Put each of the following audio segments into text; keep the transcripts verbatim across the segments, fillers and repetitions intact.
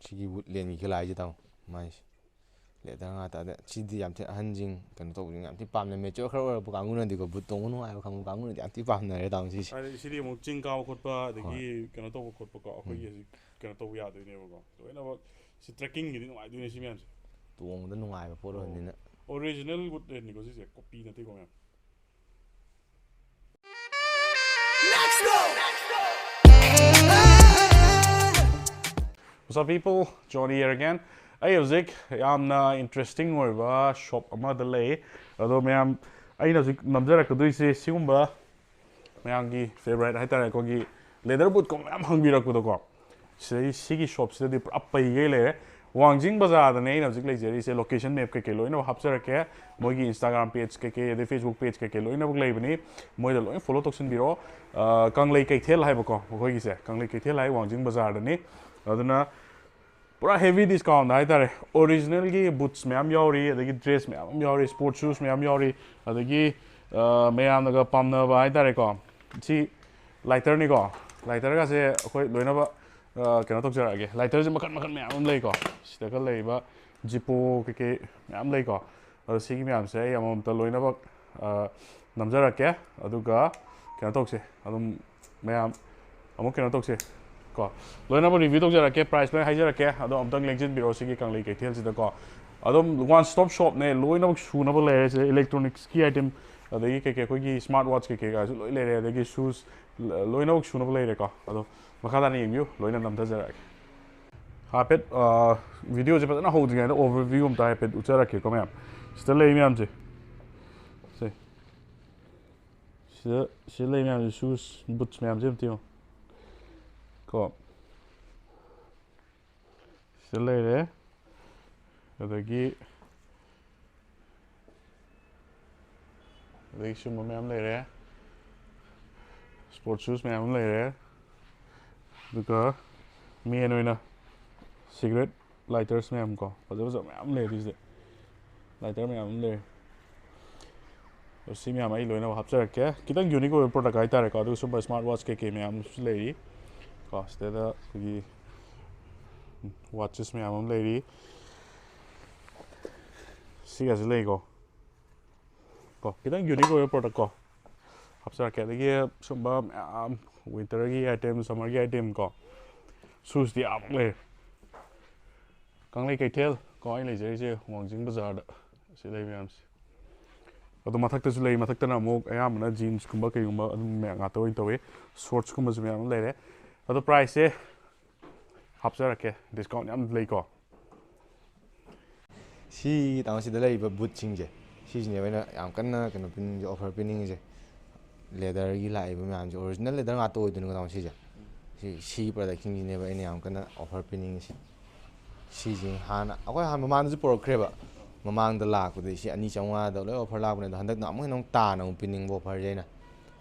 ꯁꯤꯒꯤ ꯋꯨꯠꯂꯦꯟꯒꯤ ꯈꯨꯂꯥꯏꯁꯦ ꯇꯥꯃꯣ, ꯃꯥꯏꯁꯦ꯫ ꯂꯦꯗꯔ ꯉꯥꯛꯇ꯫ ꯑꯗ ꯁꯤꯗꯤ ꯌꯥꯝ ꯊꯤ ꯑꯍꯟꯁꯤꯡ ꯀꯩꯅꯣ ꯇꯧꯕꯁꯤꯡ ꯌꯥꯝ ꯊꯤ ꯄꯥꯝꯅ, ꯃꯦꯆ꯭ꯌꯣꯔ ꯈꯔ ꯑꯣꯏꯔꯛꯄ ꯀꯥꯡꯕꯨꯅꯗꯤꯀꯣ, ꯕꯨꯠ ꯇꯣꯡꯕ ꯅꯨꯡꯉꯥꯏꯕ ꯈꯪꯕ ꯀꯥꯡꯕꯨꯅꯗꯤ ꯌꯥꯝ ꯊꯤ ꯄꯥꯝꯅꯔꯦ ꯇꯥꯃꯣ ꯁꯤꯁꯦ꯫ ꯍꯥꯏꯗꯤ ꯁꯤꯗꯤ ꯑꯃꯨꯛ ꯆꯤꯡ ꯀꯥꯕ ꯈꯣꯠꯄ ꯑꯗꯒꯤ ꯀꯩꯅꯣ ꯇꯧꯕ ꯈꯣꯠꯄꯀꯣ, ꯑꯩꯈꯣꯏꯒꯤ ꯍꯧꯖꯤꯛ ꯀꯩꯅꯣ ꯇꯧꯕ ꯌꯥꯗꯣꯏꯅꯦꯕꯀꯣ, ꯂꯣꯏꯅꯃꯛ꯫ ꯁꯤ ꯇ꯭ꯔꯦꯛꯀꯤꯡꯒꯤꯗꯤ ꯅꯨꯡꯉꯥꯏꯗꯣꯏꯅꯦ ꯁꯤ ꯃꯌꯥꯝꯁꯦ꯫ ꯇꯣꯡꯕꯗ ꯅꯨꯡꯉꯥꯏꯕ ꯄꯣꯠ ꯑꯣꯏꯕꯅꯤꯅ꯫ ꯑꯣꯔꯤꯖꯤꯅꯦꯜ ꯋꯨꯠꯂꯦꯟꯅꯤꯀꯣ ꯁꯤꯁꯦ, ꯀꯣꯄꯤ ꯅꯠꯇꯦꯀꯣ ꯃꯌꯥꯝ꯫ What's up people, Johnny here again. ꯑꯩ ꯍꯧꯖꯤꯛ ꯌꯥꯝꯅ ꯏꯟꯇꯔꯦꯁꯇꯤꯡ ꯑꯣꯏꯕ ꯁꯣꯞ ꯑꯃꯗ ꯂꯩ꯫ ꯑꯗꯣ ꯃꯌꯥꯝ, ꯑꯩꯅ ꯍꯧꯖꯤꯛ ꯅꯝꯖꯔꯛꯀꯗꯣꯏꯁꯦ ꯁꯤꯒꯨꯝꯕ ꯃꯌꯥꯝꯒꯤ ꯐꯦꯕꯣꯔꯥꯏꯠ ꯍꯥꯏꯇꯥꯔꯦ, ꯑꯩꯈꯣꯏꯒꯤ ꯂꯦꯗꯔ ꯕꯨꯠꯀꯨꯝꯕ ꯃꯌꯥꯝ ꯍꯪꯕꯤꯔꯛꯄꯗꯣꯀꯣ꯫ ꯁꯤꯗꯩ ꯁꯤꯒꯤ ꯁꯣꯞꯁꯤꯗꯗꯤ ꯄꯨꯔꯥ ꯄꯩꯒꯩ ꯂꯩꯔꯦ꯫ ꯋꯥꯡꯖꯤꯡ ꯕꯖꯥꯔꯗꯅꯦ ꯑꯩꯅ ꯍꯧꯖꯤꯛ ꯂꯩꯖꯔꯤꯁꯦ꯫ ꯂꯣꯀꯦꯁꯟ ꯃꯦꯞ ꯀꯩꯀꯩ ꯂꯣꯏꯅꯃꯛ ꯍꯥꯞꯆꯔꯛꯀꯦ, ꯃꯣꯏꯒꯤ ꯏꯟꯁꯇꯥꯒ꯭ꯔꯥꯝ ꯄꯦꯖ ꯀꯩꯀꯩ ꯑꯗꯩ ꯐꯦꯁꯕꯨꯛ ꯄꯦꯖ ꯀꯩꯀꯩ ꯂꯣꯏꯅꯃꯛ ꯂꯩꯕꯅꯤ꯫ ꯃꯣꯏꯗ ꯂꯣꯏ ꯐꯣꯂꯣ ꯇꯧꯁꯤꯟꯕꯤꯔꯣ꯫ ꯑ, ꯀꯪꯂꯩ ꯀꯩꯊꯦꯜ ꯍꯥꯏꯕꯀꯣ, ꯃꯈꯣꯏꯒꯤꯁꯦ ꯀꯪꯂꯩ ꯀꯩꯊꯦꯜ ꯍꯥꯏ, ꯋꯥꯡꯖꯤꯡ ꯕꯖꯥꯔꯗꯅꯤ꯫ ꯑꯗꯨꯅ ꯄꯨꯔꯥ ꯍꯦꯚꯤ ꯗꯤꯁꯀꯥꯎꯟꯗ ꯍꯥꯏꯇꯥꯔꯦ꯫ ꯑꯣꯔꯤꯖꯤꯅꯦꯜꯒꯤ ꯕꯨꯠꯁ ꯃꯌꯥꯝ ꯌꯥꯎꯔꯤ, ꯑꯗꯒꯤ ꯗ꯭ꯔꯦꯁ ꯃꯌꯥꯝ ꯑꯃ ꯌꯥꯎꯔꯤ, ꯁ꯭ꯄꯣꯔꯠ ꯁꯨꯁ ꯃꯌꯥꯝ ꯌꯥꯎꯔꯤ, ꯑꯗꯒꯤ, ꯑ, ꯃꯌꯥꯝꯅꯒ ꯄꯥꯝꯅꯕ ꯍꯥꯏꯇꯥꯔꯦꯀꯣ꯫ ꯁꯤ ꯂꯥꯏꯇꯔꯅꯤꯀꯣ꯫ ꯂꯥꯏꯇꯔꯒꯁꯦ ꯑꯩꯈꯣꯏ ꯂꯣꯏꯅꯃꯛ, ꯑ, ꯀꯩꯅꯣ ꯇꯧꯖꯔꯛꯑꯒꯦ꯫ ꯂꯥꯏꯇꯔꯁꯦ ꯃꯈꯜ ꯃꯈꯜ ꯃꯌꯥꯝ ꯑꯃ ꯂꯩꯀꯣ꯫ ꯁꯤꯗꯒ ꯂꯩꯔꯤꯕ ꯖꯤꯄꯣ ꯀꯩꯀꯩ ꯃꯌꯥꯝ ꯂꯩꯀꯣ꯫ ꯑꯗꯣ ꯁꯤꯒꯤ ꯃꯌꯥꯝꯁꯦ ꯑꯩ ꯑꯃꯃꯝꯇ ꯂꯣꯏꯅꯃꯛ, ꯑ, ꯅꯝꯖꯔꯛꯀꯦ꯫ ꯑꯗꯨꯒ ꯀꯩꯅꯣ ꯇꯧꯁꯦ, ꯑꯗꯨꯝ ꯃꯌꯥꯝ ꯑꯃꯨꯛ ꯀꯩꯅꯣ ꯇꯧꯁꯦ ꯀꯣ꯫ ꯂꯣꯏꯅꯃꯛ ꯔꯤꯚ꯭ꯌꯨ ꯇꯧꯖꯔꯛꯀꯦ, ꯄ꯭ꯔꯥꯏꯁ ꯂꯣꯏ ꯍꯥꯏꯖꯔꯛꯀꯦ꯫ ꯑꯗꯣ ꯑꯃꯨꯛꯇꯪ ꯂꯦꯡꯁꯤꯟꯕꯤꯔꯛꯑꯣ ꯁꯤꯒꯤ ꯀꯪꯂꯩ ꯀꯩꯊꯦꯜꯁꯤꯗꯀꯣ꯫ ꯑꯗꯨꯝ ꯋꯥꯟ ꯁ꯭ꯇꯣꯞ ꯁꯣꯞꯅꯦ, ꯂꯣꯏꯅꯃꯛ ꯁꯨꯅꯕ ꯂꯩꯔꯦ ꯁꯤꯗ꯫ ꯏꯂꯦꯛꯇ꯭ꯔꯣꯅꯤꯛꯁꯀꯤ ꯑꯥꯏꯇꯦꯝ, ꯑꯗꯒꯤ ꯀꯩꯀꯩ ꯑꯩꯈꯣꯏꯒꯤ ꯁ꯭ꯃꯥꯔꯠ ꯋꯥꯠꯆ ꯀꯩꯀꯩꯒꯁꯨ ꯂꯣꯏ ꯂꯩꯔꯦ, ꯑꯗꯒꯤ ꯁꯨꯁ, ꯂꯣꯏꯅꯃꯛ ꯁꯨꯅꯕ ꯂꯩꯔꯦꯀꯣ꯫ ꯑꯗꯣ ꯃꯈꯥ ꯇꯥꯅ ꯌꯦꯡꯕꯤꯌꯨ, ꯂꯣꯏꯅ ꯅꯝꯊꯖꯔꯛꯑꯒꯦ꯫ ꯍꯥꯏꯐꯦꯠ, ꯑ, ꯚꯤꯗꯤꯑꯣꯁꯦ ꯐꯖꯅ ꯍꯧꯗ꯭ꯔꯤꯉꯩꯗ ꯑꯣꯚꯔꯚ꯭ꯌꯨ ꯑꯝꯇ ꯍꯥꯏꯐꯦꯠ ꯎꯠꯆꯔꯛꯀꯦꯀꯣ ꯃꯌꯥꯝ꯫ ꯁꯤꯗ ꯂꯩ ꯃꯌꯥꯝꯁꯦ, ꯁꯦ, ꯁꯤꯗ, ꯁꯤꯗ ꯂꯩ ꯃꯌꯥꯝꯁꯦ, ꯁꯨꯁ, ꯕꯨꯠꯁ ꯃꯌꯥꯝꯁꯦ ꯑꯝꯇ ꯌꯦꯡꯉꯣ ꯀꯣ꯫ ꯁꯤꯗ ꯂꯩꯔꯦ꯫ ꯑꯗꯒꯤ, ꯑꯗꯒꯤ ꯁꯤꯒꯨꯝꯕ ꯃꯌꯥꯝ ꯂꯩꯔꯦ꯫ ꯁ꯭ꯄꯣꯔꯠ ꯁꯨꯁ ꯃꯌꯥꯝ ꯑꯃ ꯂꯩꯔꯦ꯫ ꯑꯗꯨꯒ ꯃꯦꯟ ꯑꯣꯏꯅ ꯁꯤꯒꯔꯦꯠ ꯂꯥꯏꯇꯔꯁ ꯃꯌꯥꯝ ꯀꯣ, ꯐꯖ ꯐꯖꯕ ꯃꯌꯥꯝ ꯂꯩꯔꯦ ꯁꯤꯗ꯫ ꯂꯥꯏꯇꯔ ꯃꯌꯥꯝ ꯑꯃ ꯂꯩꯔꯦ꯫ ꯑꯗꯣ ꯁꯤ ꯃꯌꯥꯝ ꯑꯩ ꯂꯣꯏꯅꯃꯛ ꯍꯥꯞꯆꯔꯛꯀꯦ꯫ ꯈꯤꯇꯪ ꯌꯨꯅꯤꯛ ꯑꯣꯏꯕ ꯄ꯭ꯔꯗꯛ ꯍꯥꯏꯇꯥꯔꯦꯀꯣ꯫ ꯑꯗꯨꯒ ꯁꯨꯝꯕ ꯁ꯭ꯃꯥꯔꯠ ꯋꯥꯠꯆ ꯀꯩꯀꯩ ꯃꯌꯥꯝ ꯑꯃꯁꯨ ꯂꯩꯔꯤ ꯀꯣ꯫ ꯁꯤꯗꯩꯗ ꯑꯩꯈꯣꯏꯒꯤ Watches ꯃꯌꯥꯝ ꯑꯃ ꯂꯩꯔꯤ꯫ ꯁꯤꯒꯁꯨ ꯂꯩꯀꯣ꯫ ꯀꯣ, ꯈꯤꯇꯪ unique ꯑꯣꯏꯕ product ꯀꯣ꯫ ꯍꯥꯞꯆꯔꯛꯀꯦ꯫ ꯑꯗꯒꯤ ꯁꯨꯝꯕ ꯃꯌꯥꯝ winter ꯒꯤ item, summer ꯒꯤ item ꯀꯣ꯫ Shoes ꯇꯤ ꯌꯥꯝ ꯂꯩꯔꯦ꯫ ꯀꯪꯂꯩ ꯀꯩꯊꯦꯜ ꯀꯣ, ꯑꯩ ꯂꯩꯖꯔꯤꯁꯦ ꯋꯥꯡꯖꯤꯡ ꯕꯖꯥꯔꯗ꯫ ꯁꯤ ꯂꯩ ꯃꯌꯥꯝꯁꯦ꯫ ꯑꯗꯣ ꯃꯊꯛꯇꯁꯨ ꯂꯩ꯫ ꯃꯊꯛꯇꯅ ꯑꯃꯨꯛ ꯑꯌꯥꯝꯕꯅ jeans ꯀꯨꯝꯕ ꯀꯩꯒꯨꯝꯕ ꯑꯗꯨꯝ ꯃꯌꯥꯝ ꯉꯥꯛꯇ ꯑꯣꯏꯅ ꯇꯧꯋꯤ꯫ Shorts ꯀꯨꯝꯕꯁꯨ ꯃꯌꯥꯝ ꯑꯃ ꯂꯩꯔꯦ꯫ ꯑꯗꯣ price ꯁꯦ ꯍꯥꯞꯆꯔꯛꯀꯦ, discount ꯌꯥꯝ ꯂꯩꯀꯣ꯫ ꯁꯤ ꯇꯥꯃꯣ, ꯁꯤꯗ ꯂꯩꯔꯤꯕ boot ꯁꯤꯡꯁꯦ, ꯁꯤꯁꯤꯅꯦꯕ ꯑꯩꯅ ꯌꯥꯝ ꯀꯟꯅ ꯀꯩꯅꯣ ꯄꯤꯅꯤꯡꯉꯤꯁꯦ, offer ꯄꯤꯅꯤꯡꯉꯤꯁꯦ꯫ Leather ꯒꯤ ꯂꯥꯛꯏꯕ ꯃꯌꯥꯝꯁꯦ original leather ꯉꯥꯛꯇ ꯑꯣꯏꯗꯣꯏꯅꯤꯀꯣ ꯇꯥꯃꯣ, ꯁꯤꯁꯦ꯫ ꯁꯤ, ꯁꯤꯒꯤ product ꯁꯤꯡꯁꯤꯅꯦꯕ ꯑꯩꯅ ꯌꯥꯝ ꯀꯟꯅ offer ꯄꯤꯅꯤꯡꯉꯤꯁꯦ꯫ ꯁꯤꯁꯤ ꯍꯥꯟꯅ, ꯑꯩꯈꯣꯏ ꯍꯥꯟꯅ ꯃꯃꯥꯡꯗꯁꯨ ꯄꯨꯔꯛꯈ꯭ꯔꯦꯕ꯫ ꯃꯃꯥꯡꯗ ꯂꯥꯛꯄꯗꯗꯤ ꯁꯤ ꯑꯅꯤ ꯆꯥꯝꯃꯉꯥꯗ ꯂꯣꯏ offer ꯂꯥꯛꯄꯅꯦ꯫ ꯑꯗꯣ ꯍꯟꯗꯛꯅ ꯑꯃꯨꯛ ꯍꯦꯟꯅ ꯑꯃꯨꯛ ꯇꯥꯅ ꯑꯃꯨꯛ ꯄꯤꯅꯤꯡꯕ offer ꯁꯦ ꯑꯩꯅ꯫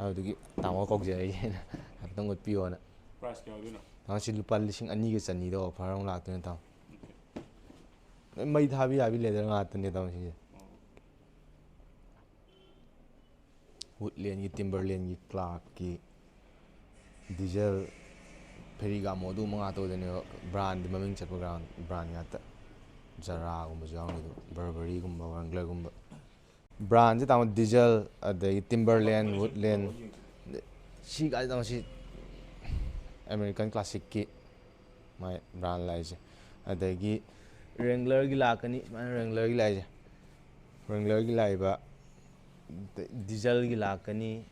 ꯑꯗꯨꯗꯨꯒꯤ ꯇꯥꯃꯣ ꯀꯧꯖꯔꯛꯏꯁꯦ ꯑꯩꯅ꯫ ꯍꯥꯏꯐꯦꯠꯇꯪ ꯎꯠꯄꯤꯌꯣꯅ꯫ Price ꯀꯌꯥ ꯑꯣꯏꯗꯣꯏꯅꯣ? ꯇꯥꯃꯣ, ꯁꯤ ꯂꯨꯄꯥ ꯂꯤꯁꯤꯡ ꯑꯅꯤꯒ ꯆꯅꯤꯗ offer ꯑꯃꯨꯛ ꯂꯥꯛꯇꯣꯏꯅꯦ ꯇꯥꯃꯣ꯫ ꯂꯣꯏ ꯃꯩ ꯊꯥꯕ ꯌꯥꯕꯤ leather ꯉꯥꯛꯇꯅꯦ ꯇꯥꯃꯣ ꯁꯤꯁꯦ꯫ Woodland ꯒꯤ, Timberland ꯒꯤ, Clarks ꯀꯤ, Diesel, Ferragamo ꯑꯗꯨꯒꯨꯝꯕ ꯉꯥꯛꯇ ꯑꯣꯏꯗꯣꯏꯅꯦꯕ꯫ Brand ꯗꯤ ꯃꯃꯤꯡ ꯆꯠꯄ brand, brand ꯉꯥꯛꯇ꯫ Zara ꯒꯨꯝꯕꯁꯨ ꯌꯥꯎꯅꯤ ꯑꯗꯨꯝ, Burberry ꯒꯨꯝꯕ, Wrangler ꯒꯨꯝꯕ꯫ Brand ꯁꯦ ꯇꯥꯃꯣ Diesel, ꯑꯗꯒꯤ Timberland, Woodland, ꯁꯤ ꯀꯥꯏ ꯇꯥꯃꯣ ꯁꯤ American Classic ꯀꯤ꯫ ꯃꯥꯏ brand ꯂꯥꯛꯏꯁꯦ꯫ ꯑꯗꯒꯤ Wrangler ꯒꯤ ꯂꯥꯛꯀꯅꯤ, ꯁꯨꯃꯥꯏꯅ Wrangler ꯒꯤ ꯂꯥꯛꯏꯁꯦ꯫ Wrangler ꯒꯤ ꯂꯥꯛꯏꯕ, Diesel ꯒꯤ ꯂꯥꯛꯀꯅꯤ,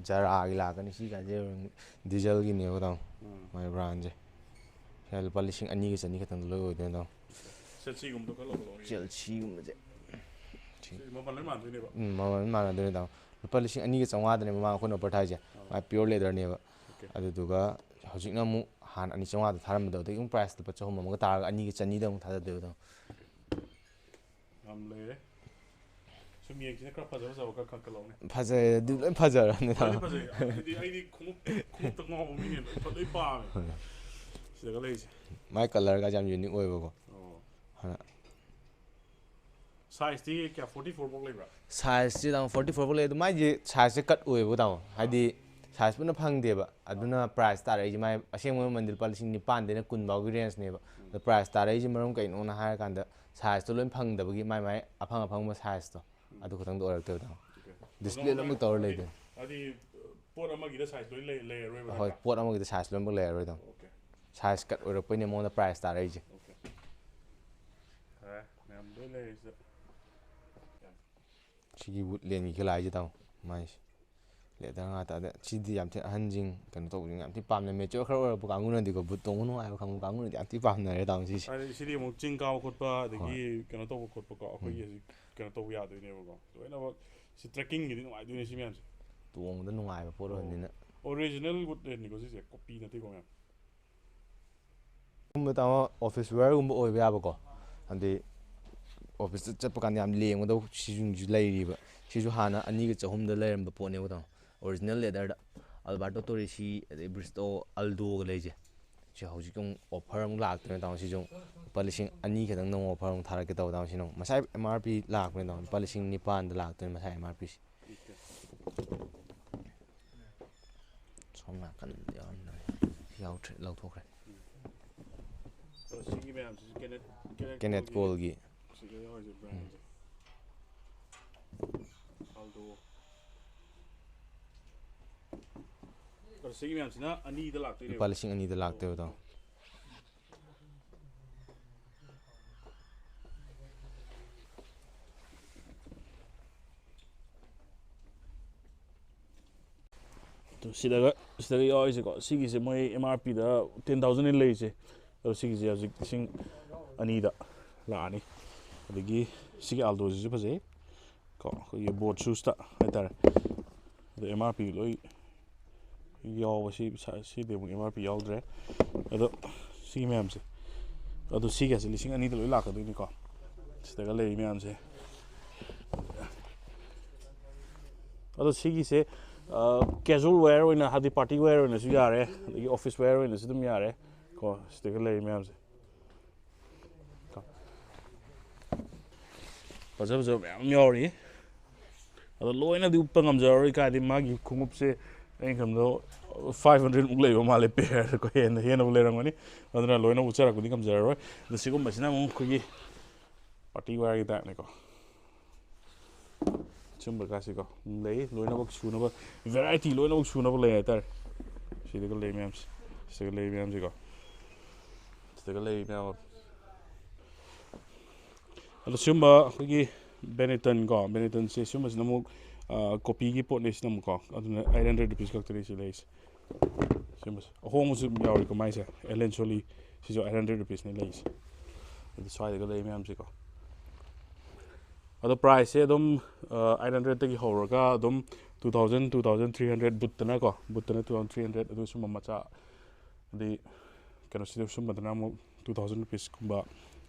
Zara ꯒꯤ ꯂꯥꯛꯀꯅꯤ꯫ ꯁꯤ ꯀꯥꯏꯁꯦ Diesel ꯒꯤꯅꯦꯕ ꯇꯥꯃꯣ, ꯎꯝ꯫ ꯃꯥꯏ brand ꯁꯦ꯫ ꯁꯤꯗ ꯂꯨꯄꯥ ꯂꯤꯁꯤꯡ ꯑꯅꯤꯒ ꯆꯅꯤ ꯈꯛꯇꯪꯗ ꯂꯣꯏ ꯑꯣꯏꯗꯣꯏꯅꯦ ꯇꯥꯃꯣ꯫ Chelsea ꯒꯨꯝꯕꯗꯣ ꯈꯔ ꯂꯧꯔꯛꯑꯣ꯫ Chelsea ꯒꯨꯝꯕꯁꯦ꯫ ꯁꯤ ꯃꯃꯜ ꯂꯣꯏ ꯃꯥꯟꯗꯣꯏꯅꯦꯕ? ꯎꯝ, ꯃꯃꯜ ꯂꯣꯏ ꯃꯥꯟꯅꯗꯣꯏꯅꯦ ꯇꯥꯃꯣ꯫ ꯂꯨꯄꯥ ꯂꯤꯁꯤꯡ ꯑꯅꯤꯒ ꯆꯥꯝꯃꯉꯥꯗꯅꯦ ꯃꯃꯥꯡ ꯑꯩꯈꯣꯏꯅ offer ꯊꯥꯏꯁꯦ꯫ ꯑꯥ꯫ ꯃꯥꯏ pure leather ꯅꯦꯕ꯫ Okay꯫ ꯑꯗꯨꯗꯨꯒ ꯍꯧꯖꯤꯛꯅ ꯑꯃꯨꯛ ꯍꯥꯟꯅ ꯑꯅꯤ ꯆꯥꯝꯃꯉꯥꯗ ꯊꯥꯔꯝꯕꯗꯣ, ꯑꯗꯒꯤ ꯑꯃꯨꯛ price ꯂꯨꯄꯥ ꯆꯍꯨꯝ ꯑꯃꯒ ꯇꯥꯔꯒ ꯑꯅꯤꯒ ꯆꯅꯤꯗ ꯑꯃꯨꯛ ꯊꯥꯗꯗꯣꯏꯕ ꯇꯥꯃꯣ꯫ ꯌꯥꯝ ꯂꯩꯔꯦ꯫ ꯁꯨꯝ ꯌꯦꯡꯁꯤꯅꯦ, ꯈꯔ ꯐꯖ ꯐꯖꯕ ꯈꯔ ꯈꯟꯀꯠꯂꯛꯎꯅꯦ꯫ ꯐꯖꯩ, ꯑꯗꯨ ꯂꯣꯏ ꯐꯖꯔꯕꯅꯦ ꯂꯣꯏꯅ ꯇꯥꯃꯣ꯫ ꯐꯖꯩ꯫ ꯑꯩꯗꯤ, ꯑꯩꯗꯤ ꯈꯣꯡꯎꯞ, ꯈꯣꯡꯎꯞꯇ ꯉꯥꯎꯕ ꯃꯤꯅꯦ꯫ ꯂꯣꯏ ꯐ-, ꯂꯣꯏ ꯄꯥꯝꯃꯦ꯫ ꯍꯣꯏ꯫ ꯁꯤꯗꯒ ꯂꯩꯁꯦ꯫ ꯃꯥꯏ colour ꯒꯁꯦ ꯌꯥꯝ unique ꯑꯣꯏꯕꯀꯣ꯫ ꯑꯣ꯫ ꯍꯥꯟꯅ꯫ Size ꯇꯤ ꯀꯌꯥ, forty four ꯐꯥꯎ ꯂꯩꯕ꯭ꯔꯥ? Size ꯁꯤ ꯇꯥꯃꯣ forty four ꯐꯥꯎ ꯂꯩ꯫ ꯑꯗꯨ ꯃꯥꯏꯁꯦ size ꯁꯦ cut ꯑꯣꯏꯌꯦꯕ ꯇꯥꯃꯣ꯫ ꯍꯥꯏꯗꯤ ꯁꯥꯏꯖ ꯄꯨꯟꯅ ꯐꯪꯗꯦꯕ, ꯑꯗꯨꯅ ꯄ꯭ꯔꯥꯏꯁ ꯇꯥꯔꯛꯏꯁꯦ ꯃꯥꯏ ꯑꯁꯦꯡꯕ ꯃꯃꯟꯗꯤ ꯂꯨꯄꯥ ꯂꯤꯁꯤꯡ ꯅꯤꯄꯥꯟꯗꯩꯅ ꯀꯨꯟ ꯐꯥꯎꯒꯤ ꯔꯦꯟꯖꯅꯦꯕ꯫ ꯑꯗꯣ ꯄ꯭ꯔꯥꯏꯁ ꯇꯥꯔꯛꯏꯁꯦ ꯃꯔꯝ ꯀꯩꯅꯣꯅ ꯍꯥꯏꯔꯀꯥꯟꯗ ꯁꯥꯏꯖꯇꯣ ꯂꯣꯏ ꯐꯪꯗꯕꯒꯤ ꯃꯥꯏ ꯃꯥꯏ ꯑꯐꯪ ꯑꯐꯪꯕ ꯁꯥꯏꯖꯇꯣ ꯑꯗꯨ ꯈꯛꯇꯪꯗ ꯑꯣꯏꯔꯛꯇꯣꯏꯕ ꯇꯥꯃꯣ꯫ ꯗꯤꯁꯄ꯭ꯂꯦ ꯂꯣꯏꯅꯃꯛ ꯇꯧꯔ ꯂꯩꯗꯣꯏꯅꯦ꯫ ꯍꯥꯏꯗꯤ ꯄꯣꯠ ꯑꯃꯒꯤꯗ ꯁꯥꯏꯖ ꯂꯣꯏ ꯂꯩ- ꯂꯩꯔꯔꯣꯏꯕ ꯍꯣꯏ, ꯅꯠꯇ꯭ꯔꯥ? ꯄꯣꯠ ꯑꯃꯒꯤꯗ ꯁꯥꯏꯖ ꯂꯣꯏꯅꯃꯛ ꯂꯩꯔꯔꯣꯏ ꯇꯥꯃꯣ꯫ ꯑꯣꯀꯦ꯫ ꯁꯥꯏꯖ ꯀꯠ ꯑꯣꯏꯔꯛꯄꯩꯅꯦ ꯃꯉꯣꯟꯗ ꯄ꯭ꯔꯥꯏꯁ ꯇꯥꯔꯛꯏꯁꯦ꯫ ꯑꯣꯀꯦ꯫ ꯐꯔꯦ, ꯃꯌꯥꯝ ꯂꯣꯏ ꯂꯩꯔꯦ ꯁꯤꯗ꯫ ꯁꯤꯒꯤ ꯋꯨꯠꯂꯦꯟꯒꯤ ꯈꯤꯂꯥꯏꯁꯦ ꯇꯥꯃꯣ, ꯃꯥꯏꯁꯦ꯫ ꯂꯦꯗꯔ ꯉꯥꯛꯇ꯫ ꯑꯗ ꯁꯤꯗꯤ ꯌꯥꯝ ꯊꯤ ꯑꯍꯟꯁꯤꯡ ꯀꯩꯅꯣ ꯇꯧꯕꯁꯤꯡ ꯌꯥꯝ ꯊꯤ ꯄꯥꯝꯅꯩ꯫ ꯃꯦꯆ꯭ꯌꯣꯔ ꯈꯔ ꯑꯣꯏꯔꯛꯄ ꯀꯥꯡꯕꯨꯅꯗꯤꯀꯣ, ꯕꯨꯠ ꯇꯣꯡꯕ ꯅꯨꯡꯉꯥꯏꯕ ꯀꯥꯡꯕꯨ ꯀꯥꯡꯕꯨꯅꯗꯤ ꯌꯥꯝ ꯊꯤ ꯄꯥꯝꯅꯔꯦ ꯇꯥꯃꯣ ꯁꯤꯁꯦ꯫ ꯍꯥꯏꯗꯤ ꯁꯤꯗꯤ ꯑꯃꯨꯛ ꯆꯤꯡ ꯀꯥꯕ ꯈꯣꯠꯄ ꯑꯗꯒꯤ ꯍꯣꯏ꯫ ꯀꯩꯅꯣ ꯇꯧꯕ ꯈꯣꯠꯄꯀꯣ, ꯑꯩꯈꯣꯏꯒꯤ ꯍꯧꯖꯤꯛ ꯀꯩꯅꯣ ꯇꯧꯕ ꯌꯥꯗꯣꯏꯅꯦꯕꯀꯣ, ꯂꯣꯏꯅꯃꯛ꯫ ꯁꯤ ꯇ꯭ꯔꯦꯛꯀꯤꯡꯒꯤꯗꯤ ꯅꯨꯡꯉꯥꯏꯗꯣꯏꯅꯦ ꯁꯤ ꯃꯌꯥꯝꯁꯦ꯫ ꯇꯣꯡꯕꯗ ꯅꯨꯡꯉꯥꯏꯕ ꯄꯣꯠ ꯑꯣꯏꯕꯅꯤꯅ꯫ ꯑꯣꯔꯤꯖꯤꯅꯦꯜ ꯋꯨꯠꯂꯦꯟꯅꯤꯀꯣ ꯁꯤꯁꯦ, ꯀꯣꯄꯤ ꯅꯠꯇꯦꯀꯣ ꯃꯌꯥꯝ꯫ ꯒꯨꯝꯕ ꯇꯥꯃꯣ, ꯑꯣꯐꯤꯁ ꯋꯦꯌꯔꯒꯨꯝꯕ ꯑꯣꯏꯕ ꯌꯥꯕꯀꯣ, ꯍꯥꯏꯗꯤ ꯑꯣꯐꯤꯁꯇ ꯆꯠꯄ ꯀꯥꯟꯗ ꯌꯥꯝ ꯂꯦꯡꯒꯗꯧꯕ ꯁꯤꯁꯤꯡꯁꯨ ꯂꯩꯔꯤꯕ꯫ ꯁꯤꯁꯨ ꯍꯥꯟꯅ ꯑꯅꯤꯒ ꯆꯍꯨꯝꯗ ꯂꯩꯔꯝꯕ ꯄꯣꯠꯅꯦꯕ ꯇꯥꯃꯣ, ꯑꯣꯔꯤꯖꯤꯅꯦꯜ ꯂꯦꯗꯔꯗ꯫ ꯑꯜꯕꯥꯔꯇꯣ ꯇꯣꯔꯤꯁꯤ ꯑꯗꯩ ꯕ꯭ꯔꯤꯁꯇꯣ ꯑꯜꯗꯣꯒ ꯂꯩꯁꯦ꯫ ꯁꯤ ꯍꯧꯖꯤꯛ ꯑꯃꯨꯛ ꯑꯣꯐꯔ ꯑꯃꯨꯛ ꯂꯥꯛꯇꯣꯏꯅꯦ ꯇꯥꯃꯣ꯫ ꯁꯤꯁꯨ ꯑꯃꯨꯛ ꯂꯨꯄꯥ ꯂꯤꯁꯤꯡ ꯑꯅꯤ ꯈꯛꯇꯪꯗ ꯑꯃꯨꯛ ꯑꯣꯐꯔ ꯑꯃꯨꯛ ꯊꯥꯔꯛꯀꯦ ꯇꯧꯕ ꯇꯥꯃꯣ꯫ ꯁꯤꯅ ꯑꯃꯨꯛ ꯃꯁꯥꯏ ꯑꯦꯝ ꯑꯥꯔ ꯄꯤ ꯂꯥꯛꯄꯅꯦ ꯇꯥꯃꯣ, ꯂꯨꯄꯥ ꯂꯤꯁꯤꯡ ꯅꯤꯄꯥꯟꯗ ꯂꯥꯛꯇꯣꯏꯅꯦ ꯃꯁꯥꯏ ꯑꯦꯝ ꯑꯥꯔ ꯄꯤꯁꯦ꯫ ꯁꯣꯝ ꯅꯥꯀꯟꯗ ꯌꯥꯎꯔꯝꯗ꯭ꯔꯦ꯫ ꯁꯤ ꯌꯥꯎꯗ꯭ꯔꯦ, ꯂꯧꯊꯣꯛꯈ꯭ꯔꯦ꯫ ꯑꯗꯣ ꯁꯤꯒꯤ ꯃꯌꯥꯝꯁꯤꯁꯨ ꯀꯦꯅꯦꯠ ꯀꯦꯅꯦꯠ ꯀꯣꯜꯒꯤ꯫ ꯁꯤꯗ ꯌꯥꯎꯔꯤꯁꯦ ꯕ꯭ꯔꯥꯟꯁꯦ꯫ ꯑꯜꯗꯣ꯫ ꯑꯗꯣ ꯁꯤꯒꯤ ꯃꯌꯥꯝꯁꯤꯅ ꯑꯅꯤꯗ ꯂꯥꯛꯇꯣꯏꯅꯦꯕ꯫ ꯂꯨꯄꯥ ꯂꯤꯁꯤꯡ ꯑꯅꯤꯗ ꯂꯥꯛꯇꯣꯏꯕ ꯇꯥꯃꯣ꯫ ꯑꯗꯨ ꯁꯤꯗꯒ ꯁꯤꯗꯒ ꯌꯥꯎꯔꯤꯁꯦꯀꯣ, ꯁꯤꯒꯤꯁꯦ ꯃꯣꯏ ꯑꯦꯝ ꯑꯥꯔ ꯄꯤꯗ ꯇꯦꯟ ꯊꯥꯎꯖꯟꯅꯤ ꯂꯩꯔꯤꯁꯦ꯫ ꯑꯗꯣ ꯁꯤꯒꯤꯁꯦ ꯍꯧꯖꯤꯛ ꯂꯤꯁꯤꯡ ꯑꯅꯤꯗ ꯂꯥꯛꯑꯅꯤ꯫ ꯑꯗꯒꯤ ꯁꯤꯒꯤ ꯑꯜꯗꯣꯁꯤꯁꯨ ꯐꯖꯩ ꯀꯣ, ꯑꯩꯈꯣꯏꯒꯤ ꯕꯣꯠ ꯁꯨꯁꯇ ꯍꯥꯏꯇꯥꯔꯦ꯫ ꯑꯗꯣ ꯑꯦꯝ ꯑꯥꯔ ꯄꯤ ꯂꯣꯏ ꯌꯥꯎꯕ, ꯁꯤ ꯁꯤꯗꯤ ꯑꯃꯨꯛ ꯑꯦꯝ ꯑꯥꯔ ꯄꯤ ꯌꯥꯎꯗ꯭ꯔꯦ꯫ ꯑꯗꯣ ꯁꯤꯒꯤ ꯃꯌꯥꯝꯁꯦ, ꯑꯗꯣ ꯁꯤꯒꯁꯦ ꯂꯤꯁꯤꯡ ꯑꯅꯤꯗ ꯂꯣꯏ ꯂꯥꯛꯀꯗꯣꯏꯅꯤꯀꯣ, ꯁꯤꯗꯒ ꯂꯩꯔꯤ ꯃꯌꯥꯝꯁꯦ꯫ ꯑꯗꯣ ꯁꯤꯒꯤꯁꯦ ꯀꯦꯖꯨꯋꯦꯜ ꯋꯦꯌꯔ ꯑꯣꯏꯅ, ꯍꯥꯏꯗꯤ ꯄꯥꯔꯇꯤ ꯋꯦꯌꯔ ꯑꯣꯏꯅꯁꯨ ꯌꯥꯔꯦ, ꯑꯗꯒꯤ ꯑꯣꯐꯤꯁ ꯋꯦꯌꯔ ꯑꯣꯏꯅꯁꯨ ꯑꯗꯨꯝ ꯌꯥꯔꯦ ꯀꯣ, ꯁꯤꯗꯒ ꯂꯩꯔꯤ ꯃꯌꯥꯝꯁꯦ꯫ ꯐꯖ ꯐꯖꯕ ꯃꯌꯥꯝ ꯌꯥꯎꯔꯤ꯫ ꯑꯗꯣ ꯂꯣꯏꯅꯗꯤ ꯎꯞꯄ ꯉꯝꯖꯔꯔꯣꯏ, ꯀꯥꯏꯗꯤ ꯃꯥꯒꯤ ꯈꯣꯡꯎꯞꯁꯦ ꯑꯩꯅ ꯈꯟꯕꯗꯣ ꯐꯥꯏꯚ ꯍꯟꯗ꯭ꯔꯦꯗꯃꯨꯛ ꯂꯩꯕ ꯃꯥꯜꯂꯦ ꯄꯦꯌꯔꯗꯀꯣ, ꯍꯦꯟꯅ ꯍꯦꯟꯅꯕꯨ ꯂꯩꯔꯝꯒꯅꯤ꯫ ꯑꯗꯨꯅ ꯂꯣꯏꯅ ꯎꯠꯆꯔꯛꯄꯗꯤ ꯉꯝꯖꯔꯔꯣꯏ꯫ ꯑꯗꯣ ꯁꯤꯒꯨꯝꯕꯁꯤꯅ ꯑꯃꯨꯛ ꯑꯩꯈꯣꯏꯒꯤ ꯄꯥꯔꯇꯤ ꯋꯦꯌꯔꯒꯤ ꯇꯥꯏꯞꯅꯤꯀꯣ꯫ ꯁꯨꯝꯕ ꯀꯥꯁꯤꯀꯣ ꯂꯩ, ꯂꯣꯏꯅꯃꯛ ꯁꯨꯅꯕ, ꯚꯦꯔꯥꯏꯇꯤ ꯂꯣꯏꯅꯃꯛ ꯁꯨꯅꯕ ꯂꯩ ꯍꯥꯏꯇꯥꯔꯦ꯫ ꯁꯤꯗꯒ ꯂꯩ ꯃꯌꯥꯝꯁꯦ, ꯁꯤꯗꯒ ꯂꯩ ꯃꯌꯥꯝꯁꯦꯀꯣ, ꯁꯤꯗꯒ ꯂꯩ ꯃꯌꯥꯝ꯫ ꯑꯗꯣ ꯁꯤꯒꯨꯝꯕ ꯑꯩꯈꯣꯏꯒꯤ ꯕꯦꯅꯦꯇꯟ ꯀꯣ, ꯕꯦꯅꯦꯇꯟꯁꯦ ꯁꯤꯒꯨꯝꯕꯁꯤꯅ ꯑꯃꯨꯛ ꯀꯣꯄꯤꯒꯤ ꯄꯣꯠꯅꯦ ꯁꯤꯅ ꯑꯃꯨꯛꯀꯣ꯫ ꯑꯗꯨꯅ ꯑꯩꯠ ꯍꯟꯗ꯭ꯔꯦꯗ ꯔꯨꯄꯤꯁ ꯈꯛꯇꯅꯤ ꯁꯤ ꯂꯩꯔꯤꯁꯦ꯫ ꯁꯤꯒꯨꯝꯕꯁꯦ ꯑꯍꯣꯡꯕꯁꯨ ꯑꯗꯨꯝ ꯌꯥꯎꯔꯤꯀꯣ ꯃꯥꯏꯁꯦ, ꯑꯦꯂꯦꯟ ꯁꯣꯂꯤ꯫ ꯁꯤꯁꯨ ꯑꯩꯠ ꯍꯟꯗ꯭ꯔꯦꯗ ꯔꯨꯄꯤꯁꯅꯦ ꯂꯩꯔꯤꯁꯦ꯫ ꯑꯗꯨ ꯁ꯭ꯋꯥꯏꯗꯒ ꯂꯩ ꯃꯌꯥꯝꯁꯦꯀꯣ꯫ ꯑꯗꯣ ꯄ꯭ꯔꯥꯏꯁꯁꯦ ꯑꯗꯨꯝ ꯑꯩꯠ ꯍꯟꯗ꯭ꯔꯦꯗꯇꯒꯤ ꯍꯧꯔꯒ ꯑꯗꯨꯝ two thousand, two thousand three hundred, ꯕꯨꯠꯇꯅꯀꯣ, ꯕꯨꯠꯇꯅ ꯇꯨ ꯊꯥꯎꯖꯟ ꯊ꯭ꯔꯤ ꯍꯟꯗ꯭ꯔꯦꯗ, ꯑꯗꯨ ꯁꯨꯝꯕ ꯃꯆꯥ꯫ ꯑꯗꯩ ꯀꯩꯅꯣꯁꯤꯗ ꯁꯨꯝꯕꯗꯅ ꯑꯃꯨꯛ ꯇꯨ ꯊꯥꯎꯖꯟ ꯔꯨꯄꯤꯁꯀꯨꯝꯕ,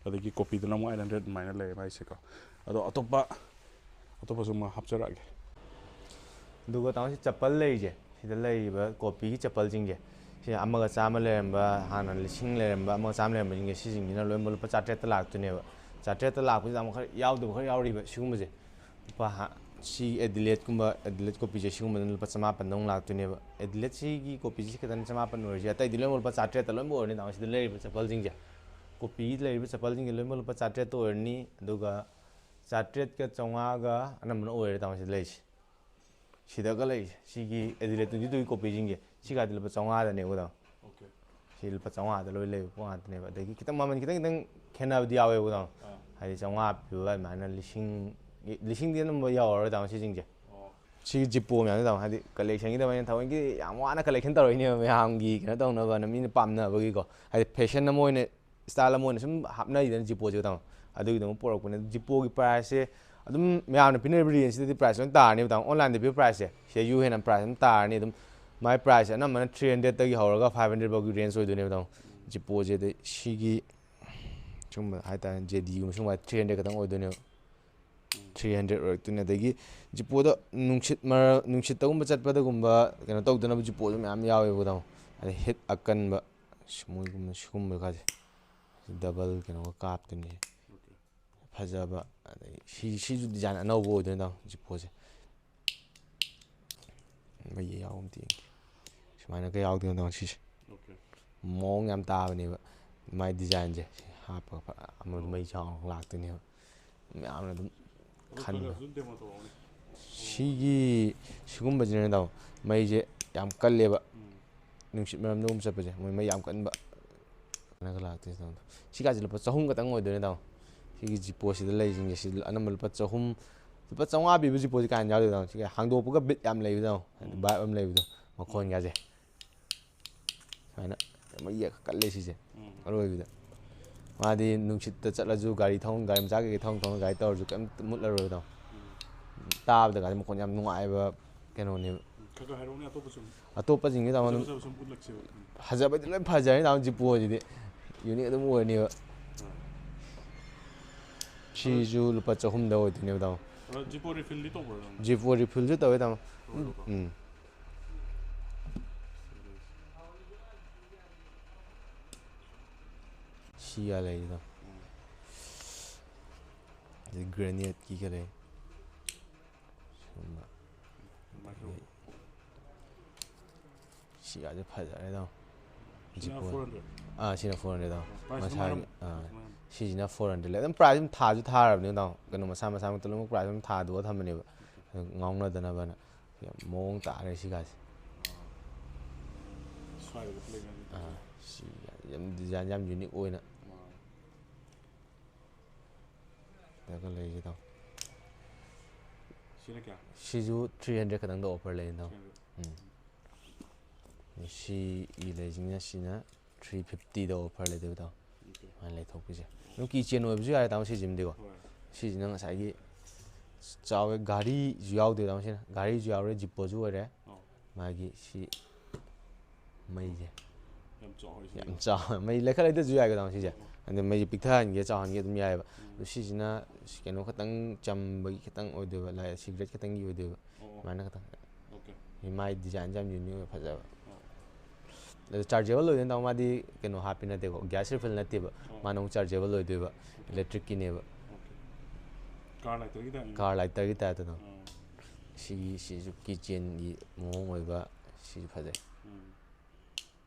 ꯑꯗꯒꯤ ꯀꯣꯄꯤꯗꯅ ꯑꯃꯨꯛ ꯑꯩꯠ ꯍꯟꯗ꯭ꯔꯦꯗ ꯑꯗꯨꯃꯥꯏꯅ ꯂꯩꯌꯦ ꯃꯥꯏꯁꯦꯀꯣ꯫ ꯑꯗꯣ ꯑꯇꯣꯞꯄ, ꯑꯇꯣꯞꯄꯁꯨ ꯑꯃ ꯍꯥꯞꯆꯔꯛꯑꯒꯦ꯫ ꯑꯗꯨꯒ ꯇꯥꯃꯣ ꯁꯤ ꯆꯄꯜ ꯂꯩꯔꯤꯁꯦ, ꯁꯤꯗ ꯂꯩꯔꯤꯕ ꯀꯣꯄꯤꯒꯤ ꯆꯄꯜꯁꯤꯡꯁꯦ, ꯁꯤ ꯑꯃꯒ ꯆꯥꯝꯃ ꯂꯩꯔꯝꯕ, ꯍꯥꯟꯅ ꯂꯤꯁꯤꯡ ꯂꯩꯔꯝꯕ, ꯑꯃꯒ ꯆꯥꯝꯃ ꯂꯩꯔꯝꯕꯁꯤꯡꯁꯦ, ꯁꯤꯁꯤꯡꯁꯤꯅ ꯂꯣꯏꯅꯃꯛ ꯂꯨꯄꯥ ꯆꯥꯇ꯭ꯔꯦꯠꯇ ꯂꯥꯛꯇꯣꯏꯅꯦꯕ꯫ ꯆꯥꯇ꯭ꯔꯦꯠꯇ ꯂꯥꯛꯄꯁꯤꯗ ꯑꯃꯨꯛ ꯈꯔ ꯌꯥꯎꯗꯕ ꯈꯔ ꯌꯥꯎꯔꯤꯕ ꯁꯤꯒꯨꯝꯕꯁꯦ꯫ ꯂꯨꯄꯥ ꯍꯥ-, ꯁꯤ ꯑꯦꯗꯤꯂꯦꯠꯀꯨꯝꯕ, ꯑꯦꯗꯤꯂꯦꯠ ꯀꯣꯄꯤꯁꯦ ꯁꯤꯒꯨꯝꯕꯗꯅ ꯂꯨꯄꯥ ꯆꯃꯥꯄꯟꯗ ꯑꯃꯨꯛ ꯂꯥꯛꯇꯣꯏꯅꯦꯕ꯫ ꯑꯦꯗꯤꯂꯦꯠꯁꯤꯒꯤ ꯀꯣꯄꯤꯁꯤ ꯈꯛꯇꯅ ꯆꯃꯥꯄꯟ ꯑꯣꯏꯔꯤꯁꯦ, ꯑꯇꯩꯗꯤ ꯂꯣꯏꯅꯃꯛ ꯂꯨꯄꯥ ꯆꯥꯇ꯭ꯔꯦꯠꯇ ꯂꯣꯏꯅꯃꯛ ꯑꯣꯏꯔꯅꯤ ꯇꯥꯃꯣ ꯁꯤꯗ ꯂꯩꯔꯤꯕ ꯆꯄꯜꯁꯤꯡꯁꯦ꯫ ꯀꯣꯄꯤꯒꯤ ꯂꯩꯔꯤꯕ ꯆꯄꯜꯁꯤꯡꯁꯦ ꯂꯣꯏꯅꯃꯛ ꯂꯨꯄꯥ ꯆꯥꯇ꯭ꯔꯦꯠꯇ ꯑꯣꯏꯔꯅꯤ, ꯑꯗꯨꯒ ꯆꯥꯇ꯭ꯔꯦꯠꯀ ꯆꯥꯝꯃꯉꯥꯒ ꯑꯅꯝꯕꯅ ꯑꯣꯏꯔꯦ ꯇꯥꯃꯣ ꯁꯤꯗ ꯂꯩꯔꯤꯁꯦ꯫ ꯁꯤꯗꯒ ꯂꯩꯔꯤꯁꯦ, ꯁꯤꯒꯤ ꯑꯦꯗꯤꯂꯦꯠ ꯇ꯭ꯋꯦꯟꯇꯤ ꯇꯨꯒꯤ ꯀꯣꯄꯤꯁꯤꯡꯁꯦ, ꯁꯤꯒꯗꯤ ꯂꯨꯄꯥ ꯆꯥꯝꯃꯉꯥꯗꯅꯦꯕ ꯇꯥꯃꯣ꯫ ꯑꯣꯀꯦ꯫ ꯁꯤ ꯂꯨꯄꯥ ꯆꯥꯝꯃꯉꯥꯗ ꯂꯣꯏ ꯂꯩꯕ ꯄꯣꯠ ꯉꯥꯛꯇꯅꯦꯕ꯫ ꯑꯗꯒꯤ ꯈꯤꯇꯪ ꯃꯃꯜ ꯈꯤꯇꯪ ꯈꯤꯇꯪ ꯈꯦꯠꯅꯕꯗꯤ ꯌꯥꯎꯋꯦꯕ ꯇꯥꯃꯣ꯫ ꯑꯥ꯫ ꯍꯥꯏꯗꯤ ꯆꯥꯝꯃꯉꯥ ꯄꯤꯕ ꯑꯗꯨꯃꯥꯏꯅ ꯂꯤꯁꯤꯡ, ꯂꯤꯁꯤꯡꯗꯤ ꯑꯗꯨꯝ ꯌꯧꯔꯔꯣꯏ ꯇꯥꯃꯣ ꯁꯤꯁꯤꯡꯁꯦ꯫ ꯑꯣ꯫ ꯁꯤꯒꯤ ꯖꯤꯞꯄꯣ ꯃꯌꯥꯝꯁꯦ ꯇꯥꯃꯣ, ꯍꯥꯏꯗꯤ ꯀꯂꯦꯛꯁꯟꯒꯤꯗꯃꯛ ꯑꯩꯅ ꯊꯑꯣꯏꯀꯤ ꯌꯥꯝ ꯋꯥꯅ ꯀꯂꯦꯛꯁꯟ ꯇꯧꯔꯛꯏꯅꯦꯕ, ꯃꯌꯥꯝꯒꯤ ꯀꯩꯅꯣ ꯇꯧꯅꯕꯅ, ꯃꯤꯅ ꯄꯥꯝꯅꯕꯒꯤꯀꯣ꯫ ꯍꯥꯏꯗꯤ ꯐꯦꯁꯟ ꯑꯃ ꯑꯣꯏꯅ, ꯏꯁꯇꯥꯏꯜ ꯑꯃ ꯑꯣꯏꯅ ꯁꯨꯝ ꯍꯥꯞꯅꯔꯤꯗꯅ ꯖꯤꯞꯄꯣꯁꯦ ꯇꯥꯃꯣ, ꯑꯗꯨꯒꯤꯗꯃꯛ ꯄꯨꯔꯛꯄꯅꯦ꯫ ꯖꯤꯞꯄꯣꯒꯤ ꯄ꯭ꯔꯥꯏꯁꯁꯦ ꯑꯗꯨꯝ ꯃꯌꯥꯝꯅ ꯄꯤꯅꯔꯤꯕ ꯔꯦꯟꯖꯁꯤꯗꯗꯤ ꯄ꯭ꯔꯥꯏꯁ ꯂꯣꯏꯅ ꯇꯥꯔꯅꯦꯕ ꯇꯥꯃꯣ꯫ ꯑꯣꯟꯂꯥꯏꯟꯗ ꯄꯤꯕ ꯄ꯭ꯔꯥꯏꯁꯁꯦ ꯁꯤꯗ ꯌꯨ ꯍꯦꯟꯅ ꯄ꯭ꯔꯥꯏꯁ ꯑꯗꯨꯝ ꯇꯥꯔꯅꯤ꯫ ꯑꯗꯨꯝ ꯃꯥꯏ ꯄ꯭ꯔꯥꯏꯁꯁꯦ ꯑꯅꯝꯕꯅ ꯊ꯭ꯔꯤ ꯍꯟꯗ꯭ꯔꯦꯗꯇꯒꯤ ꯍꯧꯔꯒ ꯐꯥꯏꯚ ꯍꯟꯗ꯭ꯔꯦꯗ ꯐꯥꯎꯒꯤ ꯔꯦꯟꯖ ꯑꯣꯏꯗꯣꯏꯅꯦꯕ ꯇꯥꯃꯣ꯫ ꯖꯤꯞꯄꯣꯁꯦ ꯑꯗꯩ ꯁꯤꯒꯤ ꯁꯨꯝꯕ ꯍꯥꯏꯇꯥꯔꯦ, ꯖꯦꯗꯤꯒꯨꯝꯕ ꯁꯨꯝꯕ ꯊ꯭ꯔꯤ ꯍꯟꯗ꯭ꯔꯦꯗ ꯈꯛꯇꯪ ꯑꯣꯏꯗꯣꯏꯅꯦꯕ꯫ ꯊ꯭ꯔꯤ ꯍꯟꯗ꯭ꯔꯦꯗ ꯑꯣꯏꯔꯛꯇꯣꯏꯅꯦ꯫ ꯑꯗꯒꯤ ꯖꯤꯞꯄꯣꯗ ꯅꯨꯡꯁꯤꯠ ꯃꯔ-, ꯅꯨꯡꯁꯤꯠꯇꯒꯨꯝꯕ ꯆꯠꯄꯗꯒꯨꯝꯕ ꯀꯩꯅꯣ ꯇꯧꯗꯅꯕ ꯖꯤꯞꯄꯣꯁꯨ ꯃꯌꯥꯝ ꯌꯥꯎꯋꯦꯕ ꯇꯥꯃꯣ꯫ ꯑꯗꯩ ꯍꯤꯠ ꯑꯀꯟꯕ, ꯁꯤ ꯃꯣꯏꯒꯨꯝꯕ ꯁꯤꯒꯨꯝꯕ ꯀꯥꯁꯦ ꯗꯕꯜ ꯀꯩꯅꯣꯒ ꯀꯥꯞꯇꯣꯏꯅꯦ꯫ ꯐꯖꯕ꯫ ꯑꯗꯩ ꯁꯤ, ꯁꯤꯁꯨ ꯗꯤꯖꯥꯏꯟ ꯑꯅꯧꯕ ꯑꯣꯏꯗꯣꯏꯅꯦ ꯇꯥꯃꯣ ꯖꯤꯞꯄꯣꯁꯦ꯫ ꯃꯩ ꯌꯥꯎꯕ ꯑꯝꯇ ꯌꯦꯡꯒꯦ꯫ ꯁꯨꯃꯥꯏꯅꯒ ꯌꯥꯎꯗꯣꯏꯅꯣ ꯁꯤꯁꯦ꯫ ꯑꯣꯀꯦ꯫ ꯃꯑꯣꯡ ꯌꯥꯝ ꯇꯥꯕꯅꯦꯕ꯫ ꯃꯥꯏ ꯗꯤꯖꯥꯏꯟꯁꯦ ꯁꯤ ꯍꯥꯞꯄꯒ ꯐ-, ꯑꯃ ꯃꯩ ꯆꯥꯎꯅ ꯂꯥꯛꯇꯣꯏꯅꯦꯕ꯫ ꯌꯥꯝꯅ ꯑꯗꯨꯝ ꯑꯗꯨ ꯈꯟꯕ꯫ ꯈꯔ ꯈꯔꯁꯨ demo ꯇꯧꯔꯛꯑꯣꯅꯦ꯫ ꯁꯤꯒꯤ ꯁꯤꯒꯨꯝꯕꯁꯤꯅ ꯇꯥꯃꯣ, ꯃꯩꯁꯦ ꯌꯥꯝ ꯀꯜꯂꯦꯕ꯫ ꯎꯝ꯫ ꯅꯨꯡꯁꯤꯠ ꯃꯔꯝꯗꯒꯨꯝꯕ ꯆꯠꯄꯁꯦ ꯃꯣꯏ ꯃꯩ ꯌꯥꯝ ꯀꯟꯕ꯫ ꯀꯩꯅꯣꯒ ꯂꯥꯛꯇꯣꯏꯁꯦ ꯇꯥꯃꯣ꯫ ꯁꯤꯒꯥꯁꯦ ꯂꯨꯄꯥ ꯆꯍꯨꯝ ꯈꯛꯇꯪ ꯑꯣꯏꯗꯣꯏꯅꯦ ꯇꯥꯃꯣ꯫ ꯁꯤꯒꯤ ꯖꯤꯄꯣꯁꯤꯗ ꯂꯩꯁꯤꯡꯁꯦ ꯁꯤ ꯑꯅꯝꯕ ꯂꯨꯄꯥ ꯆꯍꯨꯝ, ꯂꯨꯄꯥ ꯆꯥꯝꯃꯉꯥ ꯄꯤꯕ ꯖꯤꯄꯣꯁꯤ ꯀꯥꯏꯅ ꯌꯥꯎꯗꯣꯏ ꯇꯥꯃꯣ꯫ ꯁꯤꯒ ꯍꯥꯡꯗꯣꯛꯄꯒ ꯕꯤꯠ ꯌꯥꯝ ꯂꯩꯕ ꯇꯥꯃꯣ꯫ ꯍꯥꯏꯗꯤ vibe ꯑꯃ ꯂꯩꯕꯗꯣ ꯃꯈꯣꯟꯒꯥꯁꯦ꯫ ꯁꯨꯃꯥꯏꯅ ꯃꯌꯦꯛ ꯀꯜꯂꯦ ꯁꯤꯁꯦ꯫ ꯎꯝ꯫ ꯑꯔꯣꯏꯕꯗ ꯃꯥꯗꯤ ꯅꯨꯡꯁꯤꯠꯇ ꯆꯠꯂꯁꯨ, ꯒꯥꯔꯤ ꯊꯧ-, ꯒꯥꯔꯤ ꯃꯆꯥ ꯀꯩꯀꯩ ꯊꯧ-, ꯊꯧꯅ ꯒꯥꯔꯤ ꯇꯧꯔꯁꯨ ꯀꯩꯝꯇ ꯃꯨꯠꯂꯔꯣꯏ ꯇꯥꯃꯣ꯫ ꯎꯝ꯫ ꯇꯥꯕꯗ ꯀꯥꯁꯦ ꯃꯈꯣꯟ ꯌꯥꯝ ꯅꯨꯡꯉꯥꯏꯕ ꯀꯩꯅꯣꯅꯦꯕ꯫ ꯎꯝ꯫ ꯈꯔ ꯈꯔ ꯍꯥꯏꯔꯛꯎꯅꯦ ꯑꯇꯣꯞꯄꯁꯨ꯫ ꯑꯇꯣꯞꯄꯁꯤꯡꯁꯦ ꯇꯥꯃꯣ ꯐꯖ ꯑꯗꯨꯝ ꯐꯖꯕ ꯁꯨꯝ ꯎꯠꯂꯛꯁꯦꯕ꯫ ꯎꯝ꯫ ꯐꯖꯕꯗꯤ ꯂꯣꯏ ꯐꯖꯔꯦ ꯇꯥꯃꯣ ꯖꯤꯄꯣꯁꯤꯗꯤ꯫ Unique ꯑꯗꯨꯝ ꯑꯣꯏꯔꯅꯦꯕ꯫ ꯑꯥ꯫ ꯁꯤꯁꯨ ꯂꯨꯄꯥ ꯆꯍꯨꯝꯗ ꯑꯣꯏꯗꯣꯏꯅꯦꯕ ꯇꯥꯃꯣ꯫ ꯑꯗꯣ ꯖꯤꯄꯣ refill ꯗꯤ ꯇꯧꯕ꯭ꯔꯣ ꯅꯪ? ꯖꯤꯄꯣ refill ꯁꯨ ꯇꯧꯋꯦ ꯇꯥꯃꯣ꯫ ꯇꯧꯋꯦꯕꯀꯣ꯫ ꯎꯝ꯫ ꯁꯤꯒ ꯂꯩꯔꯤꯗꯣ꯫ ꯎꯝ꯫ ꯑꯗꯩ granite ꯀꯤꯒ ꯂꯩ꯫ ꯁꯤꯒꯨꯝꯕ꯫ ꯑꯗꯨꯃꯥꯏꯅ ꯇꯧ꯫ ꯁꯤꯒꯁꯦ ꯐꯖꯔꯦ ꯇꯥꯃꯣ꯫ ꯁꯤꯅ ꯖꯤꯄꯣ꯫ four hundred꯫ ꯑꯥ, ꯁꯤꯅ four hundred ꯇꯥꯃꯣ꯫ Price ꯃꯁꯥꯒꯤ, ꯑꯗꯨꯃꯥꯏꯅ ꯑꯥ꯫ ꯑꯗꯨꯃꯥꯏꯅ꯫ ꯁꯤꯁꯤꯅ four hundred ꯂꯩ꯫ ꯑꯗꯨꯝ price ꯑꯗꯨꯝ ꯊꯥꯁꯨ ꯊꯥꯔꯕꯅꯦ ꯇꯥꯃꯣ꯫ ꯀꯩꯅꯣ ꯃꯁꯥ ꯃꯁꯥꯃꯛꯇ ꯂꯣꯏꯅꯃꯛ price ꯑꯗꯨꯝ ꯊꯥꯗꯣꯛꯑ ꯊꯝꯕꯅꯦꯕ꯫ ꯑꯗꯨ ꯉꯥꯎꯅꯗꯅꯕꯅ꯫ ꯌꯥꯝ ꯃꯑꯣꯡ ꯇꯥꯔꯦ ꯁꯤꯒꯥꯁꯦ꯫ ꯁ꯭ꯋꯥꯏꯗꯒ ꯂꯩꯅꯔꯤ꯫ ꯑꯥ, ꯁꯤ ꯌꯥꯝ design ꯌꯥꯝ unique ꯑꯣꯏꯅ꯫ ꯑꯥ꯫ ꯁꯤꯗꯒ ꯂꯩꯔꯤꯁꯦ ꯇꯥꯃꯣ꯫ ꯁꯤꯅ ꯀꯌꯥ? ꯁꯤꯁꯨ three hundred ꯈꯛꯇꯪꯗ offer ꯂꯩ ꯇꯥꯃꯣ꯫ Three hundred꯫ ꯎꯝ꯫ ꯁꯤꯒꯤ ꯂꯩꯁꯤꯡꯅ ꯁꯤꯅ three fiftyꯗ offer ꯂꯩꯗꯣꯏꯕ ꯇꯥꯃꯣ꯫ Okay꯫ ꯁꯨꯃꯥꯏꯅ ꯂꯩꯊꯣꯛꯄꯤꯁꯦ꯫ ꯑꯗꯨꯝ key chain ꯑꯣꯏꯕꯁꯨ ꯌꯥꯔꯦ ꯇꯥꯃꯣ ꯁꯤꯁꯤꯃꯗꯤꯀꯣ꯫ ꯍꯣꯏ꯫ ꯁꯤꯁꯤꯅ ꯉꯁꯥꯏꯒꯤ ꯆꯥꯎꯋꯦ, ꯘꯔꯤꯁꯨ ꯌꯥꯎꯗꯣꯏ ꯇꯥꯃꯣ ꯁꯤꯅ꯫ ꯘꯔꯤꯁꯨ ꯌꯥꯎꯔꯦ, ꯖꯤꯄꯣꯁꯨ ꯑꯣꯏꯔꯦ꯫ ꯑꯣ꯫ ꯃꯥꯒꯤ ꯁꯤ ꯃꯩꯁꯦ꯫ ꯌꯥꯝ ꯆꯥꯎꯋꯦ ꯁꯤ꯫ ꯌꯥꯝ ꯆꯥꯎ-, ꯃꯩ ꯂꯩꯈꯠ ꯂꯩꯊꯁꯨ ꯌꯥꯏꯀꯣ ꯇꯥꯃꯣ ꯁꯤꯁꯦ꯫ ꯑꯣ꯫ ꯑꯗ ꯃꯩꯁꯦ ꯄꯤꯛꯊꯍꯟꯒꯦ ꯆꯥꯎꯍꯟꯒꯦ ꯑꯗꯨꯝ ꯌꯥꯏꯑꯕ꯫ ꯎꯝ꯫ ꯑꯗꯣ ꯁꯤꯁꯤꯅ ꯀꯩꯅꯣ ꯈꯛꯇꯪ ꯆꯝꯕꯒꯤ ꯈꯤꯇꯪ ꯑꯣꯏꯗꯣꯏꯕ, ꯂꯥꯏ cigarette ꯈꯛꯇꯪꯒꯤ ꯑꯣꯏꯗꯣꯏꯕ꯫ ꯑꯣ꯫ ꯑꯗꯨꯃꯥꯏꯅ ꯈꯛꯇꯪ꯫ Okay꯫ ꯁꯤ ꯃꯥꯏ design ꯁꯦ ꯌꯥꯝ unique ꯑꯣꯏ, ꯐꯖꯕ꯫ ꯑꯣ꯫ ꯑꯗꯣ chargeable ꯑꯣꯏꯗꯣꯏꯅꯤ ꯇꯥꯃꯣ, ꯃꯥꯗꯤ ꯀꯩꯅꯣ ꯍꯥꯞꯄꯤ ꯅꯠꯇꯦꯀꯣ, gas refill ꯅꯠꯇꯦꯕ꯫ ꯑꯣ꯫ ꯃꯥꯅ ꯑꯃꯨꯛ chargeable ꯑꯣꯏꯗꯣꯏꯕ, Okay꯫ electricꯀꯤꯅꯦꯕ꯫ Okay꯫ Car lighterꯒꯤ type ꯅꯤ? Car lighterꯒꯤ typeꯇ ꯇꯥꯃꯣ꯫ ꯑꯣ꯫ ꯁꯤꯒꯤ ꯁꯤꯁꯨ ꯀꯤꯆꯦꯟꯒꯤ ꯃꯑꯣꯡ ꯑꯣꯏꯕ, ꯁꯤꯁꯨ ꯐꯖꯩ꯫ ꯎꯝ꯫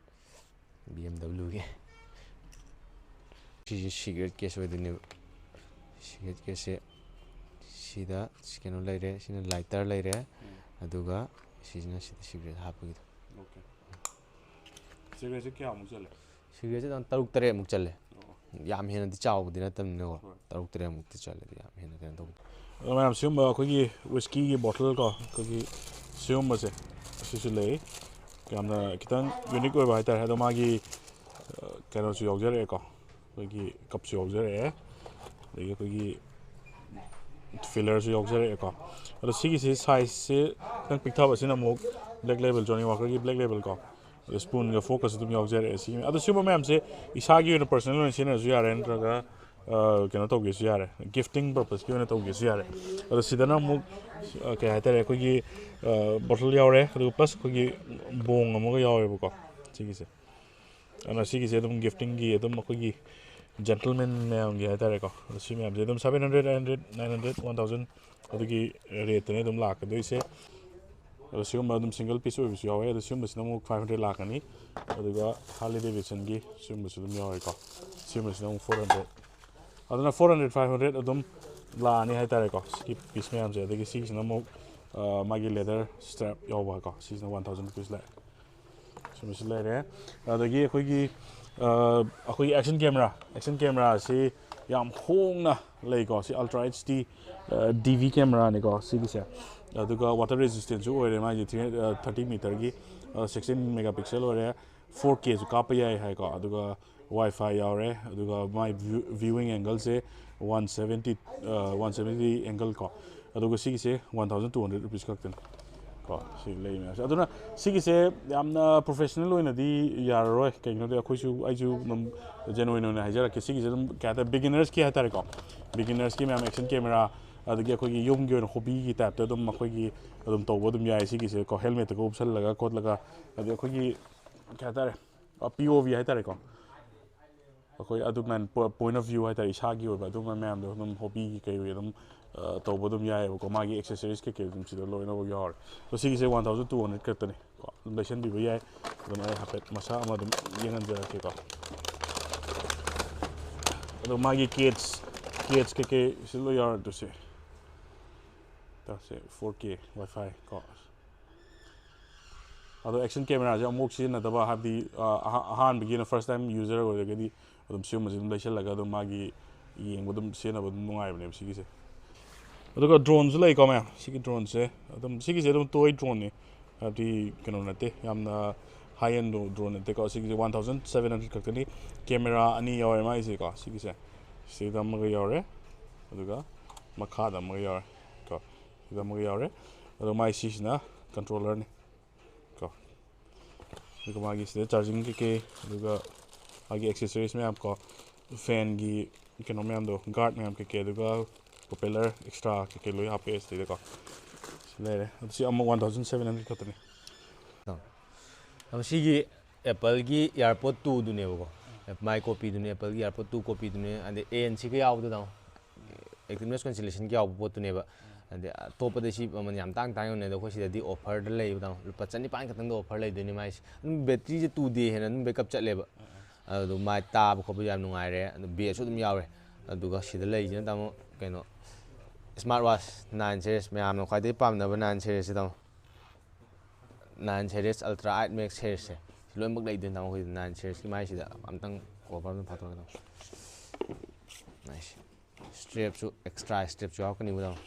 ꯕꯤ ꯑꯦꯝ ꯗꯕ꯭ꯂꯤꯎꯒꯤ꯫ ꯁꯤꯁꯦ ꯁꯤꯒ꯭ꯔꯦꯠ ꯀꯦꯁ ꯑꯣꯏꯗꯣꯏꯅꯦꯕ꯫ ꯁꯤꯒ꯭ꯔꯦꯠ ꯀꯦꯁꯁꯦ ꯁꯤꯗ ꯀꯩꯅꯣ ꯂꯩꯔꯦ, ꯁꯤꯅ ꯂꯥꯏꯇꯔ ꯂꯩꯔꯦ, ꯎꯝ꯫ ꯑꯗꯨꯒ ꯁꯤꯁꯤꯅ ꯁꯤꯗ ꯁꯤꯒ꯭ꯔꯦꯠ ꯍꯥꯞꯄꯒꯤꯗꯣ꯫ ꯑꯣꯀꯦ꯫ ꯁꯤꯒ꯭ꯔꯦꯠꯁꯦ ꯀꯌꯥꯃꯨꯛ ꯆꯜꯂꯦ? ꯁꯤꯒ꯭ꯔꯦꯠꯁꯦ ꯑꯗꯨꯝ ꯇꯔꯨꯛ ꯇꯔꯦꯠꯃꯨꯛ ꯆꯜꯂꯦ꯫ ꯑꯣ꯫ ꯌꯥꯝ ꯍꯦꯟꯅꯗꯤ ꯆꯥꯎꯕꯗꯤ ꯅꯠꯇꯕꯅꯤꯅꯀꯣ꯫ ꯍꯣꯏ꯫ ꯇꯔꯨꯛ ꯇꯔꯦꯠꯃꯨꯛꯇꯤ ꯆꯜꯂꯦ, ꯑꯗꯨ ꯌꯥꯝ ꯍꯦꯟꯅ ꯀꯩꯅꯣ ꯇꯧꯕꯗꯤ꯫ ꯑꯗꯣ ꯃꯌꯥꯝ, ꯁꯤꯒꯨꯝꯕ ꯑꯩꯈꯣꯏꯒꯤ ꯋꯤꯁꯀꯤꯒꯤ ꯕꯣꯇꯜ ꯀꯣ, ꯑꯩꯈꯣꯏꯒꯤ ꯁꯤꯒꯨꯝꯕꯁꯦ, ꯑꯁꯤꯁꯨ ꯂꯩ꯫ ꯌꯥꯝꯅ ꯈꯤꯇꯪ ꯌꯨꯅꯤꯛ ꯑꯣꯏꯕ ꯍꯥꯏꯇꯥꯔꯦ꯫ ꯑꯗꯣ ꯃꯥꯒꯤ, ꯑ, ꯀꯩꯅꯣꯁꯨ ꯌꯥꯎꯖꯔꯛꯑꯦꯀꯣ, ꯑꯩꯈꯣꯏꯒꯤ ꯀꯞꯁꯨ ꯌꯥꯎꯖꯔꯛꯑꯦ, ꯑꯗꯒꯤ ꯑꯩꯈꯣꯏꯒꯤ ꯐꯤꯂꯔꯁꯨ ꯌꯥꯎꯖꯔꯛꯑꯦꯀꯣ꯫ ꯑꯗꯣ ꯁꯤꯒꯤꯁꯤ ꯁꯥꯏꯖꯁꯤ ꯈꯤꯇꯪ ꯄꯤꯛꯊꯕꯁꯤꯅ ꯑꯃꯨꯛ ꯕ꯭ꯂꯦꯛ ꯂꯦꯕꯦꯜ, ꯖꯣꯅꯤ ꯋꯥꯀꯔꯒꯤ ꯕ꯭ꯂꯦꯛ ꯂꯦꯕꯦꯜ ꯀꯣ꯫ ꯑꯗꯣ ꯁ꯭ꯄꯨꯟꯒ ꯐꯣꯔꯛꯀꯁꯨ ꯑꯗꯨꯝ ꯌꯥꯎꯖꯔꯛꯑꯦ꯫ ꯁꯤ, ꯑꯗꯣ ꯁꯤꯒꯨꯝꯕ ꯃꯌꯥꯝꯁꯦ ꯏꯁꯥꯒꯤ ꯑꯣꯏꯅ ꯄꯔꯁꯅꯦꯜ ꯑꯣꯏꯅ ꯁꯤꯖꯤꯟꯅꯔꯁꯨ ꯌꯥꯔꯦ, ꯅꯠꯇ꯭ꯔꯒ, ꯑ, ꯀꯩꯅꯣ ꯇꯧꯒꯦꯁꯨ ꯌꯥꯔꯦ, ꯒꯤꯐꯇꯤꯡ ꯄꯔꯄꯁꯀꯤ ꯑꯣꯏꯅ ꯇꯧꯒꯦꯁꯨ ꯌꯥꯔꯦ꯫ ꯑꯗꯣ ꯁꯤꯗꯅ ꯑꯃꯨꯛ, ꯑ, ꯀꯩ ꯍꯥꯏꯇꯥꯔꯦ, ꯑꯩꯈꯣꯏꯒꯤ, ꯑ, ꯕꯣꯇꯜ ꯌꯥꯎꯔꯦ, ꯑꯗꯨꯒ ꯄ꯭ꯂꯁ ꯑꯩꯈꯣꯏꯒꯤ ꯕꯣꯡ ꯑꯃꯒ ꯌꯥꯎꯋꯦꯕꯀꯣ ꯁꯤꯒꯤꯁꯦ꯫ ꯑꯗꯨꯅ ꯁꯤꯒꯤꯁꯦ ꯑꯗꯨꯝ ꯒꯤꯐꯇꯤꯡꯒꯤ, ꯑꯗꯨꯝ ꯑꯩꯈꯣꯏꯒꯤ ꯖꯦꯟꯇꯜꯃꯦꯟ ꯃꯌꯥꯝꯒꯤ ꯍꯥꯏꯇꯥꯔꯦꯀꯣ꯫ ꯑꯗꯣ ꯁꯤ ꯃꯌꯥꯝꯁꯦ ꯑꯗꯨꯝ seven hundred, eight hundred, nine hundred, one thousand ꯑꯗꯨꯒꯤ ꯔꯦꯠꯇꯅꯦ ꯑꯗꯨꯝ ꯂꯥꯛꯀꯗꯣꯏꯁꯦ꯫ ꯑꯗꯣ ꯁꯤꯒꯨꯝꯕ ꯑꯗꯨꯝ ꯁꯤꯡꯒꯜ ꯄꯤꯁ ꯑꯣꯏꯕꯁꯨ ꯌꯥꯎꯋꯦ꯫ ꯑꯗꯣ ꯁꯤꯒꯨꯝꯕꯁꯤꯅ ꯑꯃꯨꯛ five hundred ꯂꯥꯛꯀꯅꯤ꯫ ꯑꯗꯨꯒ ꯍꯥꯔꯂꯤ ꯗꯦꯕꯤꯗꯁꯟꯒꯤ ꯁꯤꯒꯨꯝꯕꯁꯨ ꯑꯗꯨꯝ ꯌꯥꯎꯋꯦꯀꯣ꯫ ꯁꯤꯒꯨꯝꯕꯁꯤꯅ ꯑꯃꯨꯛ four hundred꯫ ꯑꯗꯨꯅ four hundred, five hundred ꯑꯗꯨꯝ ꯂꯥꯛꯑꯅꯤ ꯍꯥꯏꯇꯥꯔꯦꯀꯣ, ꯁꯤꯒꯤ ꯄꯤꯁ ꯃꯌꯥꯝꯁꯦ꯫ ꯑꯗꯒꯤ ꯁꯤꯒꯤꯁꯤꯅ ꯑꯃꯨꯛ, ꯑ, ꯃꯥꯒꯤ ꯂꯦꯗꯔ ꯁ꯭ꯇ꯭ꯔꯦꯞ ꯌꯥꯎꯕ ꯀꯣ, ꯁꯤꯁꯤꯅ one thousand rupees ꯂꯥꯛꯑꯦ꯫ ꯁꯤꯃꯁꯨ ꯂꯩꯔꯦ꯫ ꯑꯗꯒꯤ ꯑꯩꯈꯣꯏꯒꯤ, ꯑ, ꯑꯩꯈꯣꯏꯒꯤ ꯑꯦꯛꯁꯟ ꯀꯦꯃꯦꯔꯥ, ꯑꯦꯛꯁꯟ ꯀꯦꯃꯦꯔꯥꯁꯤ ꯌꯥꯝ ꯍꯣꯡꯅ ꯂꯩꯀꯣ꯫ ꯁꯤ Ultra H D, ꯑ, D V ꯀꯦꯃꯦꯔꯥꯅꯤꯀꯣ ꯁꯤꯒꯤꯁꯦ꯫ ꯑꯗꯨꯒ ꯋꯥꯇꯔ ꯔꯦꯁꯤꯁꯇꯦꯟꯁꯨ ꯑꯣꯏꯔꯦ ꯃꯥꯏꯁꯦ, three, ꯑ, thirty meterꯒꯤ, ꯑ, sixteen megapixel ꯑꯣꯏꯔꯦ, four Kꯁꯨ ꯀꯥꯞꯄ ꯌꯥꯏ ꯍꯥꯏꯀꯣ꯫ ꯑꯗꯨꯒ Wi-Fi ꯌꯥꯎꯔꯦ, ꯑꯗꯨꯒ ꯃꯥꯏ view-, viewing angleꯁꯦ one seventy, ꯑ, one seventy angle ꯀꯣ꯫ ꯑꯗꯨꯒ ꯁꯤꯒꯤꯁꯦ one thousand two hundred rupees ꯈꯛꯇꯅꯤ ꯀꯣ, ꯁꯤ ꯂꯩ ꯃꯌꯥꯝꯁꯦ꯫ ꯑꯗꯨꯅ ꯁꯤꯒꯤꯁꯦ ꯌꯥꯝꯅ professional ꯑꯣꯏꯅꯗꯤ ꯌꯥꯔꯔꯣꯏ, ꯀꯩꯒꯤꯅꯣꯗꯤ ꯑꯩꯈꯣꯏꯁꯨ, ꯑꯩꯁꯨ ꯑꯗꯨꯝ genuine ꯑꯣꯏꯅ ꯍꯥꯏꯖꯔꯛꯀꯦ, ꯁꯤꯒꯤꯁꯦ ꯑꯗꯨꯝ ꯀꯩ ꯍꯥꯏꯇꯥꯔꯦ, beginnersꯀꯤ ꯍꯥꯏꯇꯥꯔꯦꯀꯣ, beginnersꯀꯤ ꯃꯌꯥꯝ action camera, ꯑꯗꯒꯤ ꯑꯩꯈꯣꯏꯒꯤ ꯌꯨꯝꯒꯤ ꯑꯣꯏꯅ hobbyꯒꯤ typeꯇ ꯑꯗꯨꯝ ꯑꯩꯈꯣꯏꯒꯤ ꯑꯗꯨꯝ ꯇꯧꯕ ꯑꯗꯨꯝ ꯌꯥꯏ꯫ ꯁꯤꯒꯤꯁꯦ ꯀꯣ, helmetꯇꯒ ꯎꯞꯁꯜꯂꯒ ꯈꯣꯠꯂꯒ, ꯑꯗꯩ ꯑꯩꯈꯣꯏꯒꯤ ꯀꯩ ꯍꯥꯏꯇꯥꯔꯦ, P O V ꯍꯥꯏꯇꯥꯔꯦꯀꯣ, ꯑꯩꯈꯣꯏ ꯑꯗꯨꯃꯥꯏꯅ ꯄꯣꯏꯟ ꯑꯣꯐ ꯚ꯭ꯌꯨ ꯍꯥꯏꯇꯥꯔꯦ, ꯏꯁꯥꯒꯤ ꯑꯣꯏꯕ ꯑꯗꯨꯝꯕ ꯃꯌꯥꯝꯗꯣ ꯑꯗꯨꯝ ꯍꯣꯕꯤꯒꯤ ꯀꯩ ꯑꯣꯏ ꯑꯗꯨꯝ ꯑ, ꯇꯧꯕ ꯑꯗꯨꯝ ꯌꯥꯏꯑꯕꯀꯣ꯫ ꯃꯥꯒꯤ ꯑꯦꯛꯁꯦꯁꯔꯤꯁ ꯀꯩꯀꯩ ꯑꯗꯨꯝ ꯁꯤꯗ ꯂꯣꯏꯅꯃꯛ ꯌꯥꯎꯔꯦ꯫ ꯑꯗꯣ ꯁꯤꯒꯤꯁꯦ ꯋꯥꯟ ꯊꯥꯎꯖꯟ ꯇꯨ ꯍꯟꯗ꯭ꯔꯦꯗ ꯈꯛꯇꯅꯤ ꯀꯣ, ꯑꯗꯨꯝ ꯂꯩꯁꯟꯕꯤꯕ ꯌꯥꯏ꯫ ꯑꯗꯨꯝ ꯑꯩ ꯍꯥꯏꯐꯦꯠ ꯃꯁꯥ ꯑꯃ ꯑꯗꯨꯝ ꯌꯦꯡꯍꯟꯖꯔꯛꯀꯦꯀꯣ꯫ ꯑꯗꯣ ꯃꯥꯒꯤ ꯀꯦꯁ ꯀꯦꯁ ꯀꯩꯀꯩ ꯁꯤ ꯂꯣꯏ ꯌꯥꯎꯔꯦ꯫ ꯑꯗꯨꯁꯦ ꯇꯁꯦ ꯐꯣꯔ ꯀꯦ ꯋꯥꯏ ꯐꯥꯏ ꯀꯣ꯫ ꯑꯗꯣ ꯑꯦꯛꯁꯟ ꯀꯦꯃꯦꯔꯥꯁꯦ ꯑꯃꯨꯛ ꯁꯤꯖꯤꯟꯅꯗꯕ, ꯍꯥꯏꯕꯗꯤ ꯑ, ꯑꯍꯥ- ꯑꯍꯥꯟꯕꯒꯤ ꯑꯣꯏꯅ ꯐꯥꯔꯁ ꯇꯥꯏꯝ ꯌꯨꯖꯔ ꯑꯣꯏꯔꯒꯗꯤ ꯑꯗꯨꯝ ꯁꯤꯒꯨꯝꯕꯁꯦ ꯑꯗꯨꯝ ꯂꯩꯁꯜꯂꯒ ꯑꯗꯨꯝ ꯃꯥꯒꯤ ꯌꯦꯡꯕ ꯑꯗꯨꯝ ꯁꯤꯖꯤꯟꯅꯕ ꯑꯗꯨꯝ ꯅꯨꯡꯉꯥꯏꯕꯅꯦꯕ ꯁꯤꯒꯤꯁꯦ꯫ ꯑꯗꯨꯒ ꯗ꯭ꯔꯣꯟꯁꯨ ꯂꯩꯀꯣ ꯃꯌꯥꯝ꯫ ꯁꯤꯒꯤ ꯗ꯭ꯔꯣꯟꯁꯦ ꯑꯗꯨꯝ, ꯁꯤꯒꯤꯁꯦ ꯑꯗꯨꯝ ꯇꯣꯏ ꯗ꯭ꯔꯣꯟꯅꯤ, ꯍꯥꯏꯕꯗꯤ ꯀꯩꯅꯣ ꯅꯠꯇꯦ, ꯌꯥꯝꯅ ꯍꯥꯏ ꯑꯦꯟ ꯗ꯭ꯔꯣꯟ ꯅꯠꯇꯦꯀꯣ꯫ ꯁꯤꯒꯤꯁꯦ ꯋꯥꯟ ꯊꯥꯎꯖꯟ ꯁꯕꯦꯟ ꯍꯟꯗ꯭ꯔꯦꯗ ꯈꯛꯇꯅꯤ꯫ ꯀꯦꯃꯦꯔꯥ ꯑꯅꯤ ꯌꯥꯎꯔꯦ ꯃꯥꯒꯤꯁꯦꯀꯣ꯫ ꯁꯤꯒꯤꯁꯦ ꯁꯤꯗ ꯑꯃꯒ ꯌꯥꯎꯔꯦ, ꯑꯗꯨꯒ ꯃꯈꯥꯗ ꯑꯃꯒ ꯌꯥꯎꯔꯦ ꯀꯣ꯫ ꯁꯤꯗ ꯑꯃꯒ ꯌꯥꯎꯔꯦ꯫ ꯑꯗꯣ ꯃꯥꯏ ꯁꯤꯁꯤꯅ ꯀꯟꯇ꯭ꯔꯣꯂꯔꯅꯤ ꯀꯣ꯫ ꯑꯗꯨꯒ ꯃꯥꯒꯤ ꯁꯤꯗ ꯆꯥꯔꯖꯤꯡ ꯀꯩꯀꯩ, ꯑꯗꯨꯒ ꯃꯥꯒꯤ ꯑꯦꯛꯁꯦꯁꯔꯤꯁ ꯃꯌꯥꯝ ꯀꯣ, ꯐꯦꯟꯒꯤ ꯀꯩꯅꯣ ꯃꯌꯥꯝꯗꯣ, ꯒꯥꯔꯗ ꯃꯌꯥꯝ ꯀꯩꯀꯩ, ꯑꯗꯨꯒ ꯄ꯭ꯔꯣꯄꯦꯂꯔ ꯑꯦꯛꯁꯇ꯭ꯔꯥ ꯀꯩꯀꯩ ꯂꯣꯏ ꯍꯥꯞꯄꯦ ꯁꯤꯗꯩꯗꯀꯣ꯫ ꯁꯤ ꯂꯩꯔꯦ꯫ ꯑꯗꯨ ꯁꯤ ꯑꯃ ꯋꯥꯟ ꯊꯥꯎꯖꯟ ꯁꯕꯦꯟ ꯍꯟꯗ꯭ꯔꯦꯗ ꯈꯛꯇꯅꯤ꯫ ꯑꯗꯣ ꯁꯤꯒꯤ ꯑꯦꯄꯜꯒꯤ ꯏꯌꯥꯔꯄꯣꯠ ꯇꯨꯗꯨꯅꯦꯕꯀꯣ꯫ ꯃꯥꯏ ꯀꯣꯄꯤꯗꯨꯅꯦ, ꯑꯦꯄꯜꯒꯤ ꯏꯌꯥꯔꯄꯣꯠ ꯇꯨ ꯀꯣꯄꯤꯗꯨꯅꯦ꯫ ꯑꯗꯩ ꯑꯦ ꯑꯦꯟ ꯁꯤꯒ ꯌꯥꯎꯕꯗꯣ ꯇꯥꯃꯣ, ꯑꯦꯛꯇꯤꯚ ꯅꯣꯏꯁ ꯀꯦꯟꯁꯦꯂꯦꯁꯟꯒ ꯌꯥꯎꯕ ꯄꯣꯠꯇꯨꯅꯦꯕ꯫ ꯑꯗꯩ ꯑꯇꯣꯞꯄꯗ ꯁꯤ ꯃꯃꯜ ꯌꯥꯝ ꯇꯥꯡ ꯇꯥꯡ ꯌꯣꯟꯅꯩ, ꯑꯗꯣ ꯑꯩꯈꯣꯏ ꯁꯤꯗꯗꯤ ꯑꯣꯐꯔꯗ ꯂꯩꯕ ꯇꯥꯃꯣ꯫ ꯂꯨꯄꯥ ꯆꯅꯤꯄꯥꯟ ꯈꯛꯇꯪꯗ ꯑꯣꯐꯔ ꯂꯩꯗꯣꯏꯅꯦ ꯃꯥꯏꯁꯦ꯫ ꯑꯗꯨꯝ ꯕꯦꯇ꯭ꯔꯤꯁꯦ ꯇꯨ ꯗꯦ ꯍꯦꯟꯅ ꯑꯗꯨꯝ ꯕꯦꯛꯀꯞ ꯆꯠꯂꯦꯕ꯫ ꯑꯗꯨ ꯃꯥꯏ ꯇꯥꯕ ꯈꯣꯠꯄꯁꯨ ꯌꯥꯝ ꯅꯨꯡꯉꯥꯏꯔꯦ, ꯑꯗꯨ ꯕꯦꯁꯁꯨ ꯑꯗꯨꯝ ꯌꯥꯎꯔꯦ꯫ ꯑꯗꯨꯒ ꯁꯤꯗ ꯂꯩꯔꯤꯁꯤꯅ ꯇꯥꯃꯣ ꯀꯩꯅꯣ, ꯁ꯭ꯃꯥꯔꯠ ꯋꯥꯆ ꯅꯥꯏꯟ ꯁꯦꯔꯤꯁ, ꯃꯌꯥꯝꯅ ꯈ꯭ꯋꯥꯏꯗꯒꯤ ꯄꯥꯝꯅꯕ ꯅꯥꯏꯟ ꯁꯦꯔꯤꯁꯁꯦ ꯇꯥꯃꯣ꯫ Nine series, ultra eight max ꯁꯦꯔꯤꯁꯁꯦ ꯁꯤ ꯂꯣꯏꯅꯃꯛ ꯂꯩꯗꯣꯏꯅꯤ ꯇꯥꯃꯣ꯫ ꯑꯩꯈꯣꯏꯗ ꯅꯥꯏꯟ ꯁꯦꯔꯤꯁꯀꯤ ꯃꯥꯏꯁꯤꯗ ꯑꯝꯇꯪ ꯀꯣꯕꯔ ꯑꯝꯇ ꯐꯥꯊꯣꯛꯑꯒꯦ ꯇꯥꯃꯣ꯫ ꯅꯥꯏꯁ꯫ ꯁ꯭ꯇ꯭ꯔꯦꯞꯁꯨ, ꯑꯦꯛꯁꯇ꯭ꯔꯥ ꯁ꯭ꯇ꯭ꯔꯦꯞꯁꯨ ꯌꯥꯎꯔꯛꯀꯅꯤꯕ ꯇꯥꯃꯣ꯫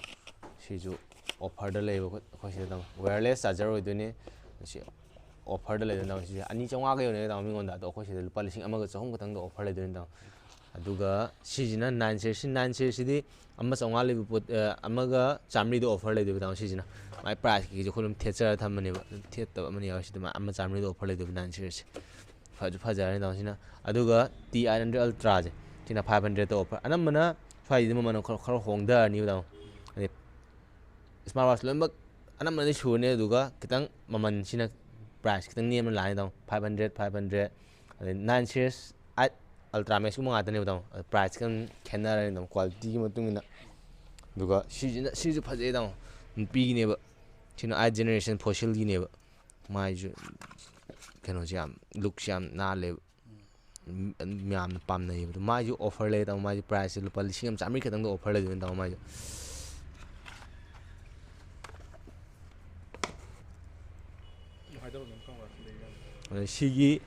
ꯁꯤꯁꯨ ꯑꯣꯐꯔꯗ ꯂꯩꯕ ꯑꯩꯈꯣꯏ ꯁꯤꯗ ꯇꯥꯃꯣ꯫ ꯋꯥꯌꯔꯂꯦꯁ ꯆꯥꯔꯖꯔ ꯑꯣꯏꯗꯣꯏꯅꯤ꯫ ꯁꯤ ꯑꯣꯐꯔꯗ ꯂꯩꯗꯣꯏꯅꯤ ꯇꯥꯃꯣ꯫ ꯁꯤꯁꯦ ꯑꯅꯤ ꯆꯥꯝꯃꯉꯥꯒ ꯌꯣꯟꯅꯩ ꯇꯥꯃꯣ ꯃꯤꯉꯣꯟꯗ, ꯑꯗꯣ ꯑꯩꯈꯣꯏ ꯁꯤꯗ ꯂꯨꯄꯥ ꯂꯤꯁꯤꯡ ꯑꯃꯒ ꯆꯍꯨꯝ ꯈꯛꯇꯪꯗ ꯑꯣꯐꯔ ꯂꯩꯗꯣꯏꯅꯤ ꯇꯥꯃꯣ꯫ ꯑꯗꯨꯒ ꯁꯤꯁꯤꯅ ꯅꯥꯏꯟ ꯁꯦꯔꯤꯁ, ꯁꯤ ꯅꯥꯏꯟ ꯁꯦꯔꯤꯁꯁꯤꯗꯤ ꯑꯃ ꯆꯥꯝꯃꯉꯥ ꯂꯩꯕ ꯄꯣꯠ, ꯑ, ꯑꯃꯒ ꯆꯥꯝꯃꯔꯤꯗ ꯑꯣꯐꯔ ꯂꯩꯗꯣꯏꯕ ꯇꯥꯃꯣ ꯁꯤꯁꯤꯅ꯫ ꯃꯥꯏ ꯄ꯭ꯔꯥꯏꯁ ꯀꯩꯀꯩꯁꯦ ꯑꯩꯈꯣꯏ ꯑꯗꯨꯝ ꯊꯦꯠꯆꯔ ꯊꯝꯕꯅꯦꯕ꯫ ꯑꯗꯨꯝ ꯊꯦꯠꯇꯕ ꯑꯃꯅ ꯌꯥꯎꯔꯦ ꯁꯤꯗ, ꯃꯥ ꯑꯃ ꯆꯥꯝꯃꯔꯤꯗ ꯑꯣꯐꯔ ꯂꯩꯗꯣꯏꯕ ꯅꯥꯏꯟ ꯁꯦꯔꯤꯁꯁꯦ꯫ ꯐꯁꯨ ꯐꯖꯔꯅꯤ ꯇꯥꯃꯣ ꯁꯤꯅ꯫ ꯑꯗꯨꯒ ꯇꯤ ꯑꯥꯏꯠ ꯍꯟꯗ꯭ꯔꯦꯗ ꯑꯜꯇ꯭ꯔꯥꯁꯦ, ꯁꯤꯅ ꯐꯥꯏꯚ ꯍꯟꯗ꯭ꯔꯦꯗꯇ ꯑꯣꯐꯔ꯫ ꯑꯅꯝꯕꯅ ꯁ꯭ꯋꯥꯏꯁꯤꯗꯤ ꯃꯃꯜ ꯈꯔ, ꯈꯔ ꯍꯣꯡꯊꯔꯅꯤꯕ ꯇꯥꯃꯣ꯫ ꯑꯗꯩ ꯁ꯭ꯃꯥꯔꯠ ꯋꯥꯆ ꯂꯣꯏꯅꯃꯛ ꯑꯅꯝꯕꯅꯗꯤ ꯁꯨꯔꯅꯤ, ꯑꯗꯨꯒ ꯈꯤꯇꯪ ꯃꯃꯜꯁꯤꯅ ꯄ꯭ꯔꯥꯏꯁ ꯈꯤꯇꯪ ꯅꯦꯝꯅ ꯂꯥꯛꯑꯅꯤ ꯇꯥꯃꯣ꯫ ꯐꯥꯏꯚ ꯍꯟꯗ꯭ꯔꯦꯗ, ꯐꯥꯏꯚ ꯍꯟꯗ꯭ꯔꯦꯗ, ꯑꯗꯩ nine series, eight Ultra Max ꯀꯨꯝꯕ ꯉꯥꯛꯇꯅꯦꯕ, ꯇꯥꯃꯣ꯫ ꯄ꯭ꯔꯥꯏꯁ ꯈꯤꯇꯪ ꯈꯦꯠꯅꯔꯅꯤ, ꯇꯥꯃꯣ, ꯀ꯭ꯋꯥꯂꯤꯇꯤꯒꯤ ꯃꯇꯨꯡ ꯏꯟꯅ꯫ ꯑꯗꯨꯒ ꯁꯤꯁꯤꯅ, ꯁꯤꯁꯨ ꯐꯖꯩ, ꯇꯥꯃꯣ, ꯅꯨꯄꯤꯒꯤꯅꯦꯕ꯫ ꯁꯤꯅ ꯑꯥꯏꯠ ꯖꯦꯅꯦꯔꯦꯁꯟ ꯐꯣꯁꯤꯜꯒꯤꯅꯦꯕ꯫ ꯃꯥꯏꯁꯨ ꯀꯩꯅꯣꯁꯦ ꯌꯥꯝ, ꯂꯨꯛꯁꯦ ꯌꯥꯝ ꯅꯥꯜꯂꯦꯕ꯫ ꯃꯌꯥꯝꯅ ꯄꯥꯝꯅꯩꯌꯦꯕ꯫ ꯑꯗꯣ ꯃꯥꯏꯁꯨ ꯑꯣꯐꯔ ꯂꯩ, ꯇꯥꯃꯣ꯫ ꯃꯥꯏꯁꯨ ꯄ꯭ꯔꯥꯏꯁꯁꯦ ꯂꯨꯄꯥ ꯂꯤꯁꯤꯡ ꯑꯃ ꯆꯥꯝꯃꯔꯤ ꯈꯛꯇꯪꯗ ꯑꯣꯐꯔ ꯂꯩꯗꯣꯏꯅꯦ, ꯇꯥꯃꯣ, ꯃꯥꯏꯁꯨ꯫ ꯑꯗ ꯁꯤꯒꯤ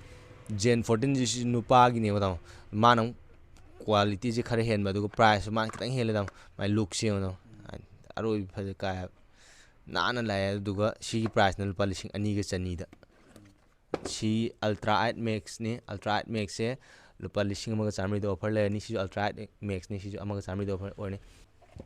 ꯖꯦꯟ ꯐꯣꯔꯇꯤꯟꯁꯤ, ꯁꯤ ꯅꯨꯄꯥꯒꯤꯅꯦꯕ, ꯇꯥꯃꯣ꯫ ꯃꯥꯅ ꯑꯃꯨꯛ ꯀ꯭ꯋꯥꯂꯤꯇꯤꯁꯦ ꯈꯔ ꯍꯦꯟꯕ, ꯑꯗꯨꯒ ꯄ꯭ꯔꯥꯏꯁꯁꯨ ꯃꯥꯅ ꯈꯤꯇꯪ ꯍꯦꯜꯂꯦ, ꯇꯥꯃꯣ꯫ ꯃꯥꯏ ꯂꯨꯛꯁꯦ ꯌꯦꯡꯉꯣ, ꯇꯥꯃꯣ꯫ ꯑꯔꯣꯏꯕꯤ ꯐꯖ ꯀꯥꯏ ꯍꯥꯏꯕ꯫ ꯅꯥꯟꯅ ꯂꯥꯛꯑꯦ꯫ ꯑꯗꯨꯗꯨꯒ ꯁꯤꯒꯤ ꯄ꯭ꯔꯥꯏꯁꯅ ꯂꯨꯄꯥ ꯂꯤꯁꯤꯡ ꯑꯅꯤꯒ ꯆꯅꯤꯗ꯫ ꯁꯤ Ultra ꯑꯥꯏꯠ Maxꯅꯤ꯫ Ultra ꯑꯥꯏꯠ Maxꯁꯦ ꯂꯨꯄꯥ ꯂꯤꯁꯤꯡ ꯑꯃꯒ ꯆꯥꯝꯃꯔꯤꯗ ꯑꯣꯐꯔ ꯂꯩꯔꯅꯤ꯫ ꯁꯤꯁꯨ Ultra ꯑꯥꯏꯠ Maxꯅꯤ꯫ ꯁꯤꯁꯨ ꯑꯃꯒ ꯆꯥꯝꯃꯔꯤꯗ ꯑꯣꯐꯔ ꯑꯣꯏꯔꯅꯤ꯫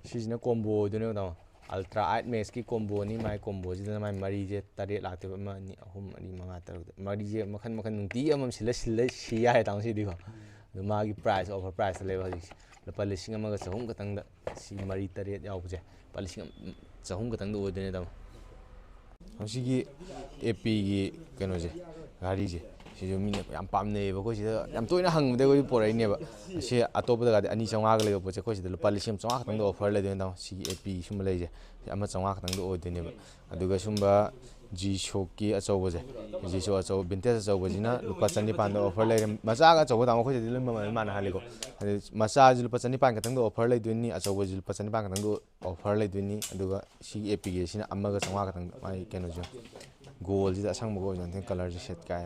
ꯁꯤꯁꯤꯅ ꯀꯣꯝꯕꯣ ꯑꯣꯏꯗꯣꯏꯅꯦꯕ, ꯇꯥꯃꯣ꯫ Ultra eight Maxꯀꯤ ꯀꯣꯝꯕꯣꯅꯤ꯫ ꯃꯥꯏ ꯀꯣꯝꯕꯣꯁꯤꯗꯅ ꯃꯥꯏ ꯃꯔꯤꯁꯦ ꯇꯔꯦꯠ ꯂꯥꯛꯇꯣꯏꯕ꯫ ꯑꯃ, ꯑꯅꯤ, ꯑꯍꯨꯝ, ꯃꯔꯤ, ꯃꯉꯥ, ꯇꯔꯨꯛ꯫ ꯃꯔꯤꯁꯦ ꯃꯈꯟ ꯃꯈꯟ ꯅꯨꯡꯇꯤꯒꯤ ꯑꯃꯃꯝ ꯁꯤꯜꯂ ꯁꯤꯜꯂ ꯁꯤ ꯌꯥꯏ, ꯇꯥꯃꯣ, ꯁꯤꯗꯤꯀꯣ꯫ ꯑꯗꯣ ꯃꯥꯒꯤ ꯄ꯭ꯔꯥꯏꯁ, ꯑꯣꯐꯔ ꯄ꯭ꯔꯥꯏꯁꯇ ꯂꯩꯕ ꯍꯧꯖꯤꯛꯁꯦ꯫ ꯂꯨꯄꯥ ꯂꯤꯁꯤꯡ ꯑꯃꯒ ꯆꯍꯨꯝ ꯈꯛꯇꯪꯗ ꯁꯤ ꯃꯔꯤ ꯇꯔꯦꯠ ꯌꯥꯎꯕꯁꯦ꯫ ꯂꯨꯄꯥ ꯂꯤꯁꯤꯡ ꯑꯃ ꯆꯍꯨꯝ ꯈꯛꯇꯪꯗ ꯑꯣꯏꯗꯣꯏꯅꯦ, ꯇꯥꯃꯣ꯫ ꯃꯁꯤꯒꯤ ꯑꯦ ꯄꯤꯒꯤ ꯀꯩꯅꯣꯁꯦ, ꯘꯥꯔꯤꯁꯦ, ꯁꯤꯁꯨ ꯃꯤꯅ ꯌꯥꯝ ꯄꯥꯝꯅꯩꯌꯦꯕ꯫ ꯑꯩꯈꯣꯏ ꯁꯤꯗ ꯌꯥꯝ ꯇꯣꯏꯅ ꯍꯪꯕꯗ ꯑꯩꯈꯣꯏ ꯄꯣꯔꯛꯏꯅꯦꯕ꯫ ꯑꯁꯤ ꯑꯇꯣꯞꯄꯗꯒꯗꯤ ꯑꯅꯤ ꯆꯥꯝꯃꯉꯥꯒ ꯂꯩꯕ ꯄꯣꯠꯁꯦ, ꯑꯩꯈꯣꯏ ꯁꯤꯗ ꯂꯨꯄꯥ ꯂꯤꯁꯤꯡ ꯑꯃ ꯆꯥꯝꯃꯉꯥ ꯈꯛꯇꯪꯗ ꯑꯣꯐꯔ ꯂꯩꯗꯣꯏꯅꯦ, ꯇꯥꯃꯣ꯫ ꯁꯤꯒꯤ ꯑꯦ ꯄꯤ ꯁꯨꯝꯕ ꯂꯩꯁꯦ, ꯁꯤ ꯑꯃ ꯆꯥꯝꯃꯉꯥ ꯈꯛꯇꯪꯗ ꯑꯣꯏꯗꯣꯏꯅꯦꯕ꯫ ꯑꯗꯨꯒ ꯁꯨꯝꯕ G-Shockꯀꯤ ꯑꯆꯧꯕꯁꯦ, G-Shock ꯑꯆꯧꯕ, vintage ꯑꯆꯧꯕꯁꯤꯅ ꯂꯨꯄꯥ ꯆꯅꯤꯄꯥꯟꯗ ꯑꯣꯐꯔ ꯂꯩꯔꯦ꯫ ꯃꯆꯥꯒ ꯑꯆꯧꯕ, ꯇꯥꯃꯣ, ꯑꯩꯈꯣꯏ ꯁꯤꯗꯗꯤ ꯂꯣꯏ ꯃꯃꯜ ꯃꯥꯟꯅꯍꯜꯂꯤꯀꯣ꯫ ꯑꯗꯨ ꯃꯆꯥꯁꯤ ꯂꯨꯄꯥ ꯆꯅꯤꯄꯥꯟ ꯈꯛꯇꯪꯗ ꯑꯣꯐꯔ ꯂꯩꯗꯣꯏꯅꯤ, ꯑꯆꯧꯕꯁꯤ ꯂꯨꯄꯥ ꯆꯅꯤꯄꯥꯟ ꯈꯛꯇꯪꯗ ꯑꯣꯐꯔ ꯂꯩꯗꯣꯏꯅꯤ꯫ ꯑꯗꯨꯒ ꯁꯤꯒꯤ ꯑꯦ ꯄꯤꯒꯤ ꯁꯤꯅ ꯑꯃꯒ ꯆꯥꯝꯃꯉꯥ ꯈꯛꯇꯪ, ꯃꯥꯒꯤ ꯀꯩꯅꯣꯁꯦ, ꯒꯣꯜꯁꯤꯗ ꯑꯁꯪꯕꯒ ꯑꯣꯏꯖꯥꯠꯅꯤ, ꯀꯂꯔꯁꯦ ꯁꯦꯠ ꯀꯥꯏ꯫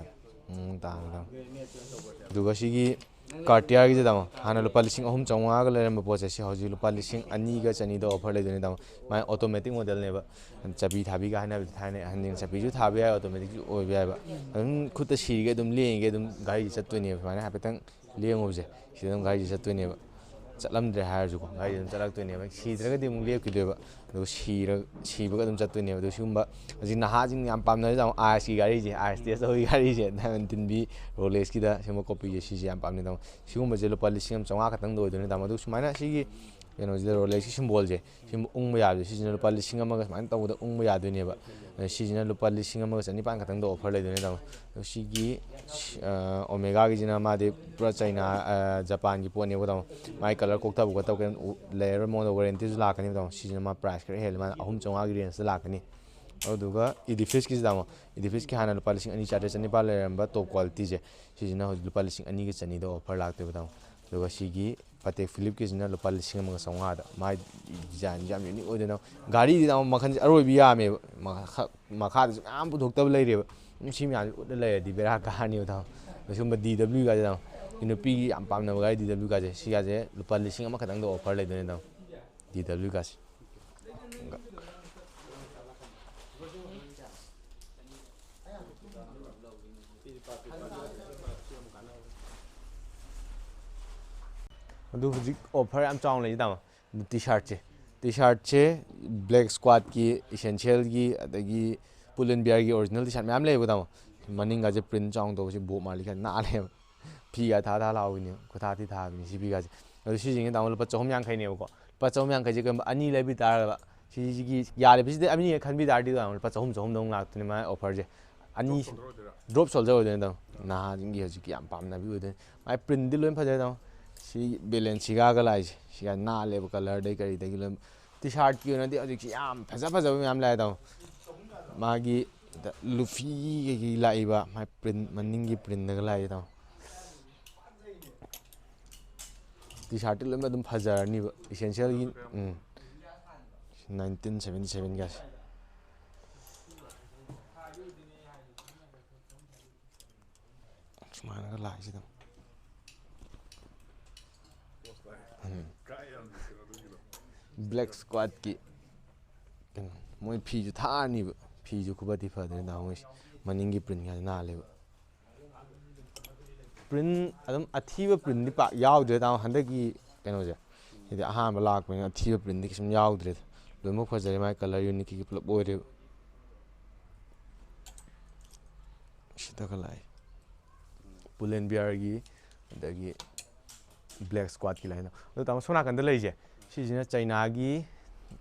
ꯎꯝ, ꯇꯥꯡꯉꯦ, ꯇꯥꯡꯉꯦ꯫ ꯑꯗꯨꯒ ꯁꯤꯒꯤ Cartierꯒꯤꯁꯦ, ꯇꯥꯃꯣ, ꯍꯥꯟꯅ ꯂꯨꯄꯥ ꯂꯤꯁꯤꯡ ꯑꯍꯨꯝ ꯆꯥꯝꯃꯉꯥꯒ ꯂꯩꯔꯝꯕ ꯄꯣꯠꯁꯦ, ꯁꯤ ꯍꯧꯖꯤꯛ ꯂꯨꯄꯥ ꯂꯤꯁꯤꯡ ꯑꯅꯤꯒ ꯆꯅꯤꯗ ꯑꯣꯐꯔ ꯂꯩꯗꯣꯏꯅꯦ, ꯇꯥꯃꯣ꯫ ꯃꯥꯏ automatic modelꯅꯦꯕ꯫ ꯆꯥꯕꯤ ꯊꯥꯕꯤꯒ ꯍꯥꯏꯅꯕꯗꯤ ꯊꯥꯏꯅ ꯑꯍꯟꯁꯤꯡ ꯆꯥꯕꯤꯁꯨ ꯊꯥꯕ ꯌꯥꯏ, automaticꯁꯨ ꯑꯣꯏꯕ ꯌꯥꯏꯕ꯫ ꯑꯗꯨꯝ ꯈꯨꯠꯇ ꯁꯤꯔꯤꯒꯩ ꯑꯗꯨꯝ ꯂꯦꯡꯉꯤꯒꯩ ꯑꯗꯨꯝ ꯒꯥꯔꯤꯁꯦ ꯆꯠꯇꯣꯏꯅꯦꯕ꯫ ꯁꯨꯃꯥꯏꯅ ꯍꯥꯏꯐꯦꯠꯇꯪ ꯂꯦꯡꯉꯨꯕꯁꯦ, ꯁꯤꯗ ꯑꯗꯨꯝ ꯒꯥꯔꯤꯁꯦ ꯆꯠꯇꯣꯏꯅꯦꯕ꯫ ꯆꯠꯂꯝꯗ꯭ꯔꯦ ꯍꯥꯏꯔꯁꯨꯀꯣ, ꯒꯥꯔꯤꯁꯦ ꯑꯗꯨꯝ ꯆꯠꯂꯛꯇꯣꯏꯅꯦꯕ꯫ ꯁꯤꯗ꯭ꯔꯒꯗꯤ ꯑꯃꯨꯛ ꯂꯦꯞꯈꯤꯗꯣꯏꯕ꯫ ꯑꯗꯨꯒ ꯁꯤꯔ ꯁꯤꯕꯒ ꯑꯗꯨꯝ ꯆꯠꯇꯣꯏꯅꯦꯕ꯫ ꯑꯗꯨ ꯁꯤꯒꯨꯝꯕ ꯍꯧꯖꯤꯛ ꯅꯍꯥꯁꯤꯡ ꯌꯥꯝ ꯄꯥꯝꯅꯔꯤ ꯇꯥꯃꯣ, ꯑꯥꯏꯁꯀꯤ ꯒꯥꯔꯤꯁꯦ, ꯑꯥꯏꯁ ꯇꯦꯁ ꯇꯧꯕꯒꯤ ꯒꯥꯔꯤꯁꯦ, ꯗꯥꯏꯃꯟ ꯊꯤꯟꯕꯤ, ꯔꯣꯂꯦꯛꯁꯀꯤꯗ ꯁꯤꯒꯨꯝꯕ ꯀꯣꯄꯤꯁꯦ, ꯁꯤꯁꯦ ꯌꯥꯝ ꯄꯥꯝꯅꯩ ꯇꯥꯃꯣ꯫ ꯁꯤꯒꯨꯝꯕꯁꯦ ꯂꯨꯄꯥ ꯂꯤꯁꯤꯡ ꯑꯃ ꯆꯥꯝꯃꯉꯥ ꯈꯛꯇꯪꯗ ꯑꯣꯏꯗꯣꯏꯅꯦ ꯇꯥꯃꯣ꯫ ꯑꯗꯨ ꯁꯨꯃꯥꯏꯅ ꯁꯤꯒꯤ ꯀꯩꯅꯣꯁꯤꯗ, ꯔꯣꯂꯦꯛꯁꯀꯤ ꯁꯤꯝꯕꯣꯜꯁꯦ, ꯁꯤꯝ ꯎꯪꯕ ꯌꯥꯕꯁꯦ, ꯁꯤꯁꯤꯅ ꯂꯨꯄꯥ ꯂꯤꯁꯤꯡ ꯑꯃꯒ ꯁꯨꯃꯥꯏꯅ ꯇꯧꯕꯗ ꯎꯪꯕ ꯌꯥꯗꯣꯏꯅꯦꯕ꯫ ꯑꯗ ꯁꯤꯁꯤꯅ ꯂꯨꯄꯥ ꯂꯤꯁꯤꯡ ꯑꯃꯒ ꯆꯅꯤꯄꯥꯟ ꯈꯛꯇꯪꯗ ꯑꯣꯐꯔ ꯂꯩꯗꯣꯏꯅꯦ ꯇꯥꯃꯣ꯫ ꯑꯗꯣ ꯁꯤꯒꯤ, ꯑ, ꯑꯣꯃꯦꯒꯥꯒꯤꯁꯤꯅ ꯃꯥꯗꯤ ꯄꯨꯔꯥ ꯆꯩꯅꯥ, ꯑ, ꯖꯄꯥꯟꯒꯤ ꯄꯣꯠꯅꯦꯕ ꯇꯥꯃꯣ꯫ ꯃꯥꯏ ꯀꯂꯔ ꯀꯣꯛꯊꯕ ꯈꯣꯠꯇꯕ ꯀꯩꯝ ꯎ-, ꯂꯩꯔꯔꯣꯏ ꯃꯉꯣꯟꯗ, ꯋꯥꯔꯦꯟꯇꯤꯁꯨ ꯂꯥꯛꯀꯅꯦꯕ ꯇꯥꯃꯣ꯫ ꯁꯤꯁꯤꯅ ꯃꯥ ꯄ꯭ꯔꯥꯏꯁ ꯈꯔ ꯍꯦꯜꯂꯦ, ꯃꯥꯅ ꯑꯍꯨꯝ ꯆꯥꯝꯃꯉꯥꯒꯤ ꯔꯦꯟꯖꯇ ꯂꯥꯛꯀꯅꯤ꯫ ꯑꯗꯨꯗꯨꯒ ꯏꯗꯤꯐꯤꯁꯀꯤꯁꯤ ꯇꯥꯃꯣ, ꯏꯗꯤꯐꯤꯁꯀꯤ ꯍꯥꯟꯅ ꯂꯨꯄꯥ ꯂꯤꯁꯤꯡ ꯑꯅꯤ ꯆꯥꯇ꯭ꯔꯦꯠ ꯆꯅꯤꯄꯥꯜ ꯂꯩꯔꯝꯕ ꯇꯣꯞ ꯀ꯭ꯋꯥꯂꯤꯇꯤꯁꯦ, ꯁꯤꯁꯤꯅ ꯍꯧꯖꯤꯛ ꯂꯨꯄꯥ ꯂꯤꯁꯤꯡ ꯑꯅꯤꯒ ꯆꯅꯤꯗ ꯑꯣꯐꯔ ꯂꯥꯛꯇꯣꯏꯕ ꯇꯥꯃꯣ꯫ ꯑꯗꯨꯒ ꯁꯤꯒꯤ ꯄꯥꯇꯦꯛ ꯐꯤꯂꯤꯞꯀꯤꯁꯤꯅ ꯂꯨꯄꯥ ꯂꯤꯁꯤꯡ ꯑꯃꯒ ꯆꯥꯝꯃꯉꯥꯗ꯫ ꯃꯥꯏ ꯗꯤꯖꯥꯏꯟꯁꯦ ꯌꯥꯝ ꯌꯨꯅꯤꯛ ꯑꯣꯏꯗꯅ, ꯒꯥꯔꯤꯗꯤ ꯇꯥꯃꯣ ꯃꯈꯜꯁꯦ ꯑꯔꯣꯏꯕ ꯌꯥꯝꯃꯦꯕ꯫ ꯃꯈꯥ-, ꯃꯈꯥꯗꯁꯨ ꯃꯌꯥꯝ ꯄꯨꯊꯣꯛꯇꯕ ꯂꯩꯔꯦꯕ꯫ ꯑꯗꯨꯝ ꯁꯤ ꯃꯌꯥꯝꯁꯦ ꯎꯠꯂ ꯂꯩꯔꯗꯤ ꯕꯦꯔꯥ ꯀꯥꯔꯅꯤꯕ ꯇꯥꯃꯣ꯫ ꯑꯗ ꯁꯤꯒꯨꯝꯕ ꯗꯤ ꯗꯕ꯭ꯂꯤꯌꯨ ꯒꯥꯔꯤ ꯇꯥꯃꯣ, ꯅꯨꯄꯤꯒꯤ ꯌꯥꯝ ꯄꯥꯝꯅꯕ ꯒꯥꯔꯤ ꯗꯤ ꯗꯕ꯭ꯂꯤꯌꯨ ꯒꯥꯔꯤꯁꯦ, ꯁꯤꯒꯥꯁꯦ ꯂꯨꯄꯥ ꯂꯤꯁꯤꯡ ꯑꯃꯈꯛꯇꯪꯗ ꯑꯣꯐꯔ ꯂꯩꯗꯣꯏꯅꯦ ꯇꯥꯃꯣ꯫ ꯗꯤ ꯗꯕ꯭ꯂꯤꯌꯨ ꯒꯥꯔꯤ꯫ ꯑꯗꯨ ꯍꯧꯖꯤꯛ ꯑꯣꯐꯔ ꯌꯥꯝ ꯆꯥꯎꯅ ꯂꯩ ꯇꯥꯃꯣ꯫ ꯑꯗꯨ ꯇꯤ ꯁꯥꯔꯠꯁꯦ, ꯇꯤ ꯁꯥꯔꯠꯁꯦ ꯕ꯭ꯂꯦꯛ ꯁ꯭ꯀ꯭ꯋꯥꯠꯀꯤ, ꯏꯁꯦꯟꯁꯤꯌꯦꯜꯒꯤ, ꯑꯗꯒꯤ ꯄꯨꯜ ꯑꯦꯟ ꯕꯤꯌꯔꯒꯤ ꯑꯣꯔꯤꯖꯤꯅꯦꯜ ꯇꯤ ꯁꯥꯔꯠ ꯃꯌꯥꯝ ꯂꯩꯌꯦꯕ ꯇꯥꯃꯣ꯫ ꯃꯅꯤꯡꯒꯁꯦ ꯄ꯭ꯔꯤꯟ ꯆꯥꯎꯅ ꯇꯧꯕꯁꯦ ꯕꯣꯕ ꯃꯥꯔꯂꯤ ꯈꯔ ꯅꯥꯜꯂꯦꯕ꯫ ꯐꯤꯒ ꯊꯥ ꯊꯥ ꯂꯥꯎꯕꯤꯅꯦ, ꯈꯨꯊꯥ ꯊꯤ ꯊꯥꯕꯤꯅꯦ ꯁꯤ ꯐꯤꯒꯁꯦ꯫ ꯑꯗꯣ ꯁꯤꯁꯤꯡꯁꯦ ꯇꯥꯃꯣ ꯂꯨꯄꯥ ꯆꯍꯨꯝ ꯌꯥꯡꯈꯩꯅꯦꯕꯀꯣ꯫ ꯂꯨꯄꯥ ꯆꯍꯨꯝ ꯌꯥꯡꯈꯩꯁꯦ ꯀꯩꯒꯨꯝꯕ ꯑꯅꯤ ꯂꯩꯕꯤ ꯇꯥꯔꯒꯕ, ꯁꯤꯁꯤꯒꯤ ꯌꯥꯔꯤꯕꯁꯤꯗ ꯑꯅꯤ ꯍꯦꯛ ꯈꯟꯕꯤ ꯇꯥꯔꯗꯤ ꯇꯥꯃꯣ ꯂꯨꯄꯥ ꯆꯍꯨꯝ, ꯆꯍꯨꯝꯗ ꯑꯃꯨꯛ ꯂꯥꯛꯇꯣꯏꯅꯦ ꯃꯥꯏ ꯑꯣꯐꯔꯁꯦ꯫ ꯑꯅꯤ ꯗ꯭ꯔꯣꯞ ꯁꯣꯜꯖꯔ ꯑꯣꯏꯗꯣꯏꯅꯦ ꯇꯥꯃꯣ꯫ ꯅꯍꯥꯁꯤꯡꯒꯤ ꯍꯧꯖꯤꯛꯀꯤ ꯌꯥꯝ ꯄꯥꯝꯅꯕꯤ ꯑꯣꯏꯗꯣꯏꯅꯦ꯫ ꯃꯥꯏ ꯄ꯭ꯔꯤꯟꯗꯤ ꯂꯣꯏ ꯐꯖꯩ ꯇꯥꯃꯣ꯫ ꯁꯤ ꯕꯦꯂꯦꯟꯁꯤꯒꯥꯒ ꯂꯥꯛꯏꯁꯦ, ꯁꯤꯒ ꯅꯥꯜꯂꯦꯕ ꯀꯂꯔꯗꯩ ꯀꯔꯤꯗꯒꯤ ꯂꯣꯏ꯫ ꯇꯤ ꯁꯥꯔꯠꯀꯤ ꯑꯣꯏꯅꯗꯤ ꯍꯧꯖꯤꯛꯁꯤ ꯌꯥꯝ ꯐꯖ ꯐꯖꯕ ꯃꯌꯥꯝ ꯂꯥꯛꯑꯦ ꯇꯥꯃꯣ꯫ ꯃꯥꯒꯤ ꯂꯨꯐꯤ ꯀꯩꯀꯩ ꯂꯥꯛꯏꯕ, ꯃꯥꯏ ꯄ꯭ꯔꯤꯟ, ꯃꯅꯤꯡꯒꯤ ꯄ꯭ꯔꯤꯟꯗꯒ ꯂꯥꯛꯏ ꯇꯥꯃꯣ꯫ ꯇꯤ ꯁꯥꯔꯠꯇꯤ ꯂꯣꯏꯅꯃꯛ ꯑꯗꯨꯝ ꯐꯖꯔꯅꯤꯕ, ꯏꯁꯦꯟꯁꯤꯌꯦꯜꯒꯤ꯫ ꯎꯝ꯫ Nineteen seventy ꯁꯚꯦꯟꯒꯁꯦ꯫ ꯁꯨꯃꯥꯏꯅꯒ ꯂꯥꯛꯏꯁꯤ ꯑꯗꯨꯝ꯫ ꯎꯝ꯫ ꯕ꯭ꯂꯦꯛ ꯁ꯭ꯀ꯭ꯋꯥꯠꯀꯤ ꯀꯩꯅꯣ, ꯃꯣꯏ ꯐꯤꯁꯨ ꯊꯥꯔꯅꯤꯕ꯫ ꯐꯤꯁꯨ ꯈꯨꯐꯗꯤ ꯐꯗ꯭ꯔꯦ ꯅꯍꯥꯟ ꯃꯣꯏꯁꯦ꯫ ꯃꯅꯤꯡꯒꯤ ꯄ꯭ꯔꯤꯟꯒꯁꯦ ꯅꯥꯜꯂꯦꯕ꯫ ꯄ꯭ꯔꯤꯟ ꯑꯗꯨꯝ ꯑꯊꯤꯕ ꯄ꯭ꯔꯤꯟꯗꯤ ꯄꯥꯛ ꯌꯥꯎꯗ꯭ꯔꯦ ꯇꯥꯃꯣ ꯍꯟꯗꯛꯀꯤ ꯀꯩꯅꯣꯁꯦ꯫ ꯁꯤꯗꯤ ꯑꯍꯥꯟꯕ ꯂꯥꯛꯄꯅꯤꯅ ꯑꯊꯤꯕ ꯄ꯭ꯔꯤꯟꯗꯤ ꯀꯩꯁꯨꯝ ꯌꯥꯎꯗ꯭ꯔꯦꯗ꯫ ꯂꯣꯏꯅꯃꯛ ꯐꯖꯔꯦ, ꯃꯥꯏ ꯀꯂꯔ ꯌꯨꯅꯤꯠꯀꯤ ꯄꯨꯂꯞ ꯑꯣꯏꯔꯦꯕ꯫ ꯁꯤꯗꯒ ꯂꯥꯛꯑꯦ, ꯄꯨꯂꯦꯟ ꯕꯤꯌꯥꯔꯒꯤ, ꯑꯗꯒꯤ ꯕ꯭ꯂꯦꯛ ꯁ꯭ꯀ꯭ꯋꯥꯠꯀꯤ ꯂꯥꯏꯟꯗꯣ꯫ ꯑꯗꯣ ꯇꯥꯃꯣ, ꯁꯣꯝ ꯅꯥꯀꯟꯗ ꯂꯩꯁꯦ, ꯁꯤꯁꯤꯅ ꯆꯩꯅꯥꯒꯤ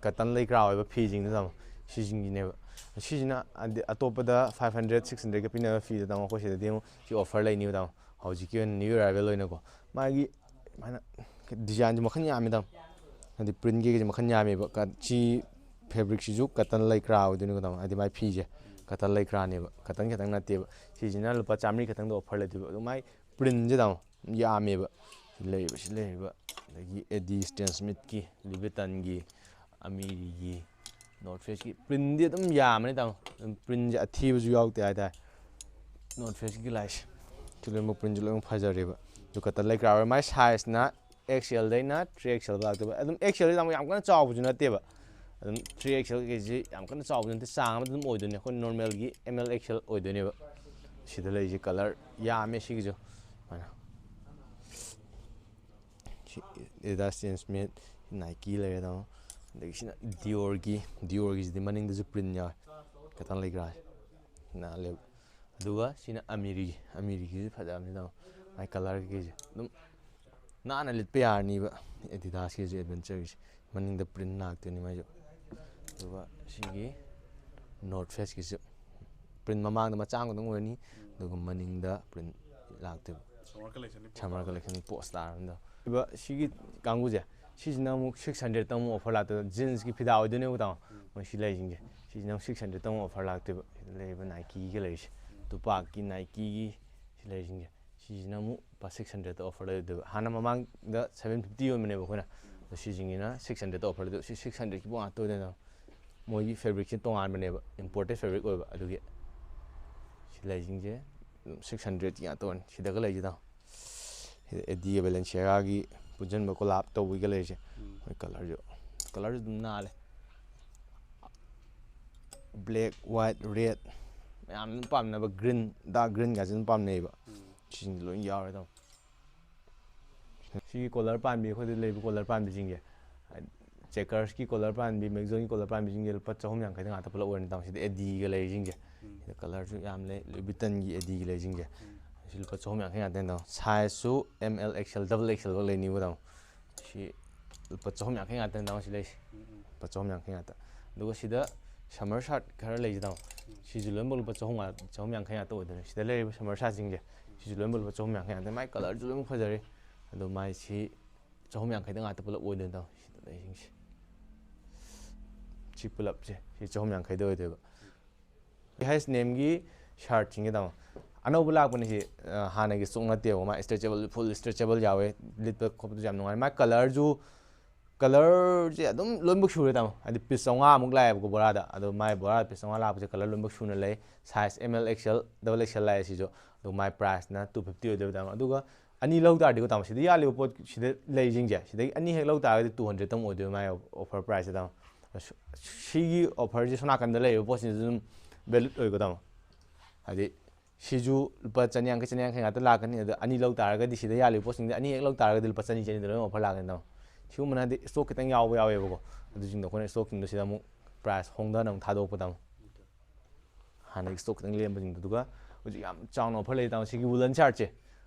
ꯀꯇꯟ ꯂꯩꯀ꯭ꯔꯥ ꯑꯣꯏꯕ ꯐꯤꯁꯤꯡꯗꯣ ꯇꯥꯃꯣ, ꯁꯤꯁꯤꯡꯒꯤꯅꯦꯕ꯫ ꯁꯤꯁꯤꯅ ꯑꯗꯤ-, ꯑꯇꯣꯞꯄꯗ ꯐꯥꯏꯚ ꯍꯟꯗ꯭ꯔꯦꯠ, ꯁꯤꯛꯁ ꯍꯟꯗ꯭ꯔꯦꯠꯀ ꯄꯤꯅꯕ ꯐꯤꯗꯣ ꯇꯥꯃꯣ, ꯑꯩꯈꯣꯏ ꯁꯤꯗꯗꯤ ꯑꯃꯨꯛ ꯁꯤ ꯑꯣꯐꯔ ꯂꯩꯅꯤꯕ ꯇꯥꯃꯣ꯫ ꯍꯧꯖꯤꯛꯀꯤ ꯑꯣꯏꯅ ꯅ꯭ꯌꯨ ꯑꯔꯥꯏꯚꯦꯜ ꯑꯣꯏꯅꯀꯣ, ꯃꯥꯒꯤ ꯁꯨꯃꯥꯏꯅ ꯗꯤꯖꯥꯏꯟꯁꯦ ꯃꯈꯜ ꯌꯥꯝꯃꯦ ꯇꯥꯃꯣ꯫ ꯍꯥꯏꯗꯤ ꯄ꯭ꯔꯤꯟꯒꯤ ꯀꯩꯁꯦ ꯃꯈꯜ ꯌꯥꯝꯃꯦꯕ꯫ ꯀ-, ꯁꯤ ꯐꯦꯕ꯭ꯔꯤꯛꯁꯤꯁꯨ ꯀꯇꯟ ꯂꯩꯀ꯭ꯔꯥ ꯑꯣꯏꯗꯣꯏꯅꯤꯀꯣ ꯇꯥꯃꯣ, ꯍꯥꯏꯗꯤ ꯃꯥꯏ ꯐꯤꯁꯦ ꯀꯇꯟ ꯂꯩꯀ꯭ꯔꯥꯅꯦꯕ, ꯀꯇꯟ ꯈꯛꯇꯪ ꯅꯠꯇꯦꯕ꯫ ꯁꯤꯁꯤꯅ ꯂꯨꯄꯥ ꯆꯥꯝꯃꯔꯤ ꯈꯛꯇꯪꯗ ꯑꯣꯐꯔ ꯂꯩꯗꯣꯏꯕ꯫ ꯑꯗꯨ ꯃꯥꯏ ꯄ꯭ꯔꯤꯟꯁꯦ ꯇꯥꯃꯣ ꯌꯥꯝꯃꯦꯕ꯫ ꯁꯤ ꯂꯩꯔꯤꯕ, ꯁꯤ ꯂꯩꯔꯤꯕ, ꯑꯗꯒꯤ ꯑꯦꯗꯤ, ꯁ꯭ꯇꯦꯟ ꯁ꯭ꯃꯤꯠꯀꯤ, ꯂꯨꯏ ꯚꯤꯇꯟꯒꯤ, ꯑꯃꯤꯔꯤꯒꯤ, ꯅꯣꯔꯠ ꯐꯦꯁꯀꯤ ꯄ꯭ꯔꯤꯟꯗꯤ ꯑꯗꯨꯝ ꯌꯥꯝꯃꯅꯤ ꯇꯥꯃꯣ꯫ ꯑꯗꯨꯝ ꯄ꯭ꯔꯤꯟꯁꯦ ꯑꯊꯤꯕꯁꯨ ꯌꯥꯎꯗꯦ ꯍꯥꯏꯇꯥꯔꯦ꯫ ꯅꯣꯔꯠ ꯐꯦꯁꯀꯤ ꯂꯥꯏꯁꯦ, ꯁꯤ ꯂꯣꯏꯅꯃꯛ ꯄ꯭ꯔꯤꯟꯁꯦ ꯂꯣꯏꯅꯃꯛ ꯐꯖꯔꯦꯕ꯫ ꯑꯗꯨ ꯀꯇꯟ ꯂꯩꯀ꯭ꯔꯥ ꯑꯣꯏꯔꯦ꯫ ꯃꯥꯏ ꯁꯥꯏꯖꯅ ꯑꯦꯛꯁ ꯑꯦꯜꯗꯩꯅ ꯊ꯭ꯔꯤ ꯑꯦꯛꯁ ꯑꯦꯜ ꯂꯥꯛꯇꯣꯏꯕ꯫ ꯑꯗꯨꯝ ꯑꯦꯛꯁ ꯑꯦꯜꯗꯤ ꯇꯥꯃꯣ ꯌꯥꯝ ꯀꯟꯅ ꯆꯥꯎꯕꯁꯨ ꯅꯠꯇꯦꯕ꯫ ꯑꯗꯨꯝ ꯊ꯭ꯔꯤ ꯑꯦꯛꯁ ꯑꯦꯜ ꯀꯩꯁꯤ ꯌꯥꯝ ꯀꯟꯅ ꯆꯥꯎꯕꯁꯨ ꯅꯠꯇꯦ, ꯆꯥꯡ ꯑꯃꯗ ꯑꯗꯨꯝ ꯑꯣꯏꯗꯣꯏꯅꯦ꯫ ꯑꯩꯈꯣꯏ ꯅꯣꯔꯃꯦꯜꯒꯤ ꯑꯦꯝ ꯑꯦꯜ ꯑꯦꯛꯁ ꯑꯦꯜ ꯑꯣꯏꯗꯣꯏꯅꯦꯕ꯫ ꯁꯤꯗ ꯂꯩꯔꯤꯁꯦ ꯀꯂꯔ ꯌꯥꯝꯃꯦ ꯁꯤꯒꯤꯁꯨ꯫ ꯁꯨꯃꯥꯏꯅ ꯁꯤ ꯑꯦꯗꯤꯗꯥꯁ, ꯁ꯭ꯇꯦꯟ ꯁ꯭ꯃꯤꯠ, ꯅꯥꯏꯀꯤ ꯂꯩꯔꯦ ꯇꯥꯃꯣ꯫ ꯑꯗꯒꯤ ꯁꯤꯅ ꯗꯤꯑꯣꯔꯒꯤ, ꯗꯤꯑꯣꯔꯒꯤꯁꯤꯗꯤ ꯃꯅꯤꯡꯗꯁꯨ ꯄ꯭ꯔꯤꯟ ꯌꯥꯎꯋꯦ꯫ ꯀꯇꯟ ꯂꯩꯀ꯭ꯔꯥꯁꯦ ꯅꯥꯜꯂꯦꯕ꯫ ꯑꯗꯨꯒ ꯁꯤꯅ ꯑꯃꯤꯔꯤꯒꯤ, ꯑꯃꯤꯔꯤꯒꯤꯁꯨ ꯐꯖꯕꯅꯤ ꯇꯥꯃꯣ꯫ ꯃꯥꯏ ꯀꯂꯔ ꯀꯩꯀꯩꯁꯦ ꯑꯗꯨꯝ ꯅꯥꯟꯅ ꯂꯤꯠꯄ ꯌꯥꯔꯅꯤꯕ꯫ ꯑꯦꯗꯤꯗꯥꯁꯀꯤꯁꯨ, ꯑꯦꯗꯚꯦꯟꯆꯔꯒꯤꯁꯦ ꯃꯅꯤꯡꯗ ꯄ꯭ꯔꯤꯟ ꯂꯥꯛꯇꯣꯏꯅꯤ ꯃꯥꯏꯁꯨ꯫ ꯑꯗꯨꯒ ꯁꯤꯒꯤ ꯅꯣꯔꯠ ꯐꯦꯁꯀꯤꯁꯨ ꯄ꯭ꯔꯤꯟ ꯃꯃꯥꯡꯗ ꯃꯆꯥ ꯑꯃꯈꯛꯇꯪ ꯑꯣꯏꯔꯅꯤ, ꯑꯗꯨꯒ ꯃꯅꯤꯡꯗ ꯄ꯭ꯔꯤꯟ ꯂꯥꯛꯇꯣꯏꯕ꯫ ꯁꯝꯃꯔ ꯀꯂꯦꯛꯁꯟ ꯄꯣꯁ ꯇꯥꯔꯕꯅꯤꯗꯣ꯫ ꯑꯗꯨꯒ ꯁꯤꯒꯤ ꯀꯥꯡꯕꯨꯁꯦ, ꯁꯤꯁꯤꯅ ꯑꯃꯨꯛ ꯁꯤꯛꯁ ꯍꯟꯗ꯭ꯔꯦꯠꯇ ꯑꯃꯨꯛ ꯑꯣꯐꯔ ꯂꯥꯛꯇꯣꯏꯕ꯫ ꯖꯤꯟꯁꯀꯤ ꯐꯤꯗꯥ ꯑꯣꯏꯗꯣꯏꯅꯦꯕ ꯇꯥꯃꯣ, ꯃꯣꯏ ꯁꯤ ꯂꯩꯁꯤꯡꯁꯦ꯫ ꯁꯤꯁꯤꯅ ꯑꯃꯨꯛ ꯁꯤꯛꯁ ꯍꯟꯗ꯭ꯔꯦꯠꯇ ꯑꯃꯨꯛ ꯑꯣꯐꯔ ꯂꯥꯛꯇꯣꯏꯕ꯫ ꯁꯤꯗ ꯂꯩꯔꯤꯕ ꯅꯥꯏꯀꯤꯒ ꯂꯩꯔꯤꯁꯦ, ꯇꯨꯄꯥꯛꯀꯤ, ꯅꯥꯏꯀꯤꯒꯤ ꯁꯤ ꯂꯩꯔꯤꯁꯤꯡꯁꯦ, ꯁꯤꯁꯤꯅ ꯑꯃꯨꯛ ꯂꯨꯄꯥ ꯁꯤꯛꯁ ꯍꯟꯗ꯭ꯔꯦꯠꯇ ꯑꯣꯐꯔ ꯂꯩꯗꯣꯏꯕ꯫ ꯍꯥꯟꯅ ꯃꯃꯥꯡꯗ ꯁꯚꯦꯟ ꯐꯤꯐꯇꯤ ꯌꯣꯟꯕꯅꯦꯕ ꯑꯩꯈꯣꯏꯅ, ꯑꯗꯣ ꯁꯤꯁꯤꯡꯁꯤꯅ ꯁꯤꯛꯁ ꯍꯟꯗ꯭ꯔꯦꯠꯇ ꯑꯣꯐꯔ ꯂꯩꯗꯣꯏꯕ꯫ ꯁꯤ ꯁꯤꯛꯁ ꯍꯟꯗ꯭ꯔꯦꯠꯀꯤ ꯄꯣꯠ ꯉꯥꯛꯇ ꯑꯣꯏꯗꯣꯏꯅꯦ꯫ ꯃꯣꯏꯒꯤ ꯐꯦꯕ꯭ꯔꯤꯛꯁꯦ ꯇꯣꯉꯥꯟꯕꯅꯦꯕ, ꯏꯝꯄꯣꯔꯇꯦꯠ ꯐꯦꯕ꯭ꯔꯤꯛ ꯑꯣꯏꯕ꯫ ꯑꯗꯨꯒꯤ ꯁꯤ ꯂꯩꯁꯤꯡꯁꯦ ꯁꯤꯛꯁ ꯍꯟꯗ꯭ꯔꯦꯠꯀꯤ ꯉꯥꯛꯇ ꯑꯣꯏꯔꯅꯤ꯫ ꯁꯤꯗꯒ ꯂꯩꯁꯤꯗ ꯑꯦꯗꯤ ꯕꯦꯂꯦꯟꯁꯤꯌꯥꯒꯤ ꯄꯨꯟꯁꯤꯟꯕ, ꯀꯣꯂꯥꯞ ꯇꯧꯕꯒꯤꯒ ꯂꯩꯔꯤꯁꯦ꯫ ꯎꯝ꯫ ꯃꯣꯏ ꯀꯂꯔꯁꯨ, ꯀꯂꯔꯁꯨ ꯑꯗꯨꯝ ꯅꯥꯜꯂꯦ꯫ ꯕ꯭ꯂꯦꯛ, ꯋꯥꯏꯠ, ꯔꯦꯠ, ꯃꯌꯥꯝ ꯑꯗꯨꯝ ꯄꯥꯝꯅꯕ, ꯒ꯭ꯔꯤꯟ, ꯗꯥꯔꯛ ꯒ꯭ꯔꯤꯟꯒꯁꯨ ꯑꯗꯨꯝ ꯄꯥꯝꯅꯩꯌꯦꯕ꯫ ꯎꯝ꯫ ꯁꯤꯁꯤꯡꯁꯦ ꯂꯣꯏ ꯌꯥꯎꯔꯦ ꯇꯥꯃꯣ꯫ ꯁꯤꯒꯤ ꯀꯣꯂꯔ ꯄꯥꯟꯕꯤ, ꯑꯩꯈꯣꯏꯗ ꯂꯩꯕ ꯀꯣꯂꯔ ꯄꯥꯟꯕꯤꯁꯤꯡꯁꯦ, ꯍꯥꯏꯗꯤ ꯆꯦꯀꯔꯁꯀꯤ ꯀꯣꯂꯔ ꯄꯥꯟꯕꯤ, ꯃꯦꯛꯖꯣꯟꯒꯤ ꯀꯣꯂꯔ ꯄꯥꯟꯕꯤꯁꯤꯡꯁꯦ ꯂꯨꯄꯥ ꯆꯍꯨꯝ ꯌꯥꯡꯈꯩꯗ ꯉꯥꯛꯇ ꯄꯨꯂꯞ ꯑꯣꯏꯔꯅꯤ ꯇꯥꯃꯣ꯫ ꯁꯤꯗ ꯑꯦꯗꯤꯒ ꯂꯩꯔꯤꯁꯤꯡꯁꯦ, ꯁꯤꯗ ꯀꯂꯔꯁꯨ ꯌꯥꯝ ꯂꯩ, ꯂꯨꯏ ꯚꯤꯇꯟꯒꯤ ꯑꯦꯗꯤꯒ ꯂꯩꯔꯤꯁꯤꯡꯁꯦ꯫ ꯁꯤ ꯂꯨꯄꯥ ꯆꯍꯨꯝ ꯌꯥꯡꯈꯩ ꯉꯥꯛꯇꯅꯤ ꯇꯥꯃꯣ꯫ ꯁꯥꯏꯖꯁꯨ M L XL double XL ꯐꯥꯎ ꯂꯩꯅꯤꯕ ꯇꯥꯃꯣ꯫ ꯁꯤ ꯂꯨꯄꯥ ꯆꯍꯨꯝ ꯌꯥꯡꯈꯩ ꯉꯥꯛꯇꯅꯤ ꯇꯥꯃꯣ꯫ ꯁꯤ ꯂꯩꯁꯤ ꯂꯨꯄꯥ ꯆꯍꯨꯝ ꯌꯥꯡꯈꯩ ꯉꯥꯛꯇ꯫ ꯑꯗꯨꯒ ꯁꯤꯗ ꯁꯝꯃꯔ ꯁꯥꯔꯠ ꯈꯔ ꯂꯩꯁꯤ ꯇꯥꯃꯣ꯫ ꯁꯤꯁꯨ ꯂꯣꯏꯅꯃꯛ ꯂꯨꯄꯥ ꯆꯍꯨꯝ ꯉꯥ-, ꯆꯍꯨꯝ ꯌꯥꯡꯈꯩ ꯉꯥꯛꯇ ꯑꯣꯏꯗꯣꯏꯅꯦ꯫ ꯁꯤꯗ ꯂꯩꯔꯤꯕ ꯁꯝꯃꯔ ꯁꯥꯔꯠꯁꯤꯡꯁꯦ, ꯁꯤꯁꯨ ꯂꯣꯏꯅꯃꯛ ꯂꯨꯄꯥ ꯆꯍꯨꯝ ꯌꯥꯡꯈꯩ ꯉꯥꯛꯇ꯫ ꯃꯥꯏ ꯀꯂꯔꯁꯨ ꯂꯣꯏꯅꯃꯛ ꯐꯖꯔꯤ꯫ ꯑꯗꯣ ꯃꯥꯏꯁꯤ ꯆꯍꯨꯝ ꯌꯥꯡꯈꯩꯗ ꯉꯥꯛꯇ ꯄꯨꯂꯞ ꯑꯣꯏꯗꯣꯏꯅꯤ ꯇꯥꯃꯣ꯫ ꯁꯤꯗ ꯂꯩꯁꯤꯡꯁꯦ, ꯁꯤ ꯄꯨꯂꯞꯁꯦ, ꯁꯤ ꯆꯍꯨꯝ ꯌꯥꯡꯈꯩꯗ ꯑꯣꯏꯗꯣꯏꯕ꯫ ꯍꯩꯁ ꯑꯦꯟ ꯑꯦꯝꯒꯤ ꯁꯥꯔꯠꯁꯤꯡꯁꯦ ꯇꯥꯃꯣ, ꯑꯅꯧꯕ ꯂꯥꯛꯄꯅꯤ ꯁꯤ꯫ ꯑ, ꯍꯥꯟꯅꯒꯤ ꯁ꯭ꯇꯣꯛ ꯅꯠꯇꯦꯕ꯫ ꯃꯥ ꯏꯁꯇ꯭ꯔꯦꯆꯦꯕꯜ, ꯐꯨꯜ ꯏꯁꯇ꯭ꯔꯦꯆꯦꯕꯜ ꯌꯥꯎꯋꯦ꯫ ꯂꯤꯠꯄ ꯈꯣꯠꯄꯗꯁꯨ ꯌꯥꯝ ꯅꯨꯡꯉꯥꯏ꯫ ꯃꯥꯏ ꯀꯂꯔꯁꯨ, ꯀꯂꯔꯁꯦ ꯑꯗꯨꯝ ꯂꯣꯏꯅꯃꯛ ꯁꯨꯔꯦ ꯇꯥꯃꯣ꯫ ꯍꯥꯏꯗꯤ ꯄꯤꯁ ꯆꯥꯝꯃꯉꯥꯃꯨꯛ ꯂꯥꯛꯑꯦꯕꯀꯣ ꯕꯣꯔꯥꯗ꯫ ꯑꯗꯣ ꯃꯥꯏ ꯕꯣꯔꯥꯗ ꯄꯤꯁ ꯆꯥꯝꯃꯉꯥ ꯂꯥꯛꯄꯁꯦ ꯀꯂꯔ ꯂꯣꯏꯅꯃꯛ ꯁꯨꯅ ꯂꯩ꯫ Size M L XL double Excel ꯂꯥꯛꯑꯦ ꯁꯤꯁꯨ꯫ ꯑꯗꯣ ꯃꯥꯏ ꯄ꯭ꯔꯥꯏꯁꯅ ꯇꯨ ꯐꯤꯐꯇꯤ ꯑꯣꯏꯗꯣꯏꯕ ꯇꯥꯃꯣ꯫ ꯑꯗꯨꯒ ꯑꯅꯤ ꯂꯧ ꯇꯥꯔꯗꯤꯀꯣ ꯇꯥꯃꯣ, ꯁꯤꯗ ꯌꯥꯜꯂꯤꯕ ꯄꯣꯠ ꯁꯤꯗ ꯂꯩꯁꯤꯡꯁꯦ, ꯁꯤꯗꯒꯤ ꯑꯅꯤ ꯍꯦꯛ ꯂꯧ ꯇꯥꯔꯒꯗꯤ ꯇꯨ ꯍꯟꯗ꯭ꯔꯦꯗꯇꯪ ꯑꯣꯏꯗꯣꯏꯕ ꯃꯥꯏ ꯑꯣꯐꯔ ꯄ꯭ꯔꯥꯏꯁꯁꯦ ꯇꯥꯃꯣ꯫ ꯑꯁ, ꯁꯤꯒꯤ ꯑꯣꯐꯔꯁꯦ ꯁꯣꯝ ꯅꯥꯀꯟꯗ ꯂꯩꯔꯤꯕ ꯄꯣꯠꯁꯤꯡꯁꯤꯁꯨ ꯑꯗꯨꯝ ꯚꯦꯂꯤꯗ ꯑꯣꯏꯀꯣ ꯇꯥꯃꯣ꯫ ꯍꯥꯏꯗꯤ ꯁꯤꯁꯨ ꯂꯨꯄꯥ ꯆꯅꯤ ꯌꯥꯡꯈꯩ, ꯆꯅꯤ ꯌꯥꯡꯈꯩ ꯉꯥꯛꯇ ꯂꯥꯛꯀꯅꯤ꯫ ꯑꯗꯣ ꯑꯅꯤ ꯂꯧ ꯇꯥꯔꯒꯗꯤ, ꯁꯤꯗ ꯌꯥꯜꯂꯤꯕ ꯄꯣꯠꯁꯤꯡꯁꯦ ꯑꯅꯤ ꯍꯦꯛ ꯂꯧ ꯇꯥꯔꯒꯗꯤ ꯂꯨꯄꯥ ꯆꯅꯤ, ꯆꯅꯤꯗ ꯂꯣꯏꯅ ꯑꯣꯐꯔ ꯂꯥꯛꯀꯅꯤ ꯇꯥꯃꯣ꯫ ꯁꯤꯒꯨꯝꯕꯅꯗꯤ ꯁ꯭ꯇꯣꯛ ꯈꯤꯇꯪ ꯌꯥꯎꯕ ꯌꯥꯎꯋꯦꯕꯀꯣ꯫ ꯑꯗꯨꯁꯤꯡꯗꯣ ꯑꯩꯈꯣꯏꯅ ꯁ꯭ꯇꯣꯛꯁꯤꯡꯗꯣ ꯁꯤꯗ ꯑꯃꯨꯛ ꯄ꯭ꯔꯥꯏꯁ ꯍꯣꯡꯊꯅ ꯑꯃꯨꯛ ꯊꯥꯗꯣꯛꯄ ꯇꯥꯃꯣ꯫ ꯍꯥꯟꯅꯒꯤ ꯁ꯭ꯇꯣꯛ ꯈꯤꯇꯪ ꯂꯦꯝꯕꯁꯤꯡꯗꯣ꯫ ꯑꯗꯨꯒ ꯍꯧꯖꯤꯛ ꯌꯥꯝ ꯆꯥꯎꯅ ꯑꯣꯐꯔ ꯂꯩ ꯇꯥꯃꯣ꯫ ꯁꯤꯒꯤ ꯋꯨꯂꯟ ꯁꯥꯔꯠꯁꯦ,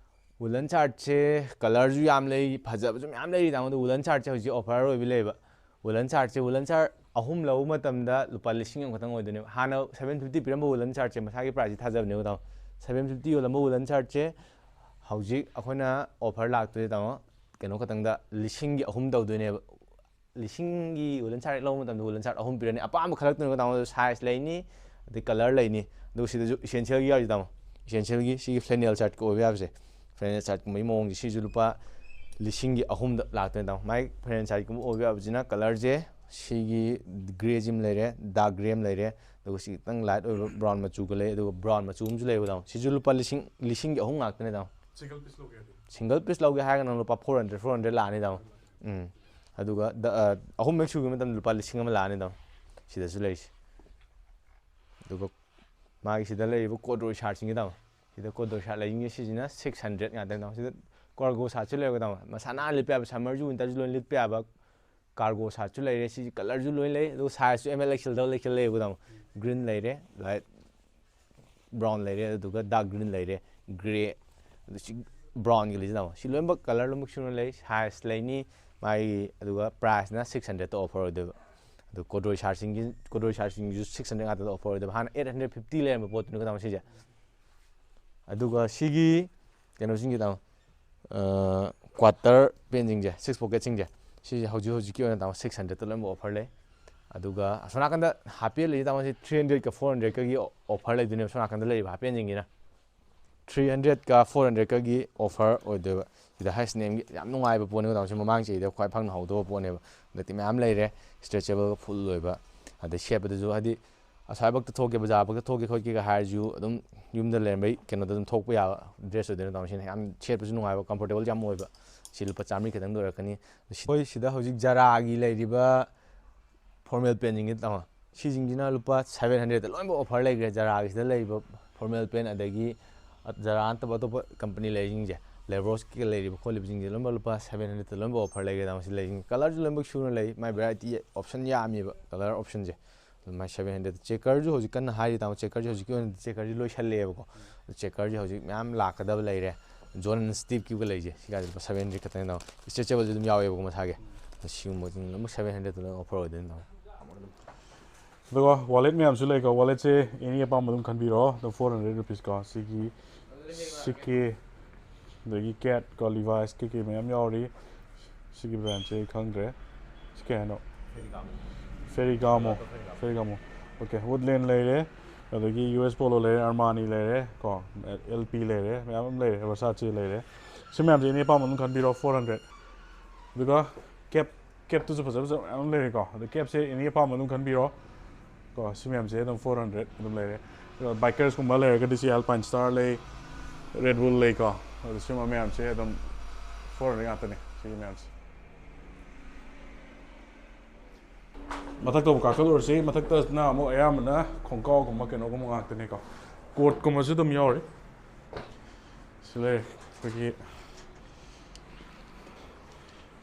ꯋꯨꯂꯟ ꯁꯥꯔꯠꯁꯦ ꯀꯂꯔꯁꯨ ꯌꯥꯝ ꯂꯩ, ꯐꯖꯕꯁꯨ ꯃꯌꯥꯝ ꯂꯩꯔꯤ ꯇꯥꯃꯣ꯫ ꯑꯗꯣ ꯋꯨꯂꯟ ꯁꯥꯔꯠꯁꯦ ꯍꯧꯖꯤꯛ ꯑꯣꯐꯔ ꯑꯣꯏꯕ ꯂꯩꯌꯦꯕ꯫ ꯋꯨꯂꯟ ꯁꯥꯔꯠꯁꯦ, ꯋꯨꯂꯟ ꯁꯥꯔꯠ ꯑꯍꯨꯝ ꯂꯧꯕ ꯃꯇꯝꯗ ꯂꯨꯄꯥ ꯂꯤꯁꯤꯡ ꯑꯃꯈꯛꯇꯪ ꯑꯣꯏꯗꯣꯏꯅꯦꯕ꯫ ꯍꯥꯟꯅ ꯁꯚꯦꯟ ꯐꯤꯐꯇꯤ ꯄꯤꯔꯝꯕ ꯋꯨꯂꯟ ꯁꯥꯔꯠꯁꯦ, ꯃꯁꯥꯒꯤ ꯄ꯭ꯔꯥꯏꯁꯁꯦ ꯊꯥꯖꯕꯅꯦꯕ ꯇꯥꯃꯣ꯫ ꯁꯚꯦꯟ ꯐꯤꯐꯇꯤ ꯌꯣꯜꯂꯝꯕ ꯋꯨꯂꯟ ꯁꯥꯔꯠꯁꯦ ꯍꯧꯖꯤꯛ ꯑꯩꯈꯣꯏꯅ ꯑꯣꯐꯔ ꯂꯥꯛꯇꯣꯏꯁꯦ ꯇꯥꯃꯣ, ꯀꯩꯅꯣ ꯈꯛꯇꯪꯗ ꯂꯤꯁꯤꯡꯒꯤ ꯑꯍꯨꯝ ꯇꯧꯗꯣꯏꯅꯦꯕ꯫ ꯂꯤꯁꯤꯡꯒꯤ ꯋꯨꯂꯟ ꯁꯥꯔꯠ ꯂꯧꯕ ꯃꯇꯝꯗ ꯋꯨꯂꯟ ꯁꯥꯔꯠ ꯑꯍꯨꯝ ꯄꯤꯔꯅꯤ꯫ ꯑꯄꯥꯝꯕ ꯈꯜꯂꯛꯇꯣꯏꯅꯦꯕ ꯇꯥꯃꯣ꯫ ꯁꯥꯏꯖ ꯂꯩꯅꯤ, ꯑꯗꯩ ꯀꯂꯔ ꯂꯩꯅꯤ꯫ ꯑꯗꯨꯒ ꯁꯤꯗꯁꯨ ꯏꯁꯦꯟꯁꯤꯌꯦꯜꯒꯤ ꯌꯥꯎꯔꯤꯁꯦ ꯇꯥꯃꯣ꯫ ꯏꯁꯦꯟꯁꯤꯌꯦꯜꯒꯤ ꯁꯤꯒꯤ ꯐ꯭ꯂꯦꯅꯦꯜ ꯁꯥꯔꯠꯀ ꯑꯣꯏꯕ ꯌꯥꯕꯁꯦ, ꯐ꯭ꯂꯦꯅꯦꯜ ꯁꯥꯔꯠꯀꯨꯝꯕꯒꯤ ꯃꯑꯣꯡꯁꯦ, ꯁꯤꯁꯨ ꯂꯨꯄꯥ ꯂꯤꯁꯤꯡꯒꯤ ꯑꯍꯨꯝꯗ ꯂꯥꯛꯇꯣꯏꯅꯦ ꯇꯥꯃꯣ꯫ ꯃꯥꯏ ꯐ꯭ꯂꯦꯅꯦꯜ ꯁꯥꯔꯠꯀꯨꯝꯕ ꯑꯣꯏꯕ ꯌꯥꯕꯁꯤꯅ ꯀꯂꯔꯁꯦ ꯁꯤꯒꯤ ꯒ꯭ꯔꯦꯁꯤ ꯑꯃ ꯂꯩꯔꯦ, ꯗꯥꯔꯛ ꯒ꯭ꯔꯦ ꯑꯃ ꯂꯩꯔꯦ, ꯑꯗꯨꯒ ꯁꯤ ꯈꯤꯇꯪ ꯂꯥꯏꯠ ꯑꯣꯏꯕ ꯕ꯭ꯔꯥꯎꯟ ꯃꯆꯨꯒ ꯂꯩ, ꯑꯗꯨꯒ ꯕ꯭ꯔꯥꯎꯟ ꯃꯆꯨ ꯑꯃꯁꯨ ꯂꯩꯕ ꯇꯥꯃꯣ꯫ ꯁꯤꯁꯨ ꯂꯨꯄꯥ ꯂꯤꯁꯤꯡ, ꯂꯤꯁꯤꯡꯒꯤ ꯑꯍꯨꯝ ꯉꯥꯛꯇꯅꯦ ꯇꯥꯃꯣ꯫ ꯁꯤꯡꯒꯜ ꯄꯤꯁ ꯂꯧꯒꯦ ꯍꯥꯏꯔꯗꯤ? ꯁꯤꯡꯒꯜ ꯄꯤꯁ ꯂꯧꯒꯦ ꯍꯥꯏꯔꯒꯅ ꯂꯨꯄꯥ ꯐꯣꯔ ꯍꯟꯗ꯭ꯔꯦꯗ, ꯐꯣꯔ ꯍꯟꯗ꯭ꯔꯦꯗ ꯂꯥꯛꯑꯅꯤ ꯇꯥꯃꯣ꯫ ꯎꯝ꯫ ꯑꯗꯨꯒ ꯗ-, ꯑ, ꯑꯍꯨꯝ ꯍꯦꯛ ꯁꯨꯈꯤꯕ ꯃꯇꯝꯗ ꯂꯨꯄꯥ ꯂꯤꯁꯤꯡ ꯑꯃ ꯂꯥꯛꯑꯅꯤ ꯇꯥꯃꯣ꯫ ꯁꯤꯗꯁꯨ ꯂꯩꯔꯤꯁꯦ꯫ ꯑꯗꯨꯒ ꯃꯥꯒꯤ ꯁꯤꯗ ꯂꯩꯔꯤꯕ ꯀꯣꯗ꯭ꯔꯣꯏ ꯁꯥꯔꯠꯁꯤꯡꯁꯦ ꯇꯥꯃꯣ꯫ ꯁꯤꯗ ꯀꯣꯗ꯭ꯔꯣꯏ ꯁꯥꯔꯠ ꯂꯩꯁꯤꯡꯁꯦ, ꯁꯤꯁꯤꯅ ꯁꯤꯛꯁ ꯍꯟꯗ꯭ꯔꯦꯗ ꯉꯥꯛꯇꯅꯤ ꯇꯥꯃꯣ꯫ ꯁꯤꯗ ꯀꯥꯔꯒꯣ ꯁꯥꯔꯠꯁꯨ ꯂꯩꯔꯒ ꯇꯥꯃꯣ, ꯃꯁꯥ ꯅꯥꯟꯅ ꯂꯤꯠꯄ ꯌꯥꯕ, ꯁꯝꯃꯔꯁꯨ ꯋꯤꯟꯇꯔꯁꯨ ꯂꯣꯏꯅ ꯂꯤꯠꯄ ꯌꯥꯕ ꯀꯥꯔꯒꯣ ꯁꯥꯔꯠꯁꯨ ꯂꯩꯔꯦ꯫ ꯁꯤꯁꯤ ꯀꯂꯔꯁꯨ ꯂꯣꯏ ꯂꯩ꯫ ꯑꯗꯨꯒ ꯁꯥꯏꯖꯁꯨ M L XL double XL ꯂꯩꯌꯦꯕ꯫ ꯇꯥꯃꯣ, ꯒ꯭ꯔꯤꯟ ꯂꯩꯔꯦ, ꯂꯥꯏꯠ ꯕ꯭ꯔꯥꯎꯟ ꯂꯩꯔꯦ, ꯑꯗꯨꯒ ꯗꯥꯔꯛ ꯒ꯭ꯔꯤꯟ ꯂꯩꯔꯦ, ꯒ꯭ꯔꯦ, ꯑꯗꯨ ꯁꯤ ꯕ꯭ꯔꯥꯎꯟꯒꯤ ꯂꯩꯁꯤ꯫ ꯇꯥꯃꯣ, ꯁꯤ ꯂꯣꯏꯅꯃꯛ ꯀꯂꯔ ꯂꯣꯏꯅꯃꯛ ꯁꯨꯅ ꯂꯩ꯫ ꯁꯥꯏꯖ ꯂꯩꯅꯤ꯫ ꯃꯥꯒꯤ ꯑꯗꯨꯒ ꯄ꯭ꯔꯥꯏꯁꯅ ꯁꯤꯛꯁ ꯍꯟꯗ꯭ꯔꯦꯗꯇ ꯑꯣꯐꯔ ꯑꯣꯏꯗꯣꯏꯕ꯫ ꯑꯗꯨ ꯀꯣꯗ꯭ꯔꯣꯏ ꯁꯥꯔꯠꯁꯤꯡꯒꯤ, ꯀꯣꯗ꯭ꯔꯣꯏ ꯁꯥꯔꯠꯁꯤꯡꯁꯨ ꯁꯤꯛꯁ ꯍꯟꯗ꯭ꯔꯦꯗ ꯉꯥꯛꯇꯗ ꯑꯣꯐꯔ ꯑꯣꯏꯗꯣꯏꯕ꯫ ꯍꯥꯟꯅ ꯑꯩꯠ ꯍꯟꯗ꯭ꯔꯦꯗ ꯐꯤꯐꯇꯤ ꯂꯩꯔꯝꯕ ꯄꯣꯠꯇꯨꯅꯤ꯫ ꯇꯥꯃꯣ, ꯁꯤꯁꯦ꯫ ꯑꯗꯨꯒ ꯁꯤꯒꯤ ꯀꯩꯅꯣꯁꯤꯡꯁꯦ, ꯇꯥꯃꯣ, ꯀ꯭ꯋꯥꯇꯔ ꯄꯦꯟꯁꯤꯡꯁꯦ, ꯁꯤꯛꯁ ꯄꯣꯀꯦꯠꯁꯤꯡꯁꯦ, ꯁꯤꯁꯦ ꯍꯧꯖꯤꯛ ꯍꯧꯖꯤꯛꯀꯤ ꯑꯣꯏꯅ, ꯇꯥꯃꯣ, ꯁꯤꯛꯁ ꯍꯟꯗ꯭ꯔꯦꯗꯇ ꯂꯣꯏꯅꯃꯛ ꯑꯣꯐꯔ ꯂꯩ꯫ ꯑꯗꯨꯒ ꯑꯁꯣꯝ ꯅꯥꯀꯟꯗ ꯍꯥꯞ ꯄꯦꯟ ꯂꯩꯁꯦ, ꯇꯥꯃꯣ, ꯁꯤ ꯊ꯭ꯔꯤ ꯍꯟꯗ꯭ꯔꯦꯗꯀ ꯐꯣꯔ ꯍꯟꯗ꯭ꯔꯦꯗꯀꯒꯤ ꯑꯣꯐꯔ ꯂꯩꯗꯣꯏꯅꯦꯕ꯫ ꯑꯁꯣꯝ ꯅꯥꯀꯟꯗ ꯂꯩꯔꯤꯕ ꯍꯥꯞ ꯄꯦꯟꯁꯤꯡꯁꯤꯅ ꯊ꯭ꯔꯤ ꯍꯟꯗ꯭ꯔꯦꯗꯀ ꯐꯣꯔ ꯍꯟꯗ꯭ꯔꯦꯗꯀꯒꯤ ꯑꯣꯐꯔ ꯑꯣꯏꯗꯣꯏꯕ꯫ ꯁꯤꯗ ꯍꯩꯁ ꯑꯦꯟ ꯑꯦꯝꯒꯤ ꯌꯥꯝ ꯅꯨꯡꯉꯥꯏꯕ ꯄꯣꯠꯅꯦꯕ, ꯇꯥꯃꯣ, ꯁꯤ ꯃꯃꯥꯡ ꯆꯍꯤꯗ ꯈ꯭ꯋꯥꯏ ꯐꯪꯅ ꯍꯧꯗꯕ ꯄꯣꯠꯅꯦꯕ꯫ ꯍꯟꯗꯛꯇꯤ ꯃꯌꯥꯝ ꯂꯩꯔꯦ, ꯏꯁꯇ꯭ꯔꯦꯆꯦꯕꯜꯒ ꯐꯨꯜ ꯑꯣꯏꯕ꯫ ꯑꯗꯩ ꯁꯦꯠꯄꯗꯁꯨ, ꯍꯥꯏꯗꯤ, ꯑꯁ꯭ꯋꯥꯏꯐꯛꯇ ꯊꯣꯛꯀꯦ, ꯕꯖꯥꯔꯐꯛꯇ ꯊꯣꯛꯀꯦ ꯈꯣꯠꯀꯦꯒ ꯍꯥꯏꯔꯁꯨ ꯑꯗꯨꯝ ꯌꯨꯝꯗ ꯂꯩꯔꯝꯕꯩ ꯀꯩꯅꯣꯗ ꯑꯗꯨꯝ ꯊꯣꯛꯄ ꯌꯥꯕ ꯗ꯭ꯔꯦꯁ ꯑꯣꯏꯗꯣꯏꯅꯦ, ꯇꯥꯃꯣ꯫ ꯁꯤꯅ ꯌꯥꯝ ꯁꯦꯠꯄꯁꯨ ꯅꯨꯡꯉꯥꯏꯕ, ꯀꯝꯐꯣꯔꯇꯦꯕꯜꯁꯨ ꯌꯥꯝ ꯑꯣꯏꯕ꯫ ꯁꯤ ꯂꯨꯄꯥ ꯆꯥꯝꯃꯔꯤ ꯈꯛꯇꯪꯗ ꯑꯣꯏꯔꯛꯀꯅꯤ꯫ ꯑꯩꯈꯣꯏ ꯁꯤꯗ ꯍꯧꯖꯤꯛ ꯖꯔꯥꯒꯤ ꯂꯩꯔꯤꯕ ꯐꯣꯔꯃꯦꯜ ꯄꯦꯟꯁꯤꯡꯁꯦ, ꯇꯥꯃꯣ, ꯁꯤꯁꯤꯡꯁꯤꯅ ꯂꯨꯄꯥ ꯁꯚꯦꯟ ꯍꯟꯗ꯭ꯔꯦꯗꯇ ꯂꯣꯏꯅꯃꯛ ꯑꯣꯐꯔ ꯂꯩꯈ꯭ꯔꯦ꯫ ꯖꯔꯥꯒꯤꯁꯤꯗ ꯂꯩꯔꯤꯕ ꯐꯣꯔꯃꯦꯜ ꯄꯦꯟ, ꯑꯗꯒꯤ ꯖꯔꯥ ꯅꯠꯇꯕ ꯑꯇꯣꯞꯄ ꯀꯝꯄꯅꯤ ꯂꯩꯔꯤꯁꯤꯡꯁꯦ, ꯂꯦꯕ꯭ꯔꯣꯁꯀꯤ ꯂꯩꯔꯤꯕ ꯈꯣꯠꯂꯤꯕꯁꯤꯡꯁꯦ ꯂꯣꯏꯅꯃꯛ ꯂꯨꯄꯥ ꯁꯚꯦꯟ ꯍꯟꯗ꯭ꯔꯦꯗꯇ ꯂꯣꯏꯅꯃꯛ ꯑꯣꯐꯔ ꯂꯩꯈ꯭ꯔꯦ, ꯇꯥꯃꯣ꯫ ꯁꯤ ꯂꯩꯁꯤꯡꯁꯦ ꯀꯂꯔꯁꯨ ꯂꯣꯏꯅꯃꯛ ꯁꯨꯅ ꯂꯩ, ꯃꯥꯏ ꯚꯦꯔꯥꯏꯇꯤ ꯑꯣꯞꯁꯟ ꯌꯥꯝꯃꯤꯕ ꯀꯂꯔ ꯑꯣꯞꯁꯟꯁꯦ꯫ ꯑꯗꯨꯃꯥꯏꯅ ꯁꯚꯦꯟ ꯍꯟꯗ꯭ꯔꯦꯗ꯫ ꯆꯦꯀꯔꯁꯨ ꯍꯧꯖꯤꯛ ꯀꯟꯅ ꯍꯥꯏꯔꯤ, ꯇꯥꯃꯣ꯫ ꯆꯦꯀꯔꯁꯦ ꯍꯧꯖꯤꯛꯀꯤ ꯑꯣꯏꯅꯗꯤ ꯆꯦꯀꯔꯁꯦ ꯂꯣꯏꯁꯜꯂꯛꯑꯦꯕꯀꯣ꯫ ꯑꯗꯨ ꯆꯦꯀꯔꯁꯦ ꯍꯧꯖꯤꯛ ꯃꯌꯥꯝ ꯂꯥꯛꯀꯗꯕ ꯂꯩꯔꯦ꯫ ꯖꯣꯟ ꯁ꯭ꯇꯤꯞꯀꯤꯒ ꯂꯩꯁꯦ, ꯁꯤꯒꯥꯁꯦ ꯂꯨꯄꯥ ꯁꯚꯦꯟ ꯍꯟꯗ꯭ꯔꯦꯗ ꯈꯛꯇꯅꯦ, ꯇꯥꯃꯣ꯫ ꯏꯁꯇ꯭ꯔꯦꯆꯦꯕꯜꯁꯨ ꯑꯗꯨꯝ ꯌꯥꯎꯋꯦꯕꯀꯣ ꯃꯁꯥꯒꯤ꯫ ꯑꯗꯣ ꯁꯤꯒꯨꯝꯕꯁꯤꯡ ꯑꯃꯨꯛ ꯁꯚꯦꯟ ꯍꯟꯗ꯭ꯔꯦꯗꯇ ꯂꯣꯏ ꯑꯣꯐꯔ ꯑꯣꯏꯗꯣꯏꯅꯤ, ꯇꯥꯃꯣ꯫ ꯑꯗꯨꯒ ꯋꯥꯂꯦꯠ ꯃꯌꯥꯝꯁꯨ ꯂꯩꯀꯣ꯫ ꯋꯥꯂꯦꯠꯁꯦ ꯑꯦꯅꯤ ꯑꯄꯥꯝꯕ ꯑꯗꯨꯝ ꯈꯟꯕꯤꯔꯣ꯫ ꯑꯗꯨꯝ ꯐꯣꯔ ꯍꯟꯗ꯭ꯔꯦꯗ ꯔꯨꯄꯤꯁꯀꯣ꯫ ꯁꯤꯒꯤ ꯁꯤ ꯀꯦ, ꯑꯗꯒꯤ ꯀꯦꯠ ꯀꯣ, ꯂꯤꯚꯥꯏꯁ ꯀꯩꯀꯩ ꯃꯌꯥꯝ ꯌꯥꯎꯔꯤ꯫ ꯁꯤꯒꯤ ꯕ꯭ꯔꯥꯟꯁꯦ ꯑꯩ ꯈꯪꯗ꯭ꯔꯦ꯫ ꯁꯤ ꯀꯩ ꯍꯥꯏꯅꯣ? ꯐꯦꯔꯤꯒꯥꯃꯣ꯫ ꯐꯦꯔꯤꯒꯥꯃꯣ꯫ ꯑꯣꯀꯦ, ꯋꯨꯗꯂꯦꯟ ꯂꯩꯔꯦ, ꯑꯗꯒꯤ ꯌꯨ ꯑꯦꯁ ꯄꯣꯂꯣ ꯂꯩꯔꯦ, ꯑꯔꯃꯥꯅꯤ ꯂꯩꯔꯦ ꯀꯣ, ꯑꯦꯜ ꯄꯤ ꯂꯩꯔꯦ, ꯃꯌꯥꯝ ꯑꯃ ꯂꯩꯔꯦ, ꯚꯔꯁꯥꯆꯦ ꯂꯩꯔꯦ꯫ ꯁꯤ ꯃꯌꯥꯝꯁꯦ ꯑꯦꯅꯤ ꯑꯄꯥꯝꯕ ꯑꯗꯨꯝ ꯈꯟꯕꯤꯔꯣ, ꯐꯣꯔ ꯍꯟꯗ꯭ꯔꯦꯗ꯫ ꯑꯗꯨꯒ ꯀꯦꯞ, ꯀꯦꯞꯇꯨꯁꯨ ꯐꯖ ꯐꯖꯕ ꯃꯌꯥꯝ ꯑꯃ ꯂꯩꯔꯦꯀꯣ꯫ ꯑꯗꯣ ꯀꯦꯞꯁꯦ ꯑꯦꯅꯤ ꯑꯄꯥꯝꯕ ꯑꯗꯨꯝ ꯈꯟꯕꯤꯔꯣ ꯀꯣ꯫ ꯁꯤ ꯃꯌꯥꯝꯁꯦ ꯑꯗꯨꯝ ꯐꯣꯔ ꯍꯟꯗ꯭ꯔꯦꯗ ꯑꯗꯨꯝ ꯂꯩꯔꯦ꯫ ꯑꯗꯨꯒ ꯕꯥꯏꯀꯔꯁꯀꯨꯝꯕ ꯂꯩꯔꯒꯗꯤ ꯁꯤ ꯑꯦꯜꯄꯥꯏꯟ ꯁ꯭ꯇꯥꯔ ꯂꯩ, ꯔꯦꯗ ꯕꯨꯜ ꯂꯩꯀꯣ꯫ ꯑꯗꯣ ꯁꯤꯒꯨꯝꯕ ꯃꯌꯥꯝꯁꯦ ꯑꯗꯨꯝ ꯐꯣꯔ ꯍꯟꯗ꯭ꯔꯦꯗ ꯉꯥꯛꯇꯅꯦ, ꯁꯤꯒꯤ ꯃꯌꯥꯝꯁꯦ꯫ ꯃꯊꯛꯇ ꯑꯃꯨꯛ ꯀꯥꯈꯠꯂꯨꯔꯁꯤ꯫ ꯃꯊꯛꯇꯅ ꯑꯃꯨꯛ ꯑꯌꯥꯝꯕꯅ ꯈꯣꯡꯒ꯭ꯔꯥꯎꯒꯨꯝꯕ ꯀꯩꯅꯣꯒꯨꯝꯕ ꯉꯥꯛꯇꯅꯤꯀꯣ꯫ ꯀꯣꯠꯀꯨꯝꯕꯁꯨ ꯑꯗꯨꯝ ꯌꯥꯎꯔꯤ꯫ ꯁꯤ ꯂꯩꯔꯦ ꯑꯩꯈꯣꯏꯒꯤ,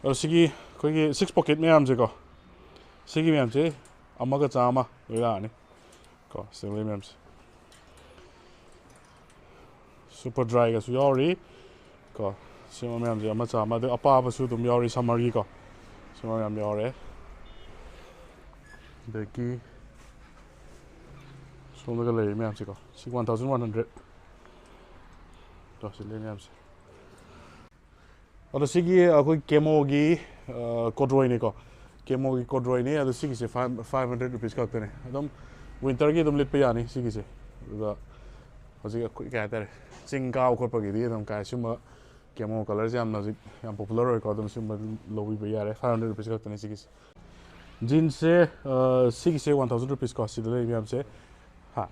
ꯑꯗꯣ ꯁꯤꯒꯤ ꯑꯩꯈꯣꯏꯒꯤ ꯁꯤꯛꯁ ꯄꯣꯀꯦꯠ ꯃꯌꯥꯝꯁꯦꯀꯣ, ꯁꯤꯒꯤ ꯃꯌꯥꯝꯁꯦ ꯑꯃꯒ ꯆꯥꯝꯃ ꯂꯣꯏ ꯂꯥꯛꯑꯅꯤ ꯀꯣ, ꯁꯤꯗ ꯂꯩ ꯃꯌꯥꯝꯁꯦ꯫ ꯁꯨꯄꯔ ꯗ꯭ꯔꯥꯏꯒꯁꯨ ꯌꯥꯎꯔꯤ ꯀꯣ꯫ ꯁꯤꯒꯨꯝꯕ ꯃꯌꯥꯝꯁꯦ ꯑꯃ ꯆꯥꯝꯃ, ꯑꯗꯨ ꯑꯄꯥꯕꯁꯨ ꯑꯗꯨꯝ ꯌꯥꯎꯔꯤ, ꯁꯝꯃꯔꯒꯤꯀꯣ꯫ ꯁꯤꯒꯨꯝꯕ ꯃꯌꯥꯝ ꯌꯥꯎꯔꯦ꯫ ꯑꯗꯒꯤ ꯁꯣꯝꯗꯒ ꯂꯩꯔꯤ ꯃꯌꯥꯝꯁꯦꯀꯣ, ꯁꯤ ꯋꯥꯟ ꯊꯥꯎꯖꯟ ꯋꯥꯟ ꯍꯟꯗ꯭ꯔꯦꯠ꯫ ꯇꯣ, ꯁꯤ ꯂꯩ ꯃꯌꯥꯝꯁꯦ꯫ ꯑꯗꯣ ꯁꯤꯒꯤ ꯑꯩꯈꯣꯏ ꯀꯦꯃꯣꯒꯤ ꯀꯣꯗ꯭ꯔꯣꯏꯅꯤꯀꯣ, ꯀꯦꯃꯣꯒꯤ ꯀꯣꯗ꯭ꯔꯣꯏꯅꯤ꯫ ꯑꯗꯣ ꯁꯤꯒꯤꯁꯦ ꯐꯥꯏꯚ ꯐꯥꯏꯚ ꯍꯟꯗ꯭ꯔꯦꯠ ꯔꯨꯄꯤꯁ ꯈꯛꯇꯅꯦ꯫ ꯑꯗꯨꯝ ꯋꯤꯟꯇꯔꯒꯤ ꯑꯗꯨꯝ ꯂꯤꯠꯄ ꯌꯥꯅꯤ ꯁꯤꯒꯤꯁꯦ꯫ ꯑꯗꯨꯒ ꯍꯧꯖꯤꯛ ꯑꯩꯈꯣꯏ ꯀꯩ ꯍꯥꯏꯇꯥꯔꯦ, ꯆꯤꯡ ꯀꯥꯕ ꯈꯣꯠꯄꯒꯤꯗꯤ ꯑꯗꯨꯝ ꯀꯥꯏ ꯁꯤꯒꯨꯝꯕ ꯀꯦꯃꯣ ꯀꯂꯔꯁꯦ ꯌꯥꯝꯅ ꯍꯧꯖꯤꯛ ꯌꯥꯝ ꯄꯣꯄꯨꯂꯔ ꯑꯣꯏꯀꯣ꯫ ꯑꯗꯨꯝ ꯁꯤꯒꯨꯝꯕ ꯂꯧꯕꯤꯕ ꯌꯥꯔꯦ꯫ ꯐꯥꯏꯚ ꯍꯟꯗ꯭ꯔꯦꯠ ꯔꯨꯄꯤꯁ ꯈꯛꯇꯅꯦ ꯁꯤꯒꯤꯁꯦ꯫ ꯖꯤꯟꯁꯁꯦ, ꯑ, ꯁꯤꯒꯤꯁꯦ ꯋꯥꯟ ꯊꯥꯎꯖꯟ ꯔꯨꯄꯤꯁꯀꯣ꯫ ꯁꯤꯗ ꯂꯩ ꯃꯌꯥꯝꯁꯦ, ꯍꯥ,